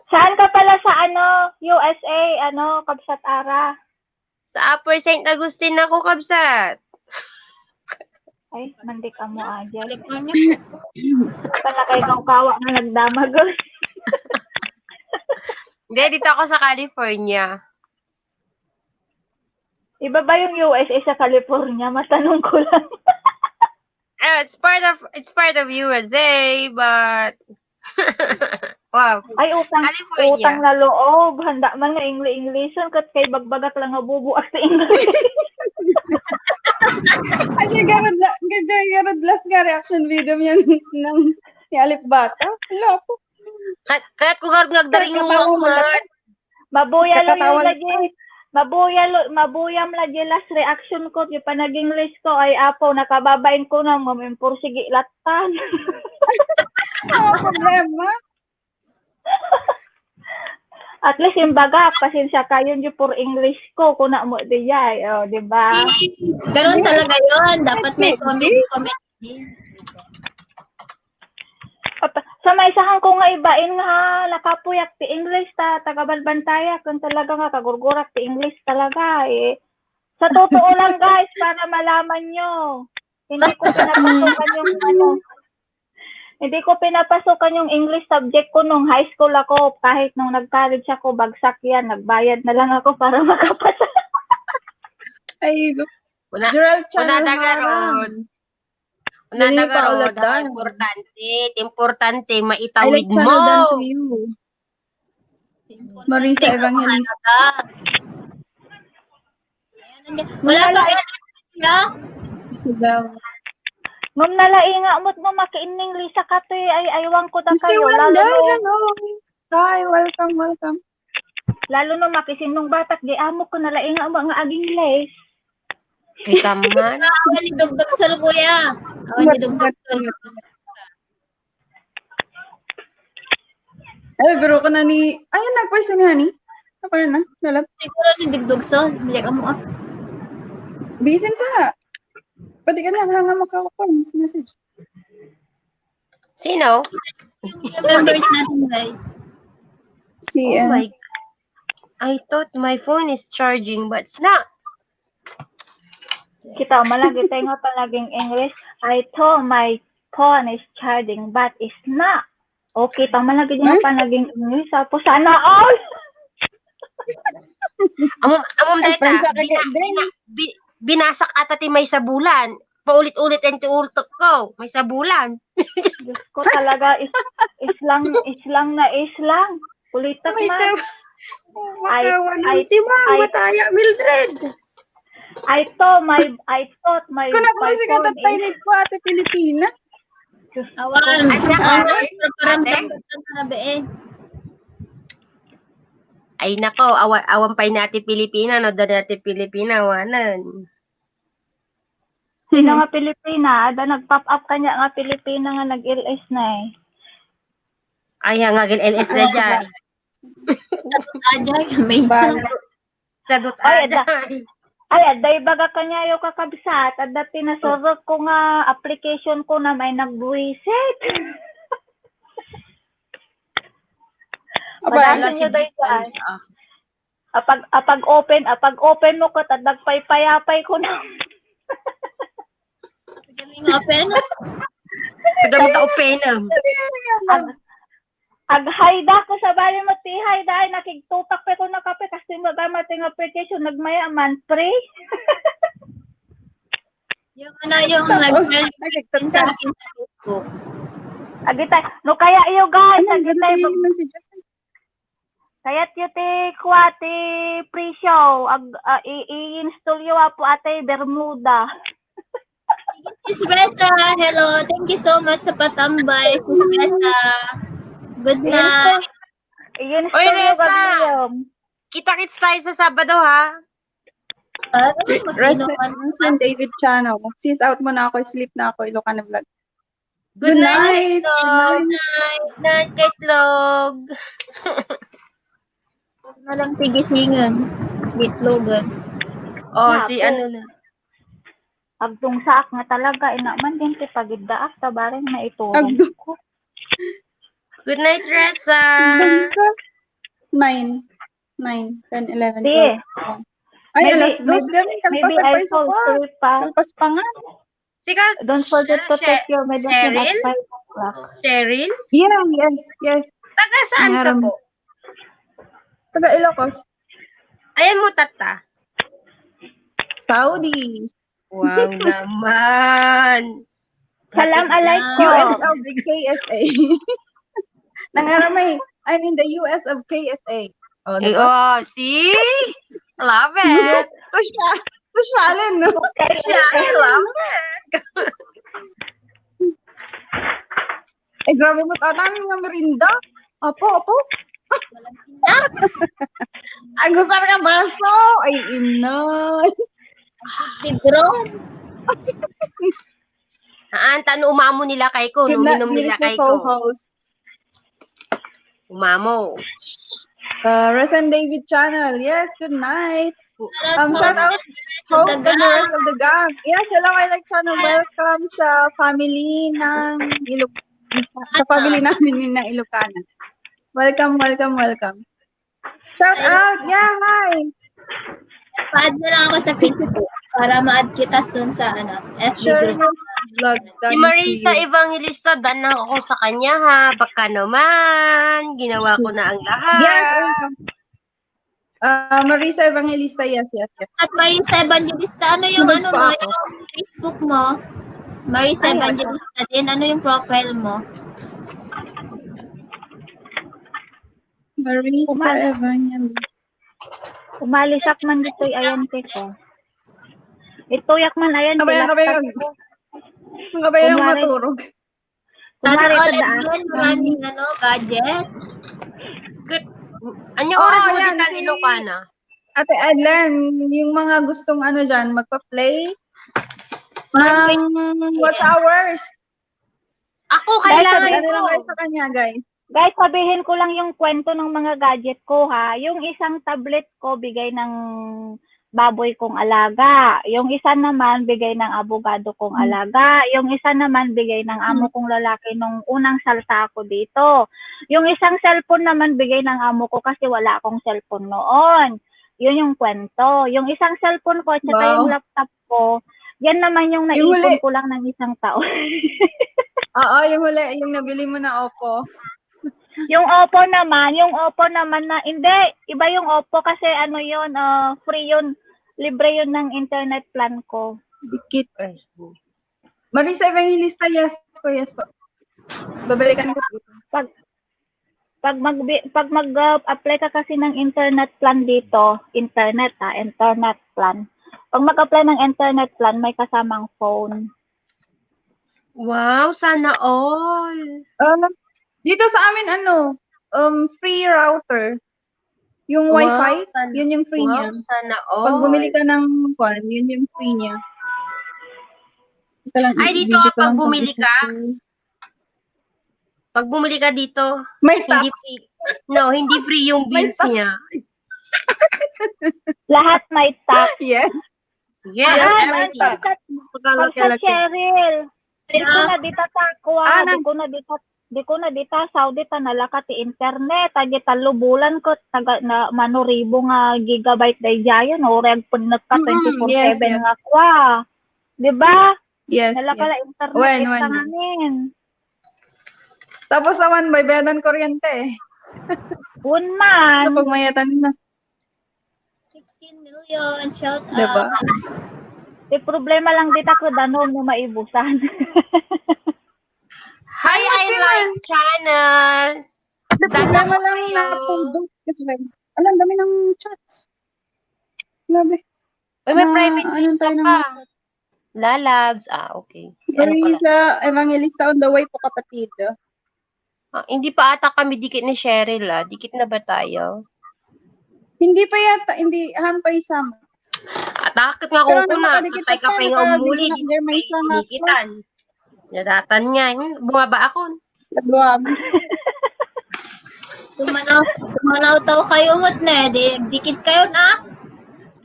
Saan ka pala sa, ano, U S A, ano, Kabsat Ara? Sa Upper Saint Augustine ako, Kabsat. Ay, mandik amo, ah, dyan. California. Pala kay kawkawa nga nagdamag. Hindi, dito ako sa California. Iba ba yung U S A sa California? Matanong ko lang. Eh, it's part of, it's part of U S A, but, wow. Ay, utang, California. Utang na loob. Handa man nga Ingli-Inglison, kat kay bagbagak lang nga bubuak sa English. Ay, garod la-, garod last nga reaction video niya ng, ni Alip Bata. Hala po. Kat, kat ko garod nga agdaring yung mga Mabuya lang yung lagi. Mabuya lo-, mabuyam lagi last reaction ko, yung panag-English ko, ay apo, nakababain ko na, ngem imporsigi latan. Ang problema. At least, yung baga, pasensya kayo, yung for English ko, kuna mo di ay, oh, di ba? Ganun talaga yun. Dapat may comment, comment. Apa-, sa maisahan ko nga ibain nga nakapuyak ti English ta, taga Balbantayak, kun talaga nga kagurgurak ti English talaga, eh. Sa totoo lang, guys, para malaman nyo, hindi ko pinapasukan yung, ano, hindi ko pinapasukan yung English subject ko nung high school ako. Kahit nung nag-college ako, bagsak yan. Nagbayad na lang ako para makapasa. Ay, Gerald Channel Harang. Nadagarod. Nadagarod, ang importante, importante, maitawid mo. I like Channel Dan to you. Marisa Evangelista. Wala ka, Isabel. Ma'am, nalainga mo't mo makiinning Lisa Katoy, ay, aywan ko da kayo. Mister Wanda, hello. Hi, welcome, welcome. Lalo no makisinong batak, di amo ko nalaing nga, nga aging les. Kita man. Awan ni Dugdug sa lubuya. Awan ni Dugdug sa lubuya. Ay, pero ko na ni, ayun, nag-question ni Honey. Ako na na, lalap. Siguro ni Dugdug sa, hindi ka mo, ah. Bisan sa, pwede ka na, nga, nga makakuha, message. Sino? Yung members natin, guys. Si, oh my, I thought my phone is charging, but it's not. Kita mo lagi tayo nga palaging English. I told my phone is charging, but it's not. Okay, tama lagi nga palaging English. Apo, sana all. Amom, amom dahil ta, bina, bina, bi, binasak ata ti may sabulan. Paulit-ulit ang tiultok ko. May sabulan. Diyos ko talaga, is, islang, islang na islang. Ulitak na. Ay, ay, si Mama, ay, taya, Mildred. I thought my, I thought my, Kuna ko kasi katatay ni ko, Ate Pilipina. Awan. Ay, siya, awan. Paparamdam ko na ba eh. Ay, nako, awan, awan pa'y nati Pilipina, no? Da nati Pilipina, awanan. Sino nga Pilipina? Ada nag-pop up kanya nga Pilipina nga nag-L S na eh. Ay, nga nag-L S na dyan. Ajay, amazing. Sadot ay, ada. Ay, adda ibaga kaniayo kakabsat, adda pinasurot ko nga application ko na may nagbuwisit. Aba, Madali nyo dahi dyan. Apag, apag open, apag open mo ko, tad nagpaypayapay ko na. Kami nga open. Kada mo ta open. Ag-, Aghayda ko sa bali mo ti hayda ay nakigtutak pa ko na kape kasi magama ti nga application nagmaya man free. Yung ano yung nag-send sa akin sa Facebook. Agitay, no kaya iyo guys, agitay. Kayat iyo ti kuwa ti presyo, ag, uh, i-install iyo apo atay Bermuda. Miss Reza, hello. Thank you so much sa patambay, Miss Reza. Good night. Iyon, Oy, Reza. Kita-kits tayo sa Sabado, ha? Ah, Reza, Reza David Channel. Sis out mo na ako, sleep na ako, Ilocano Vlog. Good night. Good night, Itlog. Ano lang tigisingan? Bitlogan. Oh, si ano na. Agdungsaak nga talaga, ina man din ti pagiddaak, tabareng maiturong ko. Good night, Reza. Nine. Nine, ten, eleven, twelve. Ay, alas dos, gamin, kalpasag pa yung suka. Kalpas pa nga. Sika, Don't forget to take your medicine at five o'clock. Cheryl? Yeah, yes, yes. Taga saan ka po? Taga Ilocos. Ayan mo, tata. Saudi. Wow naman. Salam alaikum. U S of K S A. Nangaramay, I'm in the U S of K S A. Oh, diba? Oh, see? Love it. Tusya, tusyalin, no? Tusyalin, love it. Eh, grabe mo, tatangin nga merinda. Apo, apo. Ang gusar nga baso. Ay, inoy. Tigron. Haan, tano umamo nila kay ko, uminom nila kay ko. Umamo. Uh, Resan David Channel. Yes, good night. Um, shout out host and the rest of the gang. Yes, hello, I like channel. Welcome sa family ng Ilog sa, sa family namin ni na Ilocana. Welcome, welcome, welcome. Shout out! Yeah, hi! Pa-add na lang ako sa Facebook para ma-add kita dun sa ano, F B group. Si Marisa Evangelista, dan lang ako sa kanya ha. Baka naman, ginawa ko na ang lahat. Yes, uh, Marisa Evangelista, yes, yes, yes. At Marisa Evangelista, ano yung ano mo, yung Facebook mo? Marisa Evangelista din, ano yung profile mo? Marisa Evangelista. Umalisak man ditoy ayan ko. Ituyak man ayan. Kabayang, kabayang. Ang kabayang maturog. Sana all and yun, maraming ano, gadget. Good. Ano oras mo di tan Ilocana? Ate Adlan, yung mga gustong ano dyan, magpa-play ng watch hours. Ako, kailangan ko. Ano lang kayo sa kanya, guys? Guys, sabihin ko lang yung kwento ng mga gadget ko, ha. Yung isang tablet ko, bigay ng baboy kong alaga. Yung isa naman, bigay ng abogado kong alaga. Yung isa naman, bigay ng amo kong lalaki nung unang salta ako dito. Yung isang cellphone naman, bigay ng amo ko kasi wala akong cellphone noon. Yun yung kwento. Yung isang cellphone ko at saka yung laptop ko, yan naman yung naipon ko lang ng isang taon. Oo, yung huli, yung nabili mo na Oppo. Yung Oppo naman, yung Oppo naman na, hindi, iba yung Oppo kasi ano yun, ah, free yun, libre yun ng internet plan ko. Dikit. Marisa Evangelista, yes po, yes po. Babalikan ko. Pag pag mag pag mag-apply ka kasi ng internet plan dito, internet ha, internet plan. Pag mag-apply ng internet plan, may kasamang phone. Wow, sana all. Um, dito sa amin, ano, um, free router. Yung Wow, wifi, sana- yun yung free niya. Wow, sana all. Pag bumili ka ng kwan, yun yung free niya. Ito lang, Ay, dito, video ko pag lang kung bumili isa ka? free. Pag bumili ka dito, May hindi tax. free. No, hindi free yung May bills tax. niya. Lahat may tax. Yes. Yes, Ah, everything. may tax. Pagsa Cheryl, di ko na dita takwa, Ah, di ko na dita, di ko na dita Saudi ta nalaka ti internet, agi tallo bulan ko taga na manuribo nga gigabyte daydiayo, no, ureg pennek ka Mm-mm, twenty-four seven yes, yes. nga kwa. Di ba? Yes, Nalaka yes. la internet Wen, ita wen. Ngamin. Tapos awan, baybayadan kuryente eh. Wen man. Sa pagmayatan na. sixteen million, shout Diba? out. Ti problema lang dita ket ano mo maibusan. Hi, I like channel. Hindi, problema lang na pundok. Kasi, alam, dami ng chats. Grabe. Uy, may Na, private ano room ka tayo ng pa. Lalabs. Ah, okay. Ano pala? Marisa Evangelista on the way po, kapatid. Ah, hindi pa ata kami dikit ni Cheryl, ah. Dikit na ba tayo? Hindi pa yata, hindi, han pa isang. At akit nga Pero kung kuna, nakadikit patay ka tayo, pa yung grabe, umuli, di grabe, may pa isang dinikitan. Nadatan niya, yun, bumaba ako. Nagwam. Tumanaw, tumanaw tao kayo mo't ne, di, dikit kayo na.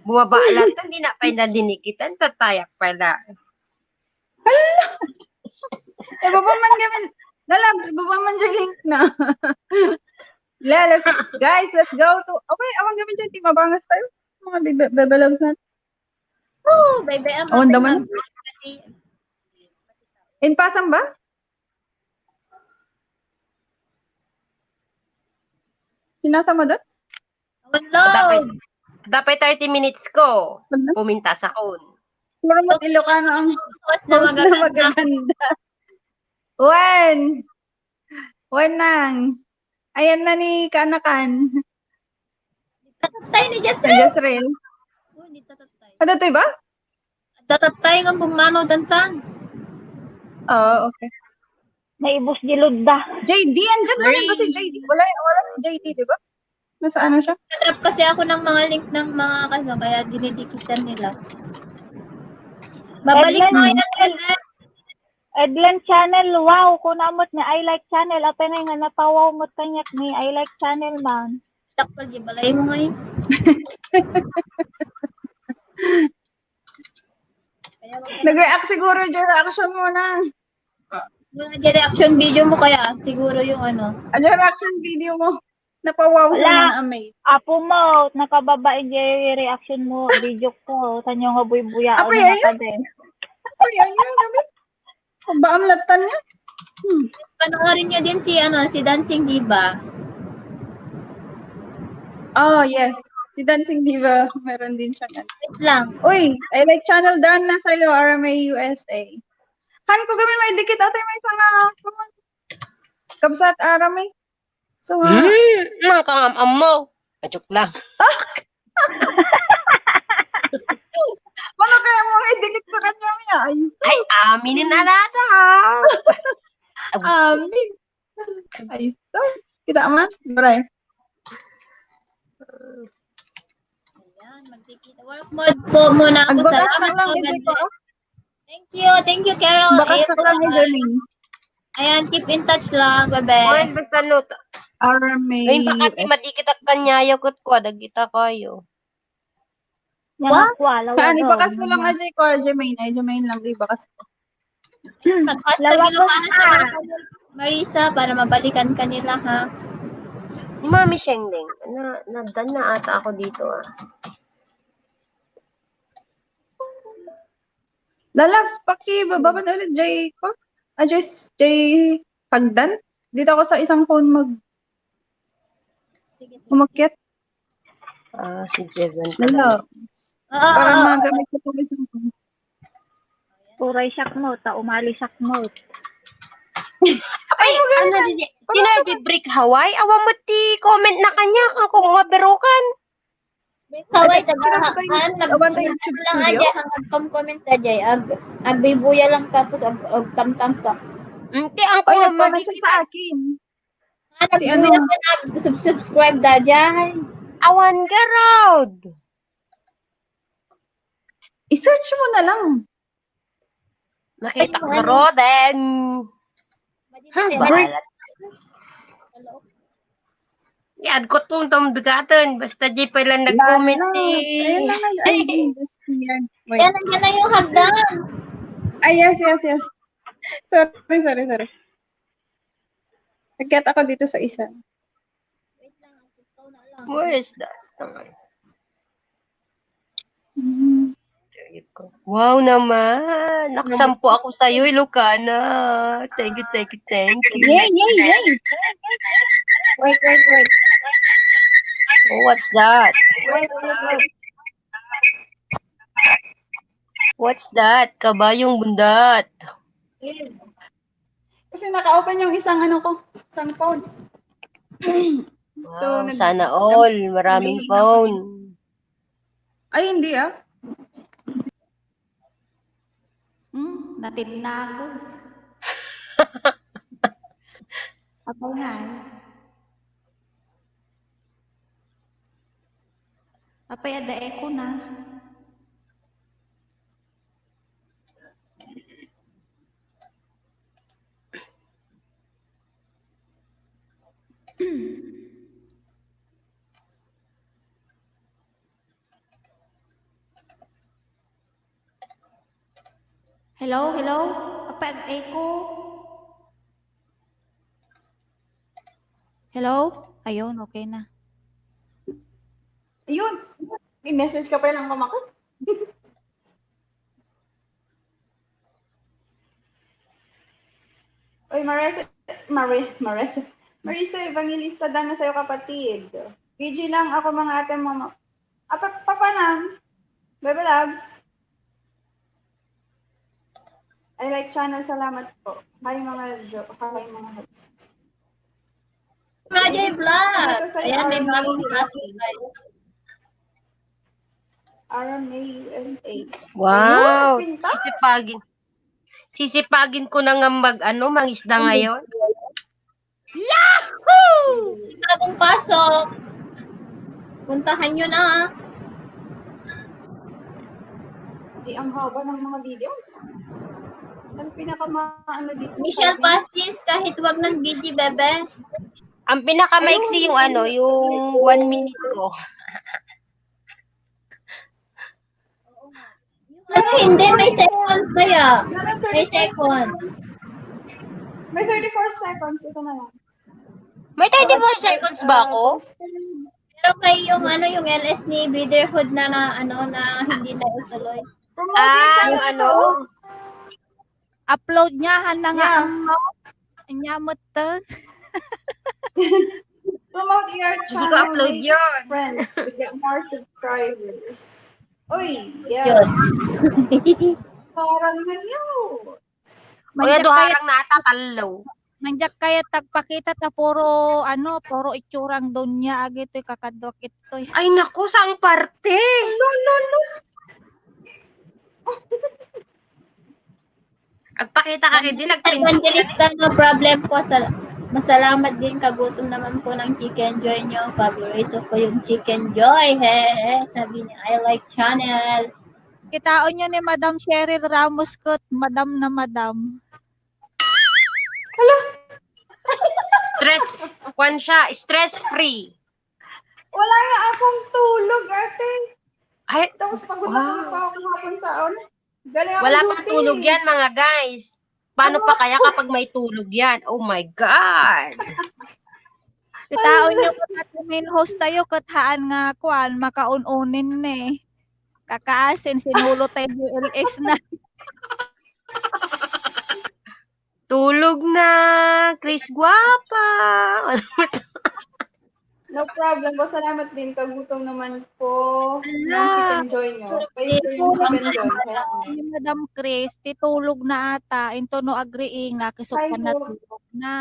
Bumaba lahat, hindi na pa yung nadinikitan, tatayak pala. Eh, baba man kami. Lalabs, baba man yung link na. La, let's, guys, let's go to, okay, awan kami dyan, timabangas tayo. Mga bebe, bebe loves na. Oh, baby, ang Awan ating daman. mga- In Pasam ba? Pinasa mo doon? Awan Dapat, load. dapat thirty minutes ko. Ano? Pumintas ako. Puro mo Ilocano ang Tapos na post na magaganda. magaganda. Wen! Wen nang. Ayan na ni Kanakan. Tatatay ni Ni Jezreel. Jezreel. Oh, hindi tatatay. Ano to ba? Tatatay nga pumanaw dansan. Oo, okay. Naibus di Ludda. J D, andyan pa rin ba si J D? Wala, wala si J D, di ba? Nasa ano siya? Nag-drop kasi ako ng mga link ng mga kaso, kaya dinidikitan nila. Babalik Edlin, mo yan, Edlin. Edlin channel, wow, kuna mo't ni I like channel, apay nga napawaw mo't kaniak ni I like channel man. Dakkel di balay mo ngayon. Kaya wag ka na- Nag-react siguro yung reaction mo na. Muna di reaction video mo kaya, siguro yung ano. Ano yung reaction video mo? Napawaw siya Wala. Na-amaze. Apo mo, nakababa yung reaction mo, video ko, tanyo nga buy-buya, Apo, ano yun? na ka din. Ay, ano yun? Ano? Ang baam latan niya? Hmm. Panoorin nyo din si ano, si Dancing Diva. Oh, yes. Si Dancing Diva, meron din siyang ano. Wait lang. Uy, I like channel Dan na sa'yo, R M A U S A. Han ko kami may dikit ata may isang ah, kabsat R M A. So, ah, Hmm, mga kangam-am mo. Ah, joke lang. Ano kaya mo may dikit sa kanya niya? Ay, Ay, aminin na natin. Amin. Ay, so, kita man? Maray. Ayan, magkikita. Work mode po muna ako. Agbakas na Salamat lang, po. hindi ko. Thank you. Thank you, Carol. Bakas na lang, Jermaine. Ayan, keep in touch lang, bebe. Well, basta no, R M A ngayon pa kasi U S. Madikit at kanyayo kut ko, dagita kayo. Yan ang kwala, Saan? wala. Ibakas mo lang, Ajay ko, Jermaine. Ay, Jermaine lang, ibakas ko. Pag-hashtag Lawas Ilocano sa na. mga Marisa, para mabalikan ka nila, ha? Ni Mami Shengdeng, na, nagdan na ata ako dito ah. Lalabs, pakibaba na ulit, Jay ko. Ah, Jay, Jay Hagdan. Dito ako sa isang phone mag-, umakyat. Ah, si Jeven Hello. pala. Oo, Para oo. magamit ko itong isang phone. Uray siakmot, ta umali siakmot. Ay, ano, di, di na di break Hawaii? Awan mo ti comment na kanya, kang kung mabirukan. Kaway, Kita mo tayo, tagaan, nag- awan tayo YouTube lang studio? Aja, ang nag-comment Aja, ag, agbibuya lang tapos ag, agtamtam sa. Hindi, ang Ay, comment, nag-comment siya sa akin. Ah, Si nagbuya ano? ka, nag-subscribe da Aja. Awan garod. I-search mo na lang. Nakita ko Ay, garod, then. Ay, Bahala. Hello? Yan, kot pong tong bigatan. Basta di pala nag-comment Lalabs. Ayan eh. na nga. Ay, gusto niyan. Wait. Yan, yan na yung hagdan. Ay, yes, yes, yes. Sorry, sorry, sorry. Nagkat ako dito sa isa. Wait lang, ikaw na lang. Where is that? Hmm. There you go. Wow naman! Nakasampo ako sa'yo, Ilocana. Thank you, thank you, thank you. Yay, yay, yay! Wait, wait, wait. Oh, what's that? Wait, wait, wait. What's that? Kabayong bundat. Yay. Kasi naka-open yung isang ano ko, isang phone. So, Wow, nag- sana all. Maraming phone. Ay, hindi ah. Hmm, natinago. Apay nga eh. Apay ada echo na. Hello, hello? Apay ag-echo? Hello? Ayun, okay na. Ayun. May message ka pa lang kumakot. Oy, Marisa, Mari, Marisa. Marisa Evangelista, dana sa'yo, kapatid. B G lang ako, mga ate, mga ma-, apa, papanam. Bebe Loves. I like channel, salamat po. Hi, mga jo-, hi, mga host. Project Vlog. Ano to sa Ayan, may R M A bagong U S A? pasok, guys. R M A U S A. Wow! Ayun, pintas. Sisipagin. Sisipagin ko na nga mag, ano, mangisda ngayon. Bagong pasok. Puntahan nyo na. Ay, ang haba ng mga video. Ang pinaka ma-, ano dito, Michelle five minutes. Pastis, kahit wag ng B G, bebe. Ang pinakamaiksi yung ano, yung one minute ko. Ano, hindi, may second kaya. Meron May thirty-four second. seconds. May thirty-four seconds. Ito na lang. May thirty-four seconds ba ako? Pero kay yung ano, yung L S ni Brotherhood na, na ano, na hindi na ituloy. Promote Ah, yung yung channel ano? ko. Upload niya, han na nga Yeah. ang nya mo ton. Promote your Hindi ko channel, upload make yun. friends to get more subscribers. Uy, Yun. yeah. Parang na yun. O, ya, duharang na ata, talo. Manjak kaya tagpakita ta puro, ano, puro itsurang dunya, agi to'y kakadwak ito'y. Ay, naku, saang parte? No, no, no. Agpakita ka, kay di nagprint. Evangelista, no problem po. Sal- masalamat din, kagutom naman po ng Chicken Joy nyo. Paborito ko yung Chicken Joy. He, he, sabi niya, I like channel. Kitaon nyo ni Madam Cheryl Ramos ket, madam na madam. Stress, kwan siya, stress free. Wala nga akong tulog, ate. Ay, Tapos pagod na pagod wow. pa ako kahapon sa ano. Galing ako Wala duty. Pang tulog yan, mga guys. Paano Ano pa kaya ako? Kapag may tulog yan? Oh my God! Kitaon nyo ket, ate, main host tayo, ket haan nga, kwan, makaun-unin ni. Kakaasin, sinulo tayo G L S na. Tulog na, Chris Guapa. No problem po. Salamat din. Kagutom naman po ng Ala. Chicken Joy nyo. Kayo po yung Chicken Joy. Kaya Ni Madam Chris, titulog na ata. Into no agree nga, kisok Ay, ka po. Natulog na.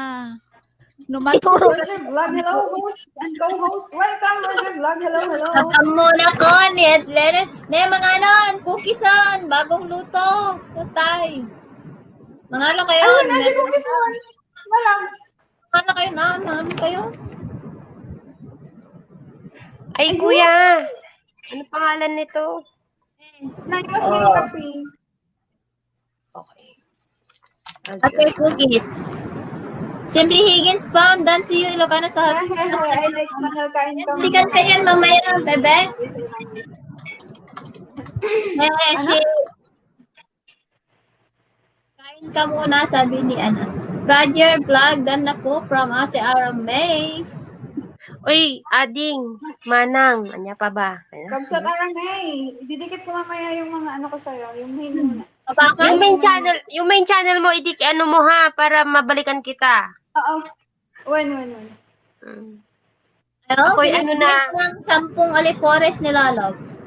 No maturog. Roger Vlog, hello, host and co-host. Welcome, Roger Vlog. Hello, hello. Welcome muna ko ni Edlene. Ne, mga anon, cookies on, bagong luto. Patay. Mga ano kayo? Ayun, nasa cookies naman. Malams. Ano kayo na? Ano kayo? Ay, Ayun. kuya. Ano pangalan nito? Naiwas nga yung kape. Okay. Okay, cookies. Simply Higgins, pam, done to you, Ilocano sa Ay, ay, ay, ay, like, mahal kain ka. Hindi ka kaya mamaya, bebe? Eh, si Kain ka muna, sabi ni ano. Roger Vlog, done na po from Ate Ara May. Uy, ading, manang, anya pa ba? Ayan. Kamsat Arangay, ididikit ko mamaya yung mga ano ko sa'yo, yung main muna. Bakit? Yung main channel, yung main channel mo, idik ano mo ha, para mabalikan kita. Oo. Wen, wen, wen. Mm. Hello? Ako'y ano na. Ng sampung alipores ni Lalabs.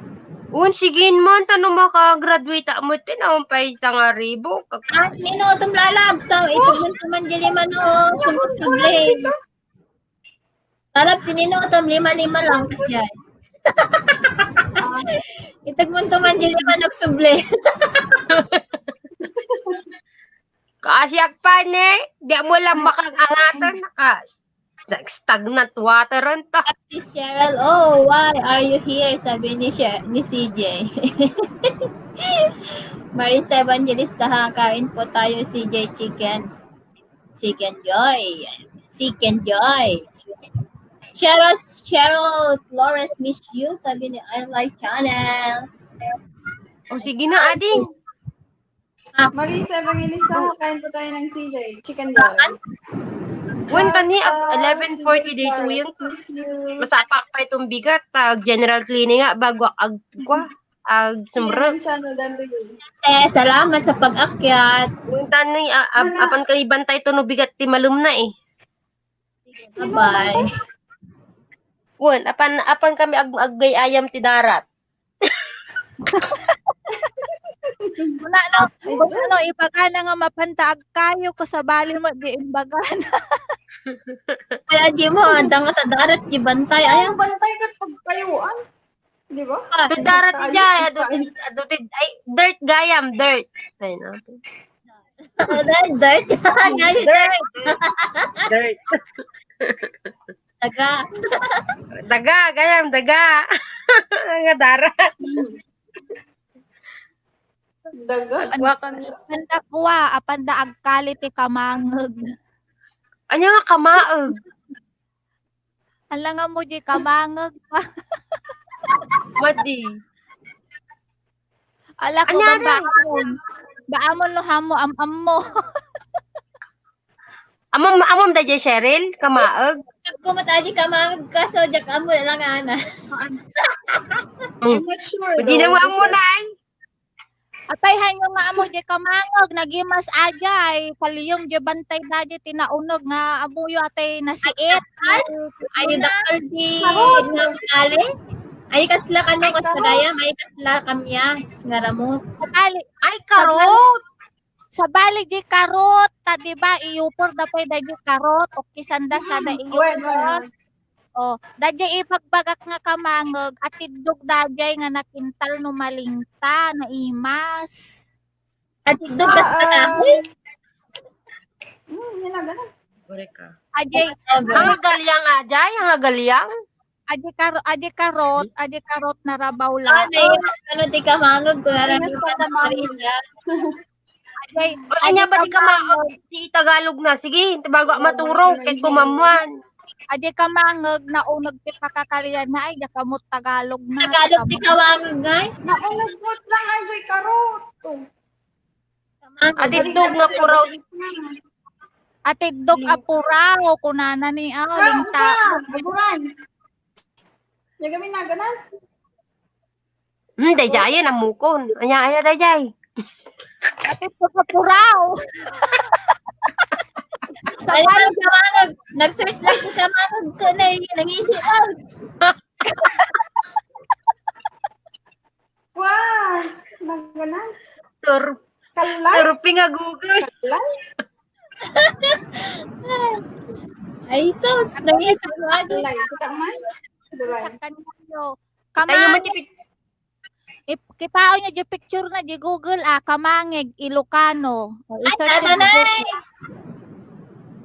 Un, sige man, tano makagraduate mo, tinaon pa isang aribo. Ah, nino itong Lalabs? Tao, ito mo naman di lima no. Sumsuble. Lalabs, sinino itong lima-lima lang kasi yan. Itag mo naman di lima nagsuble. Kasi akpan eh, di mo lang makag-angatan, naka stagnant water anta. Si Cheryl, oh, why are you here? Sabi ni Sher ni C J. Maris Evangelista, ha, kain po tayo, C J Chicken. Chicken Joy. Chicken Joy. Cheryl, Cheryl Flores, miss you, sabi ni I Like Channel. O sige na, ading. Marisa Evangelista, kain po tayo ng C J. Chicken Joy. Wen, tani, ag eleven forty-two yung Miss you. Masapak pa itong bigat. Ag general cleaning nga, bago ag, kwa, ag sumro. Chicken Channel, Dan Lee. Eh, salamat sa pag-akyat. Wen, tani, a- ap- Wala. Apan kami bantay to no bigat ti malum na eh. Bye-bye. Wen, apan, apan kami ag, aggay-ayam ti darat. Wala no, kung ano, ibagana nga mapanta agkayo ko sa bali mo, di imbagana. Kaya di mo, andang at darat, di bantay. Ay, Ay, bantay ka pagpayuan. Di ba? Ito darat ija, adu ti, adu ti, ay, dirt gayam, dirt. Ay, no. Dirt, dirt. Dirt. Dirt. Taga. Daga, gayam, daga. Nga darat. Daga. Agwa kami. Apanda kuwa, apanda agkali ti kamangeg. Anya nga kamaeg? Ala nga mo di kamangeg. Madi. Ala ko Anya ba amon? Ba amon no hamo am-am mo? Amom, amom da jay Cheryl, kamaeg. Kumata di kamangeg ka, so diyak amo lang ana. I'm not sure. Pwede na though. mo amo na ay. Apay, hanyo nga amo di kamangeg, nagimas ajay, kaliyom di bantay da di tinauneg nga abuyo atay nasiit. Ay, dakal di kali. Ay, kasla kano, kasla gayam, ay, kasla kamyas, nga ramot. Sabali, Ay, karot. sabali di karot, ta di ba, iyupor da pay da di karot, o kisandas na da Mm, iyupor. well, well. O, da di ipagbagak nga kamangeg, atiddog da di nga nakintal no malingta, naimas. At idog kas kakahoy. Hmm, yun na, ganun. Korek ka. Ajay, Ang agalyang, ajay, ang agalyang. Adi kar adi karot, adi karot na rabaw Ah, la. naimas kano ti kamangog ko na lang Naimas yung ka, kamangog. Ajay, O, anya ba ti kamangog? Ti Tagalog na. Sige, bago maturog, kay kumamuan. Adi kamangog na uneg ti pakakalian na ay, kamot Tagalog na. Tagalog ti kamangog nga. Naunag mo lang ay say karot. Kamangog. Adi dog nga puraw. Ati dog a puraw, kunana ni, oh, Ah, linta. Aguran. Yaga mi naganan. Hmm, dayjay, namukon. Anya, anya, dayjay. Pati pagkapuraw. Sa Ay, parang kamangag. Nag-search lang ko kamangag ko na eh. Nangisip, oh. Wow! Nagana? Tur-, Kalay? Turpi nga Google. Kalay? Ay, sus. Nangisip ko, agi. Kalay. Kita man? Duray. Sa kanyo. Tayo Kamangag. Matipid. Ip-, kitaon nyo di picture na di Google, ah, Kamangeg, Ilocano. O, Ay, i-search nyo di Google. Atanay!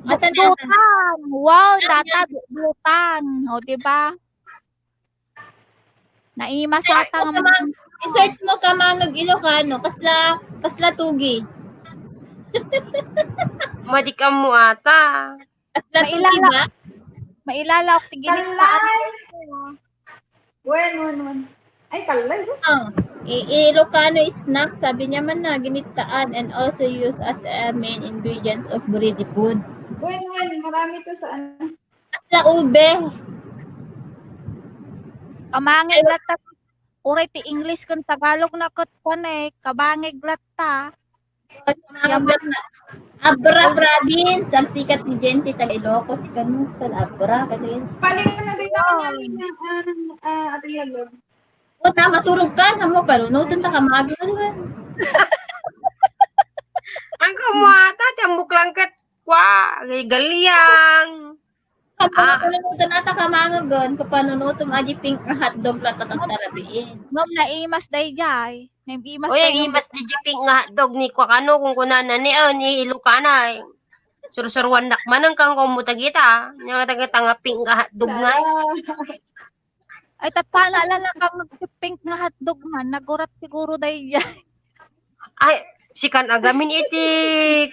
Atanay. Dukdutan. Wow, data, dukdutan. O, di ba? Naimas ata nga Kamang-, i-search mo Kamangeg Ilocano, kasla, kasla tugi. Madi ka mo ata. Kasla tugi Mailala-, ba? Mailala ok ti ginit pa. Kalay! Wen, wen, wen. Ay, kalay, wen. Ah, i-, Ilocano snack, sabi niya man na, ginitaan and also used as a main ingredients of burrito food. Wen, wen, marami to sa ano. Kasla ube. Kamangeg latta. Uray ti English ken Tagalog na ket kuan eh, Kamangeg latta. Kamangeg latta. Abra province, ang sikat ni Jen ti taga Ilocos kano, kan Abra, kadi. Palingan na din ako namin ng, ah, ng, ah, ating laglag. O, tama, turog ka, tama, panunutan ta Kamangeg. Ang kumuha ta, tiyambok lang ket, kwa, galiang. Kapanunutan ata Kamangegen, kapanunutom a di pink nga hotdog la tattarabiin. Ngem naimas daydiay. Naimas Uy, tayo. Naimas di pink nga hotdog ni kuakano, kung kunana ni, oh, ni Ilocana, eh. Sursuruannak manen kang komo tagita, nya tagita nga pink nga hotdog nga. Ay, tatpana la lang kang nagpi-pink nga hotdog man, nagurat siguro daydiay. Ay, sikan agamin iti,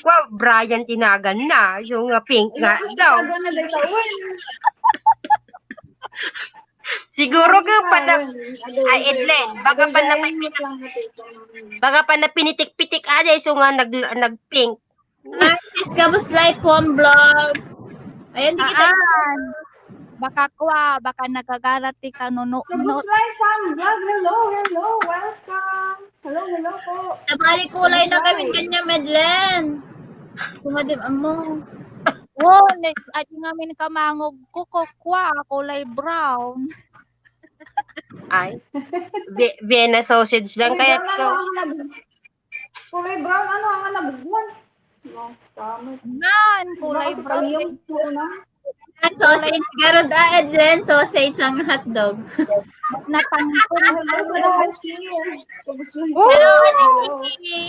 kwa, Brian tinagan na. So nga pink nga daw. Siguro ka pa na, ay, Edlen, baga pa na, baga pa na pinitik-pitik aja, so nga nag-, nag-pink. Hi, sis Kabuslay Pom Vlog. Ayan, di kita Haan. Baka kwa, baka nagagara ti kanuno-, no. Kabuslay Pom Vlog, hello, hello, welcome. Hello, hello po. Nabali kulay na kami kanya, Medlen. Kumadim amo. Wo, ne-, adi nga min kamangog ko, ko, kwa, kulay brown. Ay. Ve-, Vienna sausage lang kaya brown, ano ko. Ang nag-, Kulay brown, ano ang nabugwan? No, scammer. Nan, kulay brown. Baka sa kaliyang ko na. Yan, sausage, garod, ah, Edlen, sausage ang hotdog. Natangkol. Hello sa lahat here. Kamusta? Hello, Ate Vicky.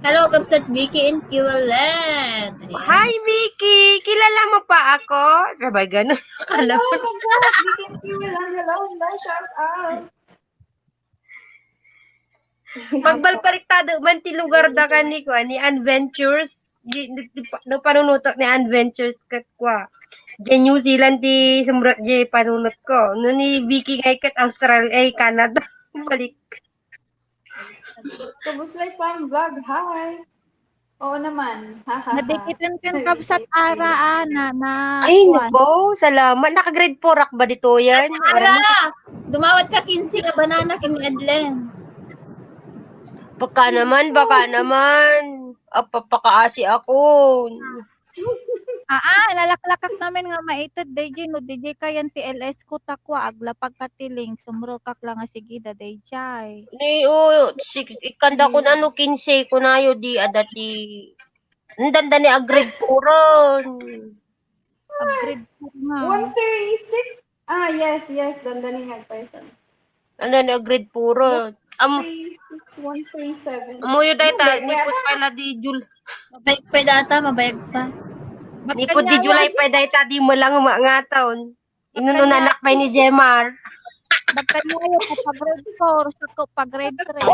Hello, Kabsat Vicky and Kiwalan. Ayan. Hi, Vicky! Kilala mo pa ako? Sabay ganun. Hello, Kabsat Vicky and Kiwalan. Hello, hello, shout out. Pagbalbaliktado man ti lugar da kan ni kuan, ni Adventures, di, di, di pa, no, panunutok ni Adventures ket kua. Diay New Zealand ti sumrek diay panunot ko. No ni Vicky ngay ket Australia, ay Canada. Balik. Kabuslay Farm Vlog, hi. Oo naman. Ha, ha, ha. Nadikitan kan kabsat Ara, ah, na, na Ay, kuan. Nako, salamat. Naka-grade four ak ba ditoyen? Ara, dumawat ka kinse nga banana ken ni Adlen. Baka naman, baka naman. Apapakaasi ako. Aa, nalaklakak namin nga maited, dayjay no, dayjay kayan ti L S ko ta kua, aglapag ka ti link, sumrekak la nga sige da, dayjay. Ni, o, si, ikanda kun ano, kinse, kunayo, di, adda ti, andanda ni a-grade four-en. A-grade four nga. One three six? Ah, yes, yes, dandani nga agpayso. Ano ni a-grade four-en? Am- Three six one three seven. Amuyo dayta, ano, nipud pay la di Jul-, mabayag pay data, mabayag pa. Nipud di July pay dayta, di mo lang umangataon. Inununannak pay ni Jemar. Nagkaniayo ko pa grade four, sa ko pa grade three.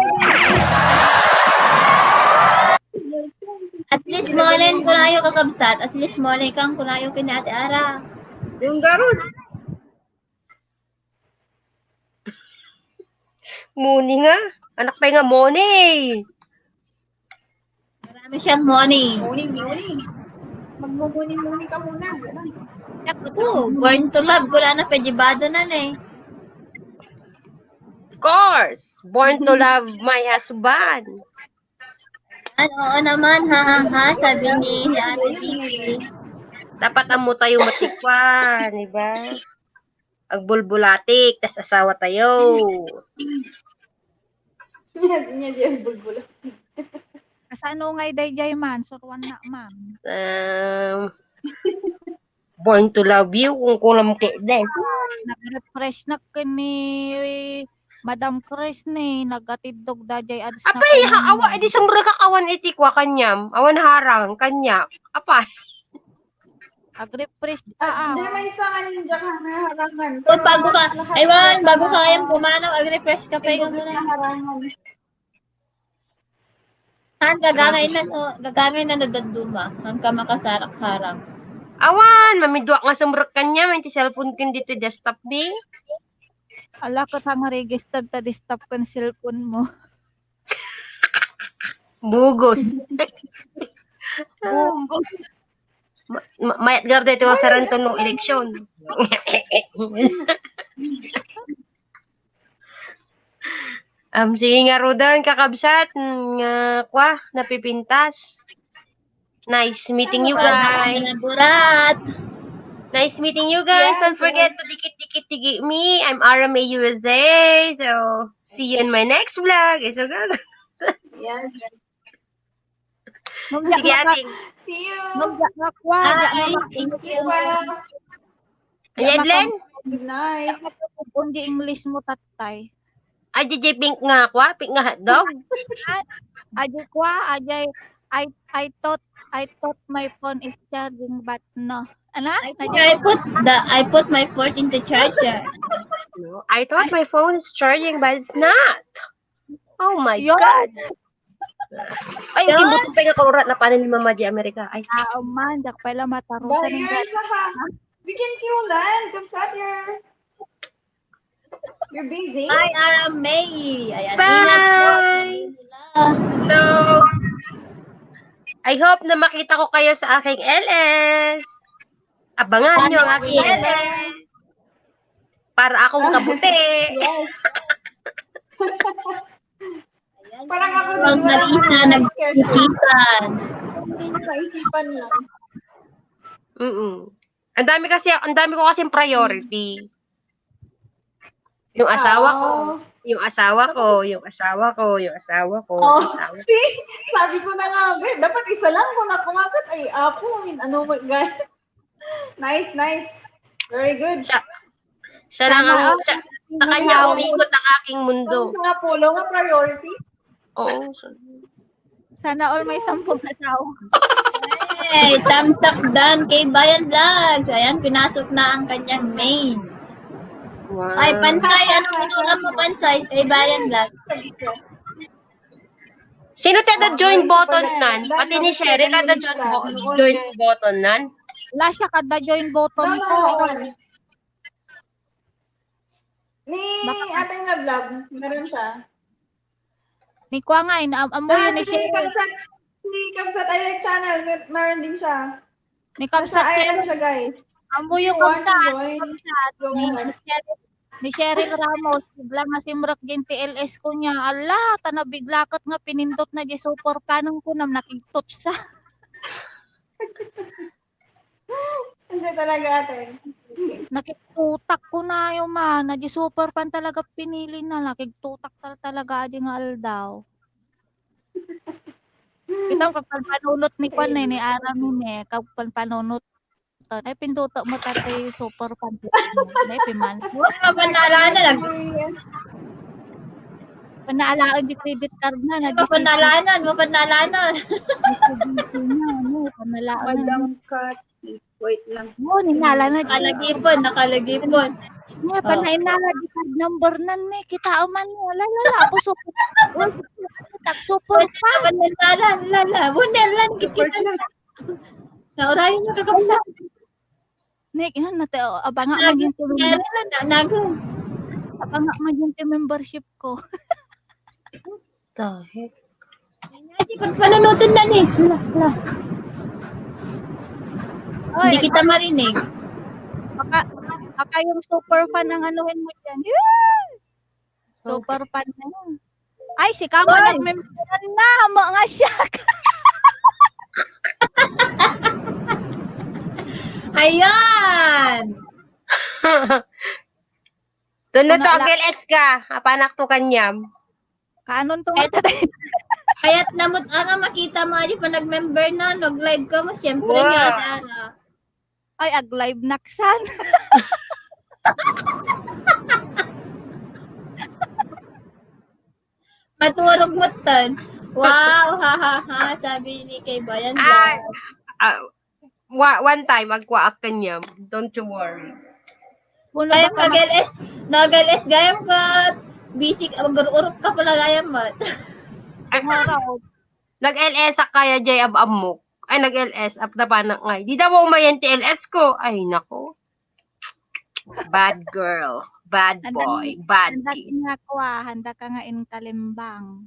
At least, Molen, kunayo kakabsat. At least, Molen kang kunayo kini Ate Ara. Yung garod. Muni nga. Anak pay nga muni. Marami siyang money. Muni, muni. Magmumuni-muni ka muna. Ganun. Oo, born to love. Wala na, pwede ba doon na eh? Of course. Born to love my husband. Ano, oo naman, ha, ha, ha, sabi ni Ate Vicky. Dapat ammo tayo matikwan, di ba? Agbulbulatik, tas asawa tayo. Niya, niya di ang bulbula. Kasano ngay dayjay man? Suruan na man. Um, Born to Love You, kung kulam ke, de. Nag-refresh na kini Madam Chris ni, nagatiddog dayjay ads na Apay, kini ha, awa, edi sumra ka awan iti kwa kanyam. Awan harang, kanya. Apay. Ag-refresh Ah, ka, ah. Di may isa nga ninja ka nga harangan. Kung Pero bago ka, lahat aywan, na bago ka kayang pumanaw, ag-refresh ka pa yung muna. Harangan. Han, gagangay na, no, gagangay na no dadduma. Han ka makasarak harang. Awan, mamiduak nga sumrek kanya, may ti cellphone ken dito desktop ni. Ala, ket nga registered ta desktop ken cellphone mo. Bugos. Bugos. Ma-, ma-, mayat garda ito sa ranton no eleksyon. Um, sige nga, Rodan, kakabsat, mm, nga, kwa, napipintas. Nice meeting you guys. Burat. Nice meeting you guys. Don't forget to dikit-dikit tigi me. I'm Ara May U S A. So, see you in my next vlog. Iso ka. Yes. Sige, ate. See you. Bye. Thank you. Anya, Edlen? Good night. English mo, tatay. Ajay pink nga kwa, pink nga hotdog. Ajay kwa, ajay, I, I thought, I thought my phone is charging, but no. Ano? I put the, I put my phone into charger. No, I thought my phone is charging, but it's not. Oh my God. Ay, hindi ko pa nga kaurat na panin ni Mama di Amerika. Ay. Ah, man, dak pala matarusan. Barrier sa ha. We can kill land. Come sat here. You're busy? Hi, Aram May. Ayan, ingat po. Bye. Hello. I hope na makita ko kayo sa aking L S. Abangan niyo ang aking L S. Para akong kabuti. Yes. Ayan, parang ako din, wala nag-iisa, nagkikitan. Kaisipan lang. Mm. Ang dami kasi, ang dami ko kasing priority. Yung asawa ko, yung asawa ko, yung asawa ko, yung asawa ko, yung asawa ko. See? Sabi ko na nga, be, dapat isa lang kung ako nga, kat-, ay, ako, min-, ano, guys. Nice, nice. Very good. Siya, siya lang ang, siya, sa kanya umikot ang aking mundo. Ang mga pulo nga priority. Oo. Sana all may sampung asawa. Hey, thumbs up done kay Bayan Vlogs. Ayan, pinasok na ang kanyang name. Wow. Ay, Pansay, anong inulam mo, Pansay? Kay Bayan Vlogs. Sino ti adda join button nan? Pati ni Sherry, adda join bo-, join button nan? Wala siya kada join button ko. Ni Ate nga Vlogs, meron siya. Ni Kwa nga, in-, am-, ammo yun ni Sherry. Kabsat, si Kabsat Island Channel, mer-, meron din siya. Ni Kabsat Island siya, guys. Ammo yun, Kabsat. Ni Sherry, ni Sherry Ramos, bigla nga simrek din ti L S ko niya. Ala, ta nabiglaket nga pinindot na di super fan ko nam nakigtutsa. Siya talaga, ate. Nakigtutak ko na yung man. Na di super fan talaga pinili na. Nakigtutak tal-, talaga di nga aldaw. Kita mo, kagpanpanunot ni Kwan eh, ni Aramin eh. Kagpanpanunot. Ay, pinduto mo tatay super fan. Ay, piman. Wala ka panalanan. Panalanan di credit card na. Wala ka panalanan, wala panalanan. Panalanan. Madam Kat. Wait lang. Oh, ninala na. Nakalagipon, nakalagipon. Nga, panainala di card number nan ni. Kita man, wala, wala. Apo, super. Tag super pa. Panalanan, lala. Wala lang, kikita na. Naurayan niya kakabsa. Nick, yan, nate, oh, abanga man yung tuloy. Kaya na, na, nago. Abanga man yung membership ko. The heck? Ay, pagpanunutin na ni. Hala, hala. Oy, hindi kita marinig. Baka, baka yung super fan ang anuhin mo dyan. Yay! Super fan na yun. Ay, sika nga nagmemberan na, mo nga siak. Ayan! Doon na to, ag-L S ka. Apanak to kanyam. Kanon to nga taday? Kayat namot nga makita mo, adi pa nag-member na, nag-live ka mo, siyempre nga, Dara. Ay, ag-live naksan. Maturog mo ton. Wow, ha, ha, ha, sabi ni kay Bayan. Ah, ah, wa-, one time, agkuaak kaniam. Don't you worry. Ay, mag-L S, mag-L S gayam ka. Busy ka, mag-ururok ka pala gayam, mat. Ay, nag-L S ak kaya jay ab-ammok. Ay, nag-L S, ap-, napanak ngay. Di daw umayan ti L S ko. Ay, nako. Bad girl, bad boy, bad kid. Handa ka nga kua, handa ka nga inkalimbang.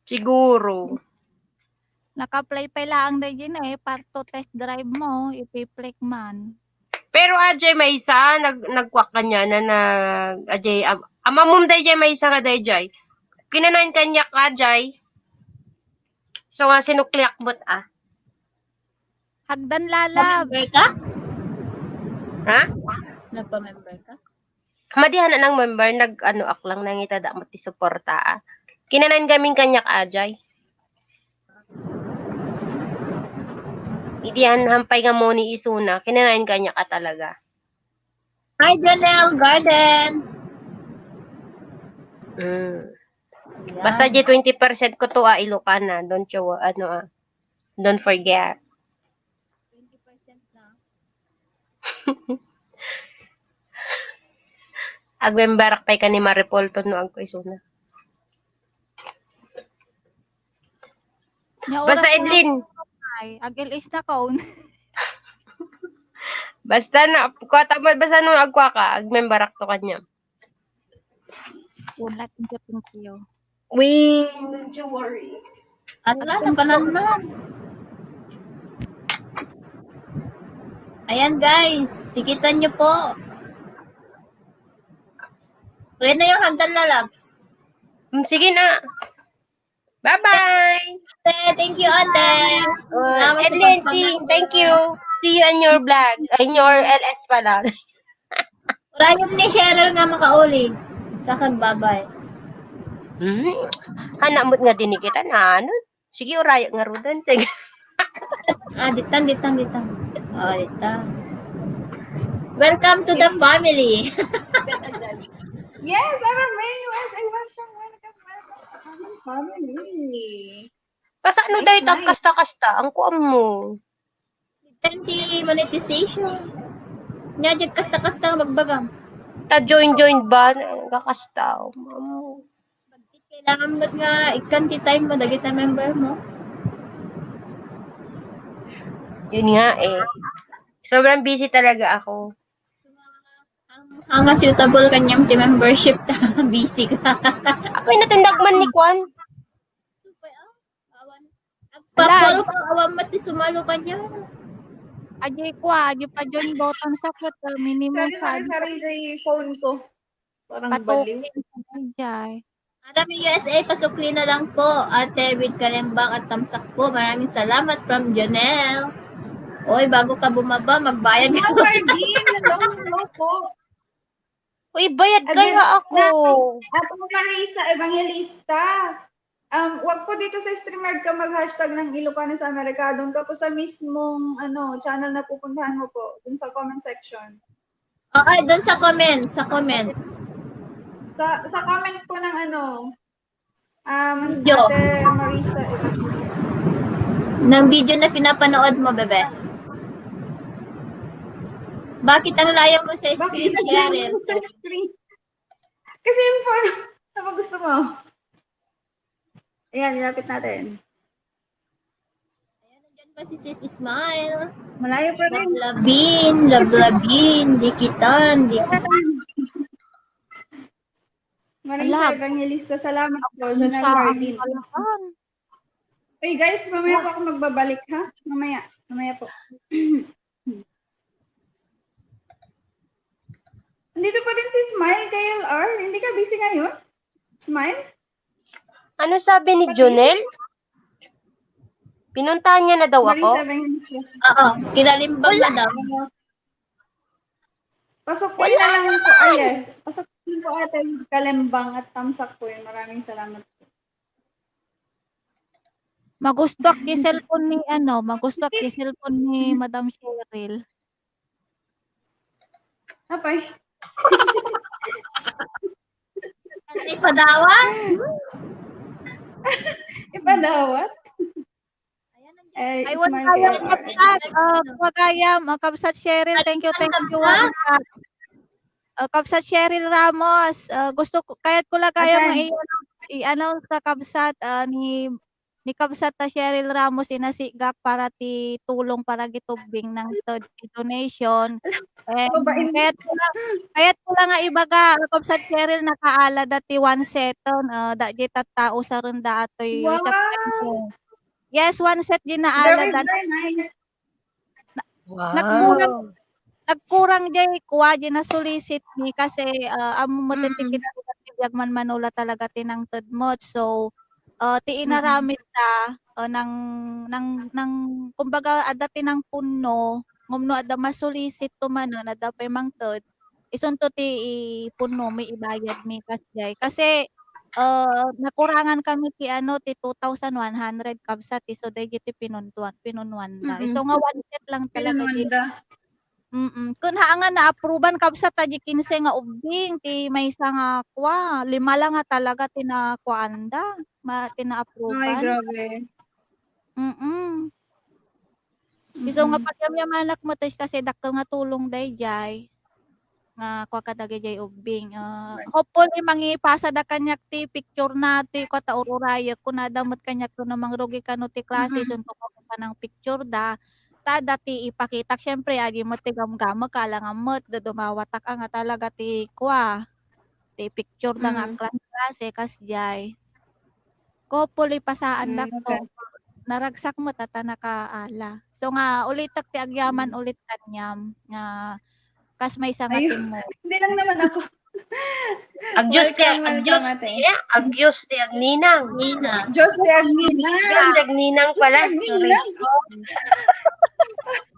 Siguro. Naka-apply pa laang daydi na eh, para to test drive mo, ipi-flick man. Pero ajay maysa, nag-, nagkuak kaniana, nag-, ajay, am-, amamom dayjay maysa nga dayjay. Kinanayon kaniak ajay. So, nga sinukliak met, ah. Hagdan lalab. Member ka? Ha? Nagpa-member ka? Madi, hana nang member, nag-ano ak lang, nangitadak met ti suporta, ah. Kinanayon gamin kaniak ajay. Idi han-, hampay nga money isuna, kinanayon kaniak a talaga. Hi, Janelle Garden. Mm. Ayan. Basta di twenty percent ko to, ah, Ilocana. Don't you wo-, ano, ah. Don't forget. Twenty percent na. Agmemberak pay ka ni Maripol to no agko isuna. Nya basta oras na Edlin. Ay, ag-L S na kaon. Basta na, kuha ta mo, basta no agkuha ka, agmemberak to kanya. Wala, thank you, thank you. We, don't you worry. Ala, napanannan. Ayan, guys, tikitan niyo po. Pwede na yung hagdan na, loves. Mm, sige na. Bye-bye. Ate, thank you, ate. Oh, salamat sa Edlin, see, pagpamahal. Thank you. See you in your vlog. In your L S pala. Urayom ni Cheryl nga makauli. Sa kagbabay. Hmm. Hanamot nga dinikitan, ano? Sige, uraya nga rudan. Sige. Ah, ditan, ditan, ditan. Oh, ditan. Welcome to the family. Yes, I'm a Mary U S A. Welcome, welcome, welcome to our family. Kasano dayta kasta-kasta ang kuan mo? Ditan ti monetization. Nya, diyan kasta-kasta ang magbagam. Ta join, join ba? Kakasta. Kailangan mo nga ikkan ti time mo, dagiti member mo. Yun nga eh. Sobrang busy talaga ako. Ang, ang suitable kanyam ti membership, busy ka. Apoy, natindag man ni Kwan. Super, ah. Awan. Agpapalo ka, awan met ti sumalo kanya. Ajoy kua, ajoy pa join button sa ket, uh, minimum. Sorry, sorry, sorry, phone ko. Parang baliw. Aram U S A, pasukli na lang po. Ate, with kalimbang at tamsak po. Maraming salamat from Jonel. Oy, bago ka bumaba, magbayad ka. Hello, Marvin. Hello, hello po. Uy, bayad kaya ako. Ate Marisa Evangelista. Um, wag po dito sa StreamYard ka mag-hashtag ng Ilocano sa Amerika. Doon ka po sa mismong, ano, channel na pupuntahan mo po. Doon sa comment section. Oo, doon sa comment, sa comment. Sa, sa comment po ng ano, um, video. Ate Marisa Evangelista. Ng video na pinapanood mo, bebe. Bakit ang layo mo sa screen, Cheryl? Kasi yung phone, ano ba gusto mo? Ayan, ilapit natin. Ayan, nandyan pa si Sis Smile. Malayo pa rin. Lablabin, lablabin, dikitan, dikitan. Marisa Evangelista, salamat po. Jonel Martin. Uy, guys, mamaya po ako magbabalik, ha? Mamaya. Mamaya po. Nandito pa din si Smile, K L R. Hindi ka busy ngayon? Smile? Ano sabi ni Jonel? Pinuntahan niya na daw ako? Marisa Evangelista. Oo, kinalimbang na daw. Pasukin na lang po. Ah, yes. Pasukin po ate with kalembang at tamsak po yun. Maraming salamat po. Magustuak ti cellphone ni, ano, magustuak ti cellphone ni Madam Cheryl. Apay. Ipadawat? Ipadawat? Ay, I want smile kayo, kayo. Kabsat. Oh, kagayam, oh, Kabsat Cheryl, thank you, thank you. Kabsat? Oh, Kabsat Cheryl Ramos, ah, gusto ko, kayat ko lang kayo Asan? mai-, i-announce ka, Kabsat, ah, ni, ni Kabsat ta Cheryl Ramos, inasigak para ti tulong para gitubing ng third donation. And Babaeng kayat ko lang, kayat ko lang nga ibaga, ah, Kabsat Cheryl, nakaala dati one seton, ah, da di tattao sa runda atoy Wow! September. Yes, one set di naala Very, dati. Very nice. Na-, Wow. nagkurang, nagkurang jay kua, jay nasulisit mi kasi, ah, ammo met ti Mm. kinaibagan ti biag man Manila talaga ti nangted met. So, ah, ti Mm. inaramid ta, ah, nang, nang, nang, kumbaga, adda ti nangpunno, ngem no adda masulisit to manen, adda pay mangted, isunto ti ipunnomi, ibayadmi, kasjay. Kasi, ah, nakurangan kami ti, ano, ti two thousand one hundred, kabsat, isu daydi ti pinuntuan-, pinunnuanda. Isu Mm. nga one set lang talaga di. Pinunnuanda. Mm. Kun haan nga na-approvean, kabsat, ta di kinse nga ubbing, ti maysa nga kua, lima lang nga talaga ti nakuaanda, ma-, ti Ay, na-approvean. Grabe. Mm. Isu nga Mm. pagyamyamanak met kasi dakkel nga tulong dayjay nga kua kadagijay ubbing. Ah, Right. hopefully mangipasada kaniak ti picture na ti kua ta ururayek, kunada met kaniak no mangrugi kano ti klase, Mm. isunto ko panang picture da. Ta adda ti ipakitak, siyempre, adi met ti gamgamek, alangan met, dudumawatak a nga talaga ti kua, ti picture da nga Mm. klas-klase, kasjay. Hopefully, pasaandak Mm, to. Okay. Naragsak met ta nakaala. So nga, ulitek ti agyaman Mm. ulit kaniam nga kas maysa nga Ayun. Timmo. Hindi lang naman ako. Agyos ti, Welcome, welcome, agyos ate. ti, agyos ti agninang. Ninang. Diyos ti agninang. Agyos ti agninang pala. Diyos ti agninang. Sorry.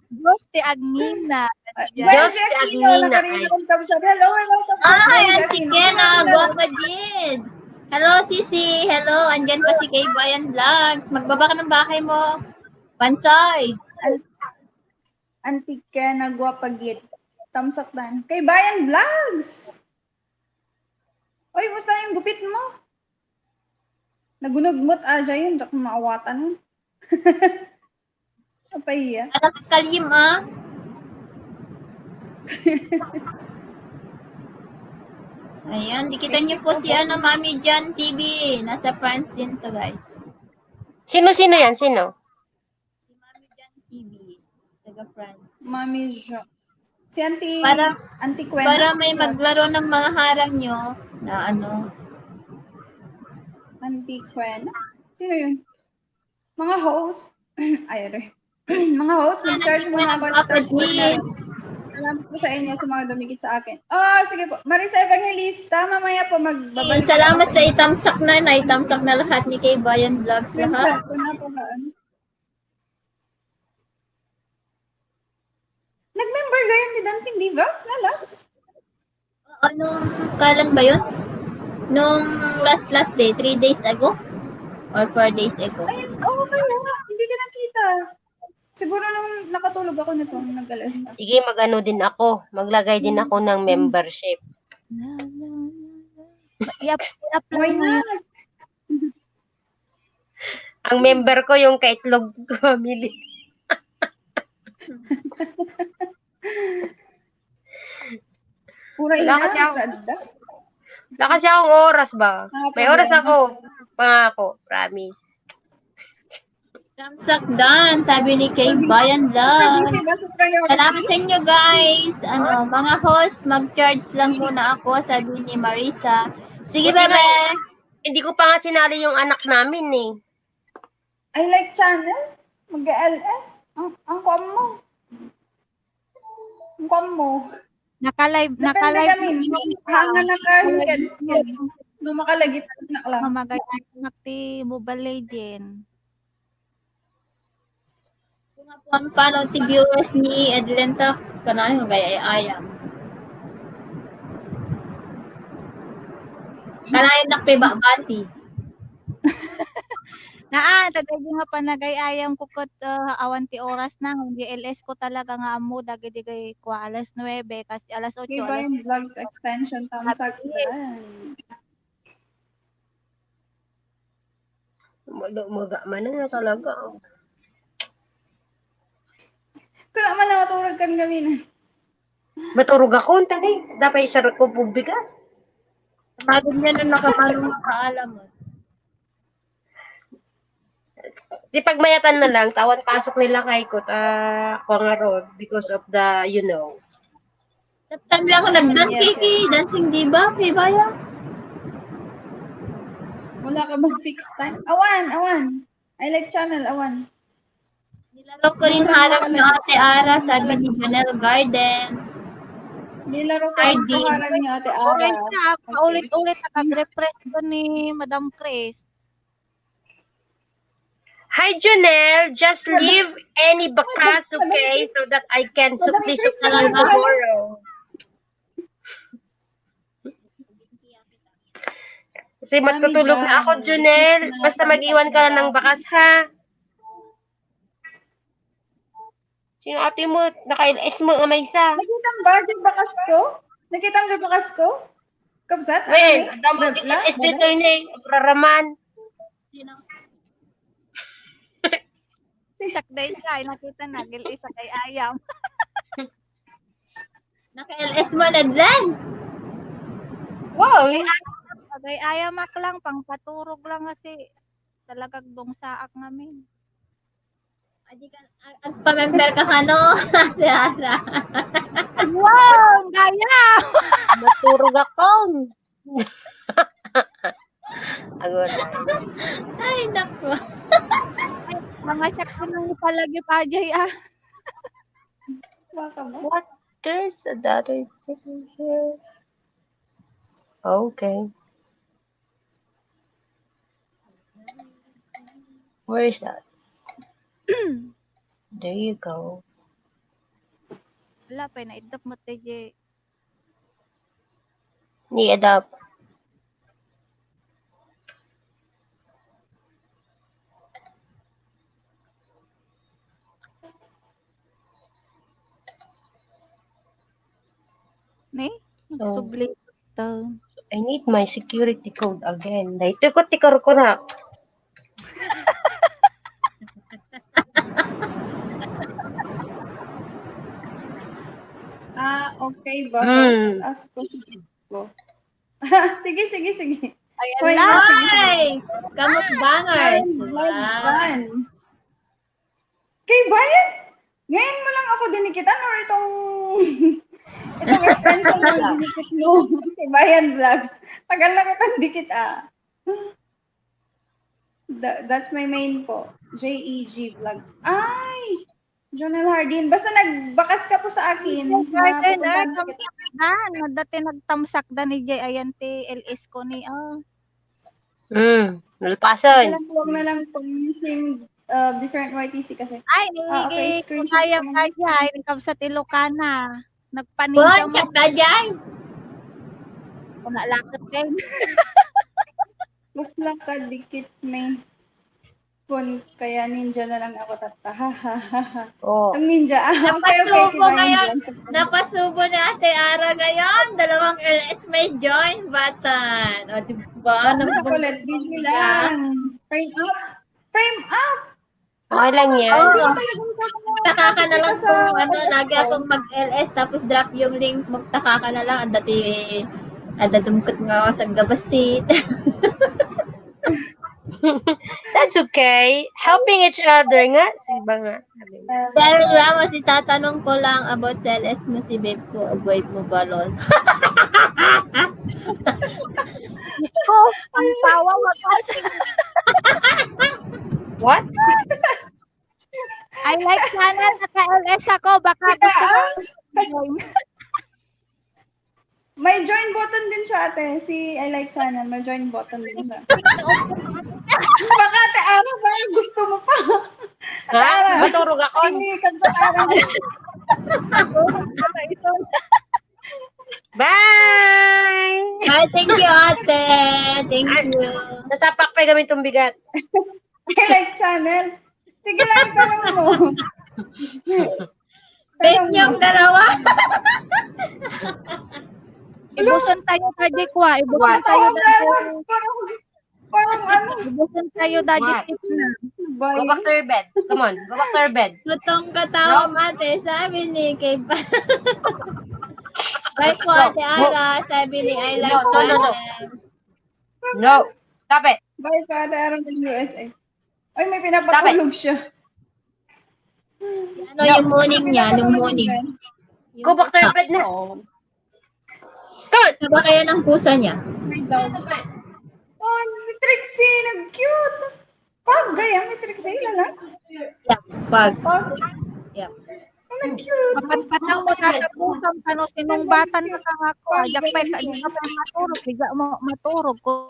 Diyos ti agninang. Ah, Diyos Diyos ti ti agninang, agninang, ay. Nakarina kong kabsat. Hello, hello, kabsat. Ay, Diyos ti Auntie agninang. Ken, ah, guwapa din. Hello, Sisi. Hello, andyan pa si Kay Bayan Vlogs. Magbaba ka ng bahay mo. Pansoy. An-, Auntie Ken, nagwapa gid. Tamsak dan. Kay Bayan Vlogs! Oy, musta yung gupit mo? Nagunugmot, ah, dyan yun. Dak maawatan yun. Apaya. Anak kalim, ah. Ayan, di kita Thank niyo you po po, si, boss. Ano, Mami Jan T V. Nasa France din to, guys. Sino-sino yan? Sino? Si Mami Jan T V, taga France. Mami Jo-, si Auntie, para, Auntie Quena. Para may maglaro ng mga harang nyo na ano. Auntie Quena? Sino yun? Mga host? Ay, aray. Mga host, ah, mag-charge muna ako at start po natin. Salamat po sa inyo sa mga dumikit sa akin. Oh, sige po. Marisa Evangelista, mamaya po magbabalik ako. Eh, salamat sa itamsak na, naitamsak na lahat ni Kay Bayan Vlogs lahat. Screenshot ko na po, haan. Nag-member kayo ni Dancing Diva, Lalabs? Oo, nung kailan ba yun? Nung last, last day, three days ago? Or four days ago? Ay, oo, kaya nga, hindi ka nakita. Siguro nung nakatulog ako nito, nung nag-alas na. Sige, mag-ano din ako. Maglagay din ako ng membership. I-up-, i-apply mo yun. Why not? Ang member ko, yung Kaitlog family. Pura ina, kasi ako, sadda. Wala kasi akong oras ba? May oras ako. Pangako. Promise. Tamsak dan, sabi ni Kay Bayan Vlogs. Salamat sa inyo, guys. Ano, mga host, mag-charge lang muna ako, sabi ni Marisa. Sige, bebe. Hindi ko pa nga sinali yung anak namin, eh. I like channel. Mag-L S. Ang, ang kuwan mo. Ang kuwan mo. Naka-live, naka-live kami. Hanga na ka, schedule. Dumakalagip na lang. Mamagay anak ti Mobile Legend. Kung apuan pa no ti viewers ni Edlenta, kanayon nga gayayayam. Kanayon nakpibabati. Naa, ta daydi nga panagay-ayam ko ket, ah, awan ti oras na, ngem di L S ko talaga nga ammo dagiti kay kua alas nuebe, kas alas otso, alas Divine Vlogs extension, tamsak dan. Maga man na talaga. Kuna man na maturog kan kami na. Maturog ako, tani. Dapat isarot ko publika. Magod niya nung nakamalong makaalam mo. Di pagmayatan na lang, tawan pasok nila kay ko, ta, ako nga road because of the, you know. Taptan lang ako nagdance kay, kay Dancing Diva, kay Baya. Wala ka mag-fix time? Awan, awan. I like channel, awan. Nilaro ko rin harang ni Ate Ara, sabi ni Janelle Garden. Nilaro ko rin harang ni Ate Ara. Orange na, paulit-ulit nakag-refresh ko ni Madam Chris. Hi, Junel. Just leave any bakas, okay? So that I can sukli-sukli tomorrow. Kasi matutulog na ako, Junel. Basta mag-iwan ka lang ng bakas, ha? Sino ate mo? Naka-L S mo nga maysa. Nakita mo ba yung bakas ko? Nakita mo yung bakas ko? Kabsat? Well, ano, adam mo, L S dito yun eh. Raraman. Sino? Siya day ka, nakita na, gil isa kay ayam. Naka-L S mo na din. Wow. Kay ayamak lang, pangpaturog lang kasi talagang dungsaak ngamin. Adi ka, ag-, agpa-member ka kano? Ate Ara. Wow, gaya! Maturog ako. Agora. Ay, nako. Mga siya ko nang ipalagip ajay, ah. What? There's a daughter thing here. Okay. Where is that? There you go. Wala pa, naidap mo, T J. Ni-adapt. Ni? Nagsubli to. I need my security code again. Dahil tukot ti korkorak. Ah, okay ba? Mm. Ask ko si ko. Sige, sige, sige. Ayan lang. Hi! Kamot bangers. Kay Bayan? Ngayon mo lang ako dinikitan or itong itong extension na dinikit mo? Kay Bayan Vlogs. Tagal na kitang dikit, ah. That's my main po. J E G Vlogs. Ay! Jonel Hardin. Basta nagbakas ka po sa akin. Garden, ah, tamsakdan. Dati nagtamsakdan ni Jay. Ayan, ti L S ko ni, oh. Mm, nalpasan. Lang, huwag na lang pong using uh, different Y T C kasi. Ay, ni, ah, okay, screenshot kaya ka dyan. Ay, ni Kabsat Ilocana. Nagpaninda mo. Buwan, ka dyan. Kung nalakat din. Mas lang ka, dikit, may. Kun kaya ninja na lang ako, tata. Oh. Ang ninja. Ah, okay, okay, napasubo ngayon. Napasubo ni Ate Ara ngayon. Dalawang L S may join button. O, di ba? Ano sa kulit? Busy lang. Frame up. Frame up. Okay lang yan. Oh. Taka ka na lang kung ano, lagi akong mag-L S tapos drop yung link, magtaka ka na lang. Ang dati, ada dumkot nga ako sa gabasit. That's okay. Helping each other nga. Siba nga. Daryl Ramos, itatanong ko lang about sa L S mo si babe ko. Avoid mo ba, lol? Ko, ang tawa mo kasi. What? I like sana naka-L S ako. Baka gusto ko. May join button din siya, ate. si I like channel, may join button din siya. Baka Ate Ara, baka gusto mo pa. Ate Ha? Ara. Maturog ako. Hindi, kag sa Ara. Bye! Ay, thank you, ate. Thank Ay. You. Nasapak pa kami itong bigat. I like channel. Sige lang, itanong mo. Thank you, ang dalawa. Ibuson tayo, Daddy, kwa. Ibuson tayo, Parang, Daddy. parang, parang ano, Ibuson tayo, Daddy, What? tip na. Go back to your bed. Come on. Go back to your bed. Tutong katawa, ate, sabi ni kay Bye po, Ate Ara, sabi ni I like No, no, no, no. channel. No. Stop it. Bye pa, Ate Ara ng U S A. Ay, may pinapatulog siya. Ano yung morning niya, yung morning. Go back to your bed na. Oo. Come on. Ano ba kaya ng pusa niya? May dog. Oh, ni Trixie, nag-cute. Pag, gaya, ni Trixie, lala. Pag. Pag. Yeah. Oh, nag-cute. Kapatpatang mo tatapusan, kano sinungbatan na ka nga ko. Ajak pa ka, di ka pa maturog, di ka mo maturog. Ko,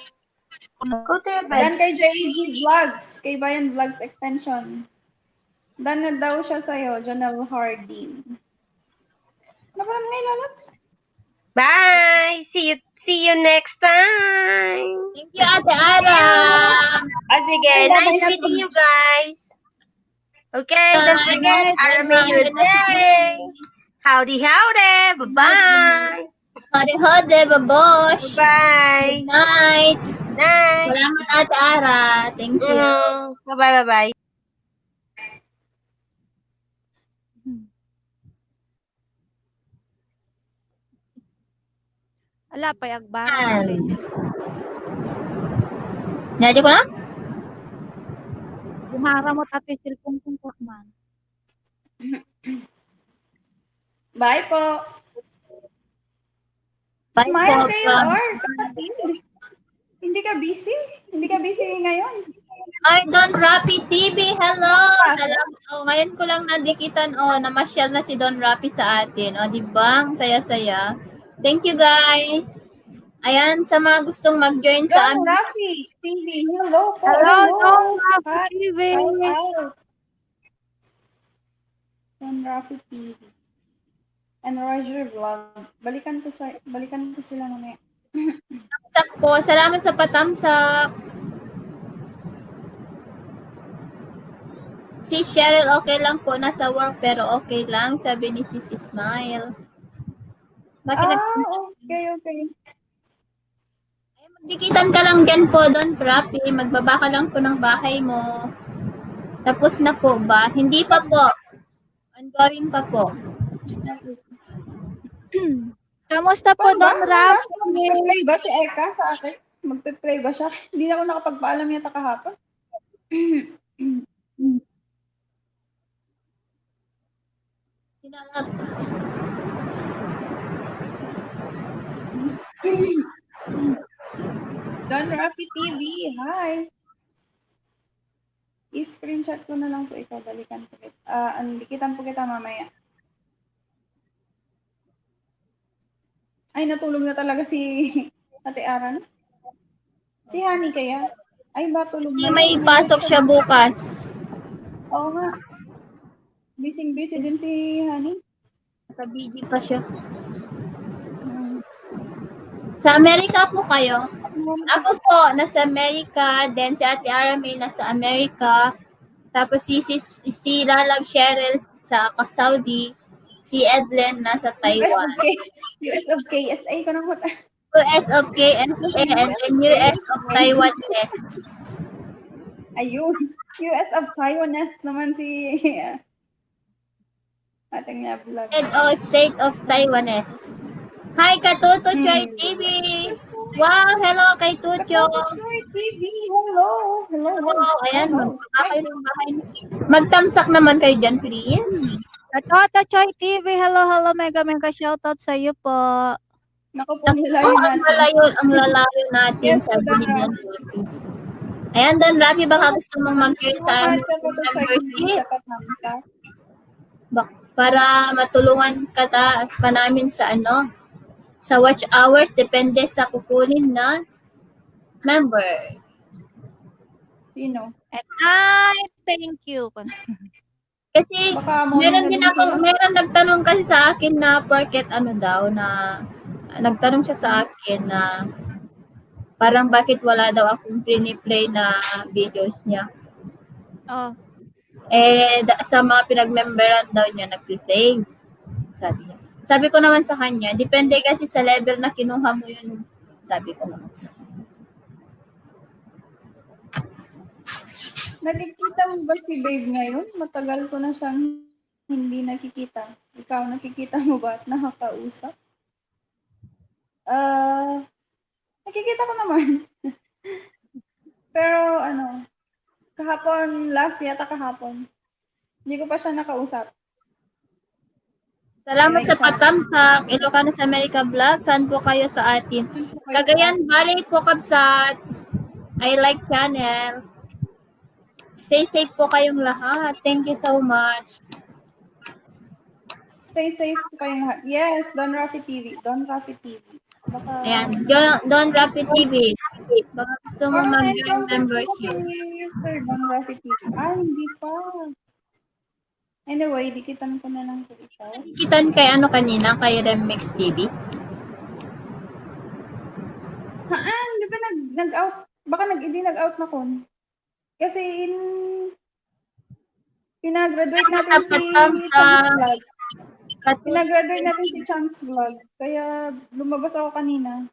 Go to your bed. Yan kay J E G Vlogs, kay Bayan Vlogs Extension. Dan na daw siya sa'yo, Jonel Hardin. Ano pa naman ngayon, Lalabs? Bye. See you see you next time. Thank you, Ate Ara. Ah, sige. Nice meeting you guys. Okay, don't forget, Ara Mayor Day. Howdy, howdy. Bye-bye. Hode, hode, babosh. Bye. Good night. Night. Salamat, Ate Ara. Thank you. Mm. Bye-bye, bye-bye. Ala, pay agbara mo, Ate. Nyadi ko na? Gumara mo, Ate, cellphone kong man. Bye po. Bye Smile po, kayo, bye. Or, kapatid. Hindi ka busy? Hindi ka busy ngayon? Ay, Don Rafi T V, hello! Salamat. Oh, ngayon ko lang nadikitan, oh, namasyal na si Don Rafi sa atin. Oh, di ba? Ang saya-saya. Thank you, guys. Ayan, sa mga gustong mag-join sa Don amin. Rafi T V, hello po. Hello, Don Rafi Hi. T V. Shout out. Don Rafi T V. And Roger Vlog. Balikan ko sa balikan ko sila mamaya. Tamsak po. Salamat sa patamsak. Si Cheryl, okay lang po. Nasa work, pero okay lang. Sabi ni Sis Smile. Bakit Ah, nag- okay, okay. Ay, magdikitan ka lang dyan po, Don Rafi. Magbaba ka lang po ng bahay mo. Tapos na po ba? Hindi pa po. Ongoing pa po. Kamusta po, Ano ba? Don Rap? Magpe-play ba si Eka sa akin? Magpe-play ba siya? Hindi na ako nakapagpaalam yata kahapon. Sinarap. Don Rafi T V, hi. I-screenshot ko na lang po ito. Balikan ko kita. Ah, andikitan po kita mamaya. Ay, natulog na talaga si Ate Aran. Si Honey kaya? Ay, ba, tulog Kasi na. may pasok siya bukas. Oo nga. Busy-busy din si Honey. Naka-busy pa siya. Mm. Sa Amerika po kayo? Ako po, nasa Amerika. Then si Ate Ara May nasa Amerika. Tapos si, si, si Lalab Cheryl sa Saudi. Si Edlen nasa Taiwan. U S of K S A ko na po. U S of K S A and then U S of Taiwan, yes. Ayun. U S of Taiwan, yes naman si ating nga vlog. Head of State of Taiwanese. Hi, Katuto Choi Hmm. T V. Wow, hello kay Tucho. Hi, T V. Hello. Hello. Hello, ayan, Hello. magbahay ng bahay. Magtamsak naman kayo dyan, please. Katoto Choi T V, hello, hello, mega, mega shoutout sa iyo po. Naku po, Oh, nilayo ang natin. malayo, ang lalayo natin Yes, sa Madam. Binilan. Ayan, Don Rafi, baka gusto mong mag-join sa Salamat aming sa pag-subscribe membership. sa Patamta. Bak-, para matulungan ka ta at pa namin sa ano, Sa watch hours, depende sa kukunin na member. Sino? And I thank you. Kasi meron din ako, meron nagtanong kasi sa akin na porket ano daw na nagtanong siya sa akin na parang bakit wala daw akong piniplay na videos niya. Oh. Eh, da, sa mga pinag-memberan daw niya, nagpi-play. Sabi niya. Sabi ko naman sa kanya, depende kasi sa level na kinuha mo yun. Sabi ko naman sa kanya. Nakikita mo ba si Babe ngayon? Matagal ko na siyang hindi nakikita. Ikaw, nakikita mo ba at nakakausap? Ah, nakikita ko naman. Pero ano, kahapon, last yata kahapon. Hindi ko pa siya nakausap. Salamat sa patamsak, Ilocano sa America Vlog. Saan po kayo sa atin? Cagayan Valley po, kabsat. I like channel. Stay safe po kayong lahat. Thank you so much. Stay safe po kayong lahat. Yes, Don Rafi T V. Don Rafi T V. Baka... Ayan, Don, Don Rafi T V. Baka gusto mo mag-join membership. Sir Don Rafi T V. Ah, hindi pa. Anyway, dikitan ko na lang po ito. Dikitan kay ano kanina, kay Remix T V? Haan, di ba nag, nag-out? Baka nag, hindi nag-out na kun. Kasi in, pinagraduate natin si Chance Vlog. Pinagraduate natin si Chance Vlog. Kaya lumabas ako kanina.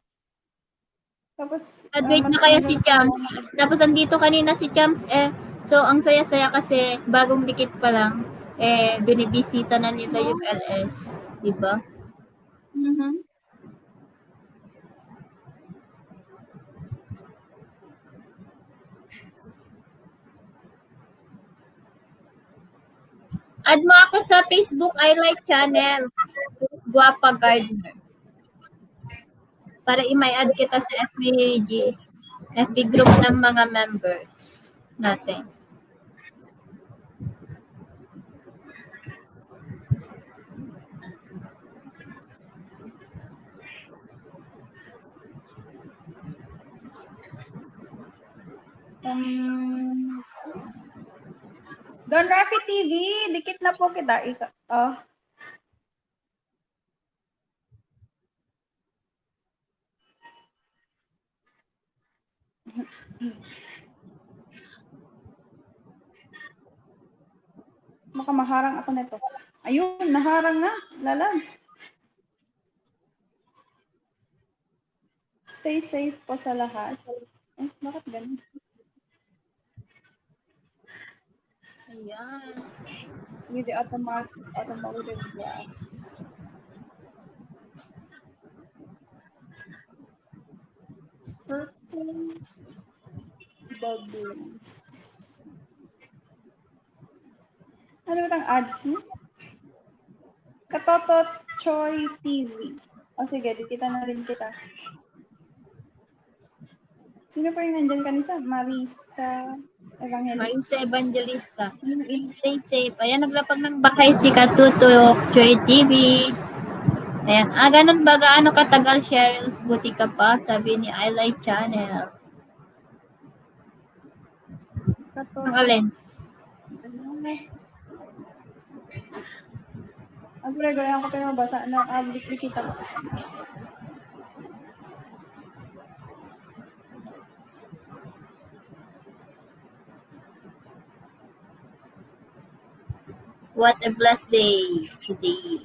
Tapos, graduate na kaya si Chance. Tapos andito kanina si Chance eh. So, ang saya-saya kasi bagong dikit pa lang, eh, binibisita na nila yung L S. Di ba? Mhm. Add mo ako sa Facebook, I like channel. Guapa Gardener. Para i-add kita sa F B Gs, F B group ng mga members natin. Um, Don Rafi T V, dikit na po kita. Ika, oh. Baka maharang ako nito. Ayun, naharang nga, lalabs. Stay safe po sa lahat. Eh, bakit ganun? Ayan. With the automatic, automotive glass. Purple bubbles. Ano ba tang ads mo? Katoto Choi T V. O sige, dikita na rin kita. Sino pa yung nandyan kanisa? Marisa Evangelista. Marisa Evangelista. Stay safe. Ayan, naglapag ng bakay si Katoto Choi T V. Ayan. Ah, ganun ba? Gaano katagal, Cheryl's Butika pa? Sabi ni I Like Channel. Ang alin? Ang gulay-gulay ang kape mabasa na agliklikitan. What a blessed day today.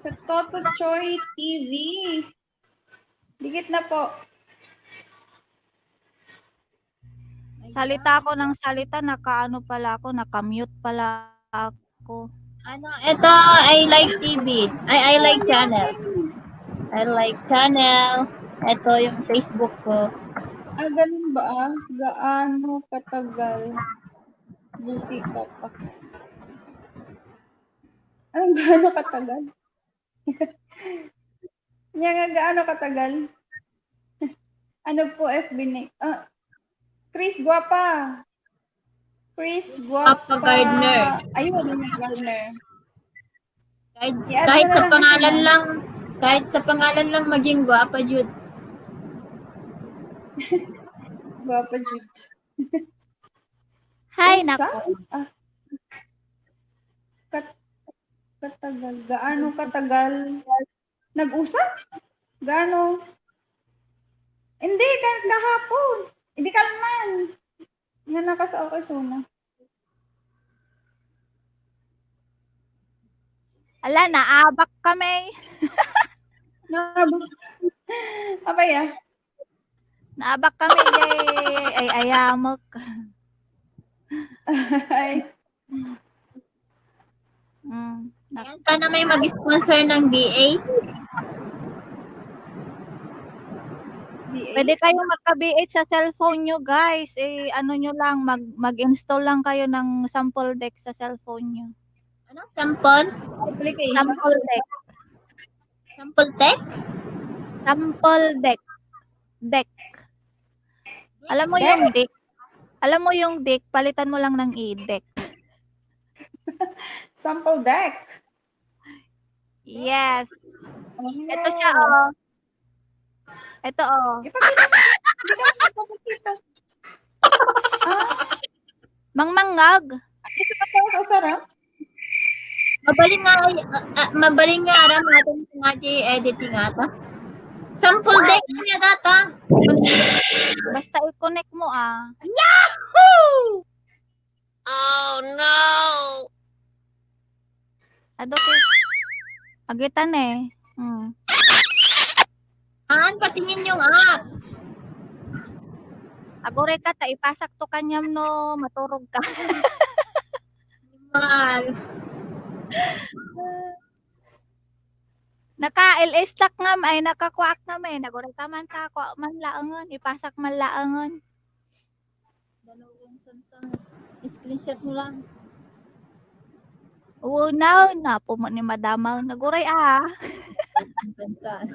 Katoto Choi T V. Dikit na po. Salita ko ng salita, nakaano pala ako, nakamute pala ako. Ano, ito, I like T V. Ay, I like channel. I like channel. Ito yung Facebook ko. Ah, ganun ba ah? Gaano katagal? Buti ka pa. Anong gaano katagal? Nya nga, gaano katagal? Ano po, F B ni, ah, Chris, guwapa. Chris Guapa Gardner. Ayun, yung Gardner. Kahit, kahit sa pangalan lang, kahit sa pangalan lang maging guwapa, Jude. Guwapa, Jude. Hay, nako. Ah. Kat-, katagal. Gaano katagal? Nag-usap? Gaano? Hindi, ka-, kahapon. Hindi ka lang man. Nga nakasao kay Sona. Ala, naabak kami. Naabak. Apa ya? Naabak kami, yay. Ay, ayamak. Ay. Mm, nak- Ayan, sana may mag-sponsor ng B A. B A? Pwede kayo magka-B H sa cellphone nyo, guys. Eh, ano nyo lang, mag, mag-install lang kayo ng sample deck sa cellphone nyo. Ano? Sample? Application? Sample deck. Sample deck? Sample deck. Deck. Alam mo yung deck? Alam mo yung deck, palitan mo lang ng E, deck. Sample deck. Yes. Ano? Ito siya, oh. Ito, oh. Ipakita mo. Hindi ka magpapakita. Ah. Mangmangag. Isa pa sa usara? Mabalin nga, ay, ah, ah, mabalin nga, aram, atin nga di editing ata. Sample deck niya data. Basta i-connect mo, ah. Yahoo! Oh, no! Ado, te. Agitan, eh. Hmm. Aan, patingin yung apps. Aguray ka, ta ipasak to kanyam no maturog ka. Mal. Naka-L S tak ngam, ay, nakakuak ngam, eh. Naguray ka man ta, kuak man laangan, ipasak man laangan. Dalawang sansang. Screenshot mo lang. Oo, na, napo mo ni Madama. Naguray, ah. Ang bansa.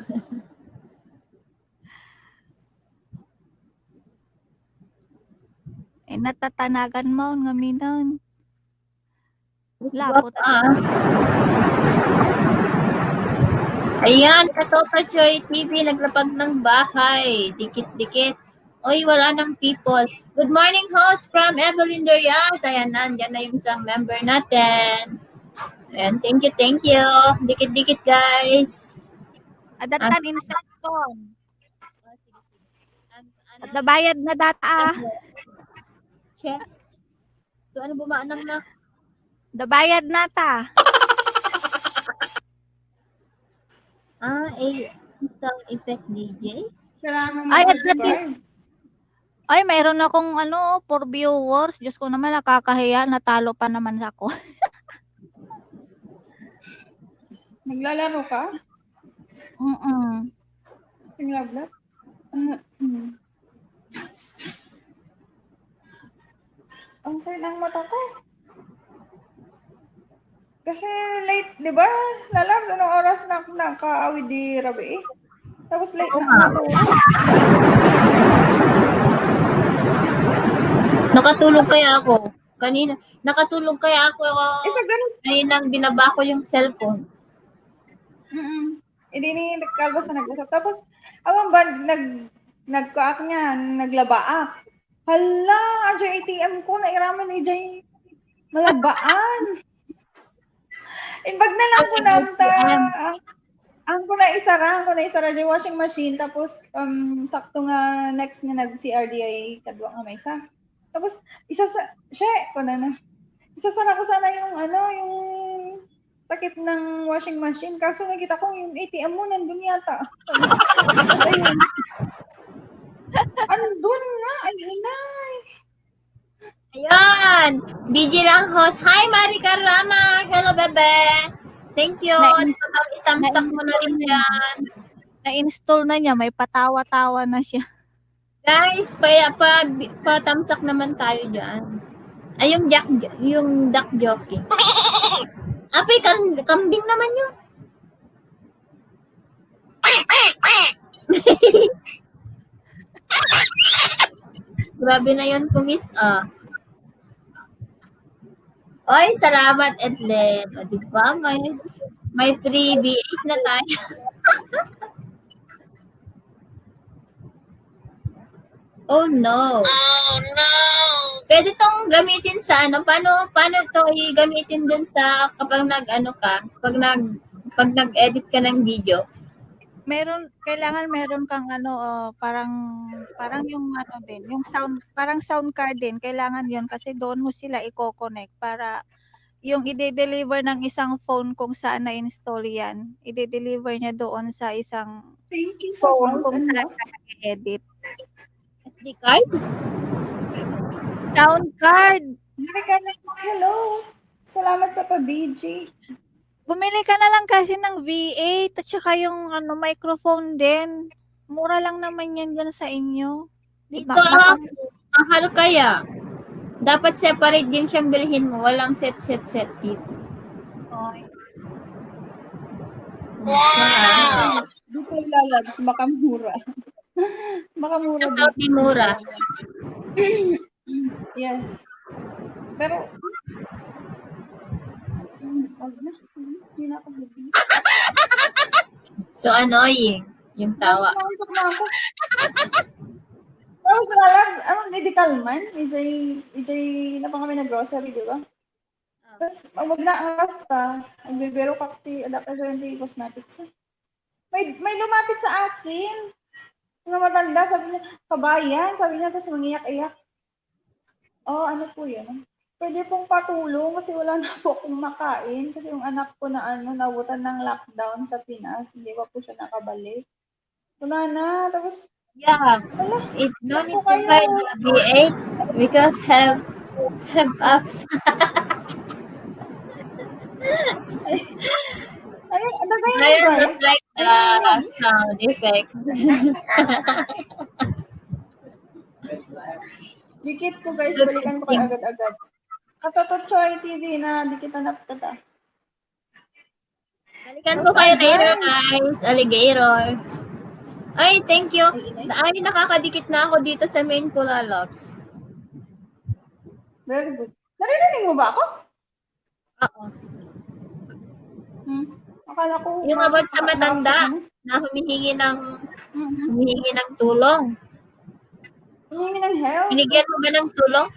Eh, natatanagan mo, nga minon. Lapot. Guwapa, ah. Ayan, Katoto Joy T V, naglapag ng bahay. Dikit-dikit. Oy, wala nang people. Good morning, host from Evelyn Dorias. Ayan na, andyan na yung isang member natin. Ayan, thank you, thank you. Dikit-dikit, guys. Adatan, ah, insert ko. Nabayad na data, ah. Check. So, ano bumanang na? Nabayad na ta. Ah, eh, sound effect D J? Kailangan mo ay, at least, ay, mayroon akong, ano, four viewers. Diyos ko naman, nakakahiya. Natalo pa naman ako. Naglalaro ka? Mm-mm. Tinglablab? Ah, mm. Ang sakit ng mata ko. Kasi late, di ba? Lalabs, anong oras na nakaawid di Rabi? Tapos late na natulog. Nakatulog kaya ako? Kanina, nakatulog kaya ako? Isa ganun. Kaninang binaba ko yung cellphone. Mm-mm. Hindi ni nagkalbasa nag-usap. Tapos, awan ba, nag-, nagkuak niya, naglabaak. Hala, adjay A T M ko, nairaman ni Jay. Malabaan. Imbag na lang ko na, ang ko na isara, ang ko na isara, adjay washing machine. Tapos, um, sakto nga next nga nag-C R D I, kadwa nga maysa. Tapos, isa sa, siya, ko na na. Isasara ko sana yung, ano, yung takip ng washing machine. Kaso nakita ko yung A T M mo, nandun yata. Tapos ayun. Andun nga, ay inay. Ayan. B G lang, host. Hi, Mari Carlama. Hello, bebe. Thank you. Na-ins-, itamsak mo na rin na-install na niya. Dyan. Na-install na niya. May patawa-tawa na siya. Guys, pa, pa, pa-thumbs up naman tayo dyan. Ay, yung jack, yung duck jockey. Apay, kam-, kambing naman yun. Grabe na yun, kumis, ah. Oy, salamat, Edlen. O, di ba? May, may free V eight na tayo. Oh, no. Oh, no! Pwede tong gamitin sa ano, paano, paano to i-gamitin dun sa kapag nag-ano ka, pag nag-, pag nag-edit ka ng video? Meron, kailangan meron kang ano, oh, parang, parang yung ano din, yung sound, parang sound card din, kailangan yon kasi doon mo sila i-connect para yung ide-deliver ng isang phone kung saan na-install yan, ide-deliver niya doon sa isang Thank you sa phone house kung and saan love. Ka nag-edit. S D card? Sound card! Mary Karen, hello! Salamat sa pa-B G. Bumili ka na lang kasi ng V eight at saka yung ano, microphone din. Mura lang naman yan dyan sa inyo. Dito, Iba- ah, mahal kaya. Dapat separate din siyang bilhin mo. Walang set, set, set dito. Oy. Wow! Dito lalabs, baka mura. Baka mura Sa dito. Saudi, mura. Yes. Pero, mm, wag na. Hindi na ako bibili. So annoying yung tawa. Nakausap na ako. Tapos, lalabs, ano, ni Decalman? E J, E J na pa kami nag-grocery, di ba? Tapos, wag na ang rasta. Nagbibiro ka ti, adapter sa ti cosmetics. May, may lumapit sa akin. Mga matanda, sabi niya, "Kabayan," sabi niya, tapos mangiyak-iyak. Oh, ano po yun? Pwede pong patulong kasi wala na po akong makain kasi yung anak ko na ano, nabutan ng lockdown sa Pinas. Hindi pa po siya nakabalik. Wala na. Tapos, Yeah, wala. It's no Ako need to kayo. Buy a V eight because have have apps. Ano, ano kayo, I Brian? Don't like the sound effect. Dikit ko, guys. Balikan ko kayo agad-agad. Katoto Choy T V na, dikit na kita. Balikan ko kayo later, guys. Alligator. Ay, thank you. Ay, nakakadikit na ako dito sa main ko, Lalops. Very good. Naririnig mo ba ako? Oo. Hmm. Akala ko Yung about sa matanda na humihingi ng humihingi ng tulong. Humingi ng help? Binigyan mo ba ng tulong?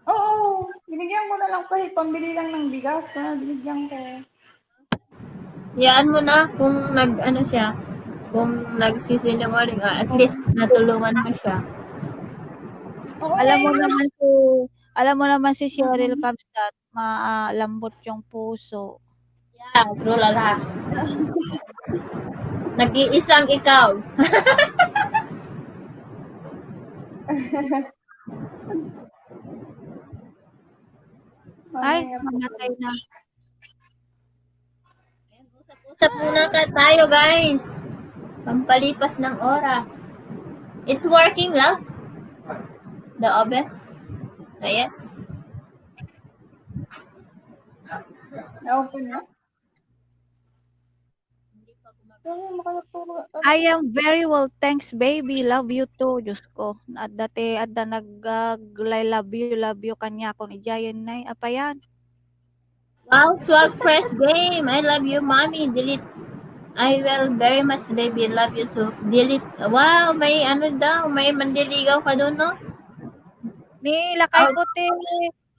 Oo. Binigyan ko na lang kahit pambili lang ng bigas na binigyan ko. Yaan mo na kung nag, ano siya, kung nagsisinungaling, ah, at least natulungan mo siya. Oo, Alam mo eh. Naman si, alam mo naman si Cheryl Kabsat, malambot yung puso. Yeah, true, Lala. Nag-iisang ikaw. Ay, Mamaya po. Mamatay na. Usap-usap muna ka tayo, guys. Pampalipas ng oras. It's working, love? The oven? Ayan. Na-open na? Pero makalapuro. I am very well, thanks, baby. Love you too. Diyos ko. Adda ti, adda nag, ah, love you, love you kanya kung ijayen na, apa yan? Wow, swag fresh game. I love you, mommy. Delete. I will very much, baby. Love you too. Delete. Wow, may ano daw, may manliligaw ka doon, no? Ni lakay ko ti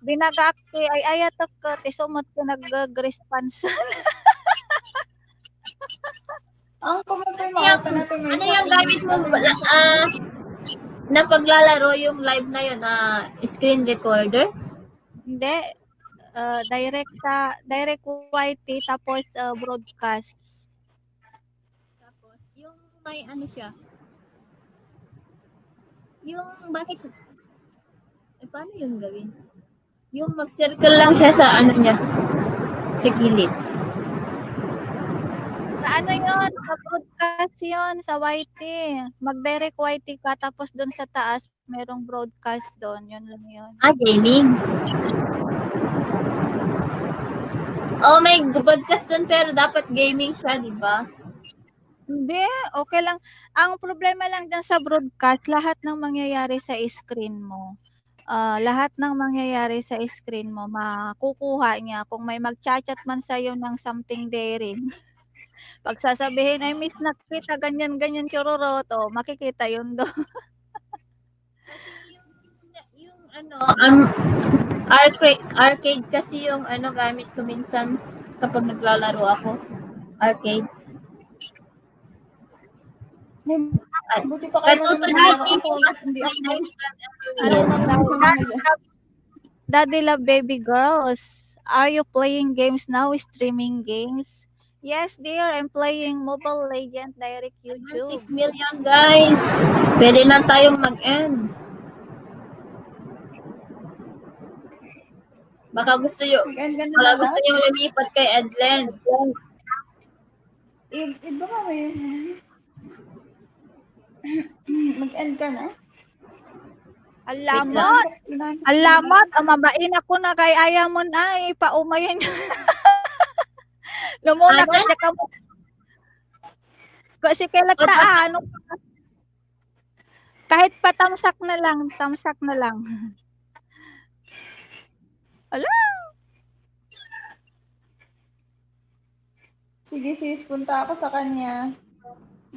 binagak ti ay ayatek ti sumot ko nag-response. Ang kumapay Ano yung, mga natin may ano yung gamit mo? Ah, napaglalaro yung live na yun, ah, screen recorder? Hindi. Ah, direct sa, direct Y T tapos ah, broadcast. Tapos, yung may ano siya, yung bakit, eh, paano yung gawin? Yung mag-circle lang siya sa ano niya, sa gilid. Sa ano yun? Sa broadcast yun, sa Y T. Mag-direct Y T ka, tapos doon sa taas, merong broadcast doon. Yun lang yun. Ah, gaming. Oh, may broadcast doon, pero dapat gaming siya, di ba? Hindi, okay lang. Ang problema lang dyan sa broadcast, lahat ng mangyayari sa screen mo. ah, lahat ng mangyayari sa screen mo, makukuha niya. Kung may magcha-chat man sa'yo ng something daring, pagsasabihin, "I miss na kita, ganyan, ganyan, chururot." O, makikita yun doon. Kasi yung, yung ano, um, arcade, arcade kasi yung ano, gamit ko minsan kapag naglalaro ako. Arcade. Buti pa kayo. Katuto na ako. Hindi ako. Daddy Love Baby Girls, are you playing games now? Streaming games? Yes, dear. I'm playing Mobile Legend Direct YouTube. Six million, guys. Pwede na tayong mag-end. Baka gusto nyo, baka gusto nyo lumipat kay Edlen. Iba nga may mag-end ka na? Alamat. Alamat. Ang mabain ako na kay ayaw mo na, ipaumayan. Lumuna ka, tsaka mo. Kasi kailan ta, ano, kahit patamsak na lang, tamsak na lang. Ala? Sige sis, punta ako sa kanya.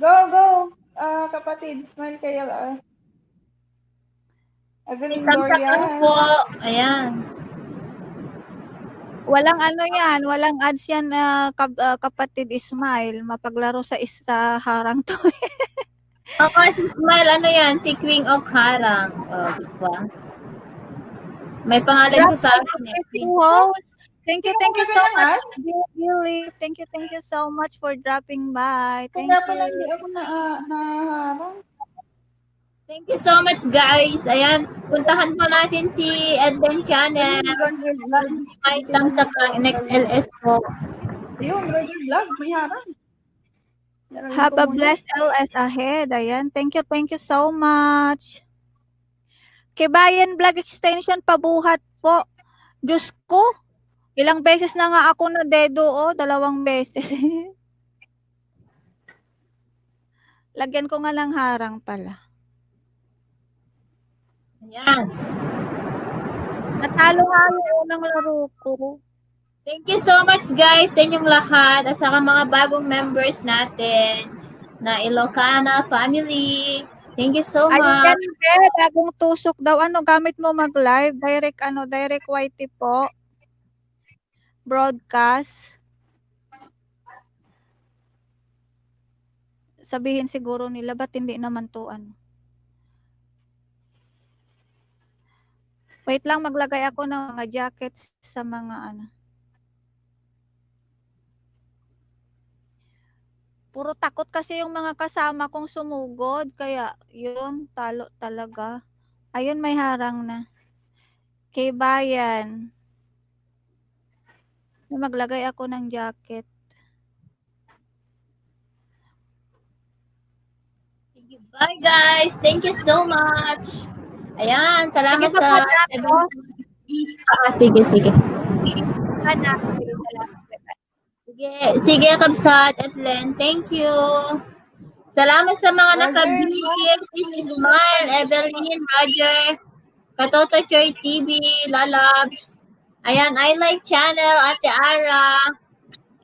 Go, go! Uh, kapatid, smile kayo. Uh. Agaling Dorian. Po. Ayan. Walang ano yan, walang ads yan, uh, kap- uh, kapatid Ismail. Mapaglaro sa isa harang to. Oo, si Smile, ano yan? Si Queen of Harang. O, oh, diba? May pangalan siya sa akin eh. Thank you, thank you so much, Billy. Thank you, thank you so much for dropping by. Thank you. Kaya pala hindi ako na, uh, naharang. Thank you so much, guys. Ayan, puntahan po natin si Edlen Channel. Ay, thumbs up lang, next L S po. Yun, Roger Vlog, may harang. Have a blessed L S ahead. Ayan. Thank you, thank you so much. Kibayan Vlog Extension, pabuhat po. Diyos ko, ilang beses na nga ako na dedo, oh, dalawang beses. Lagyan ko nga ng harang pala. Ayan. Natalo nga yung unang laro ko. Thank you so much, guys, sa inyong lahat at saka mga bagong members natin na Ilocana family. Thank you so much. Ayan, bagong tusok daw. Ano gamit mo mag-live? Direct, ano, direct Y T po. Broadcast. Sabihin siguro nila, ba't hindi naman to, ano? Wait lang, maglagay ako ng mga jackets sa mga ano. Puro takot kasi yung mga kasama kong sumugod, kaya yun, talo talaga. Ayun, may harang na. Kay Bayan. Maglagay ako ng jacket. Bye, guys. Thank you so much. Ayan, salamat sa... Ah, sige, sige. Sige, sige, kabsat, Edlen. Thank you. Salamat sa mga nakabihis. This is Smile, Evelyn, Roger, Katoto Choy T V, Lalabs. Ayan, I like channel, Ate Ara.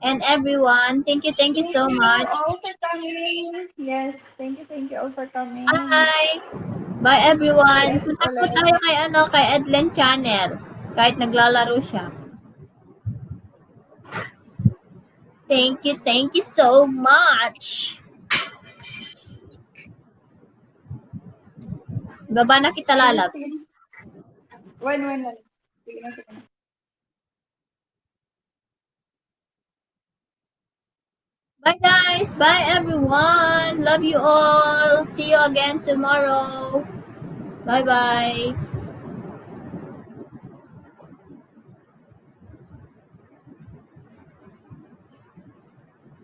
And everyone, thank you, thank you so much. All for coming. Yes, thank you, thank you all for coming. Bye. Bye, everyone. Punta po tayo kay, ano, kay Edlen Channel. Kahit naglalaro siya. Thank you, thank you so much. Baba na kita, Lalabs. When, when, when. Sige na, sige na. Bye, guys. Bye, everyone. Love you all. See you again tomorrow. Bye-bye.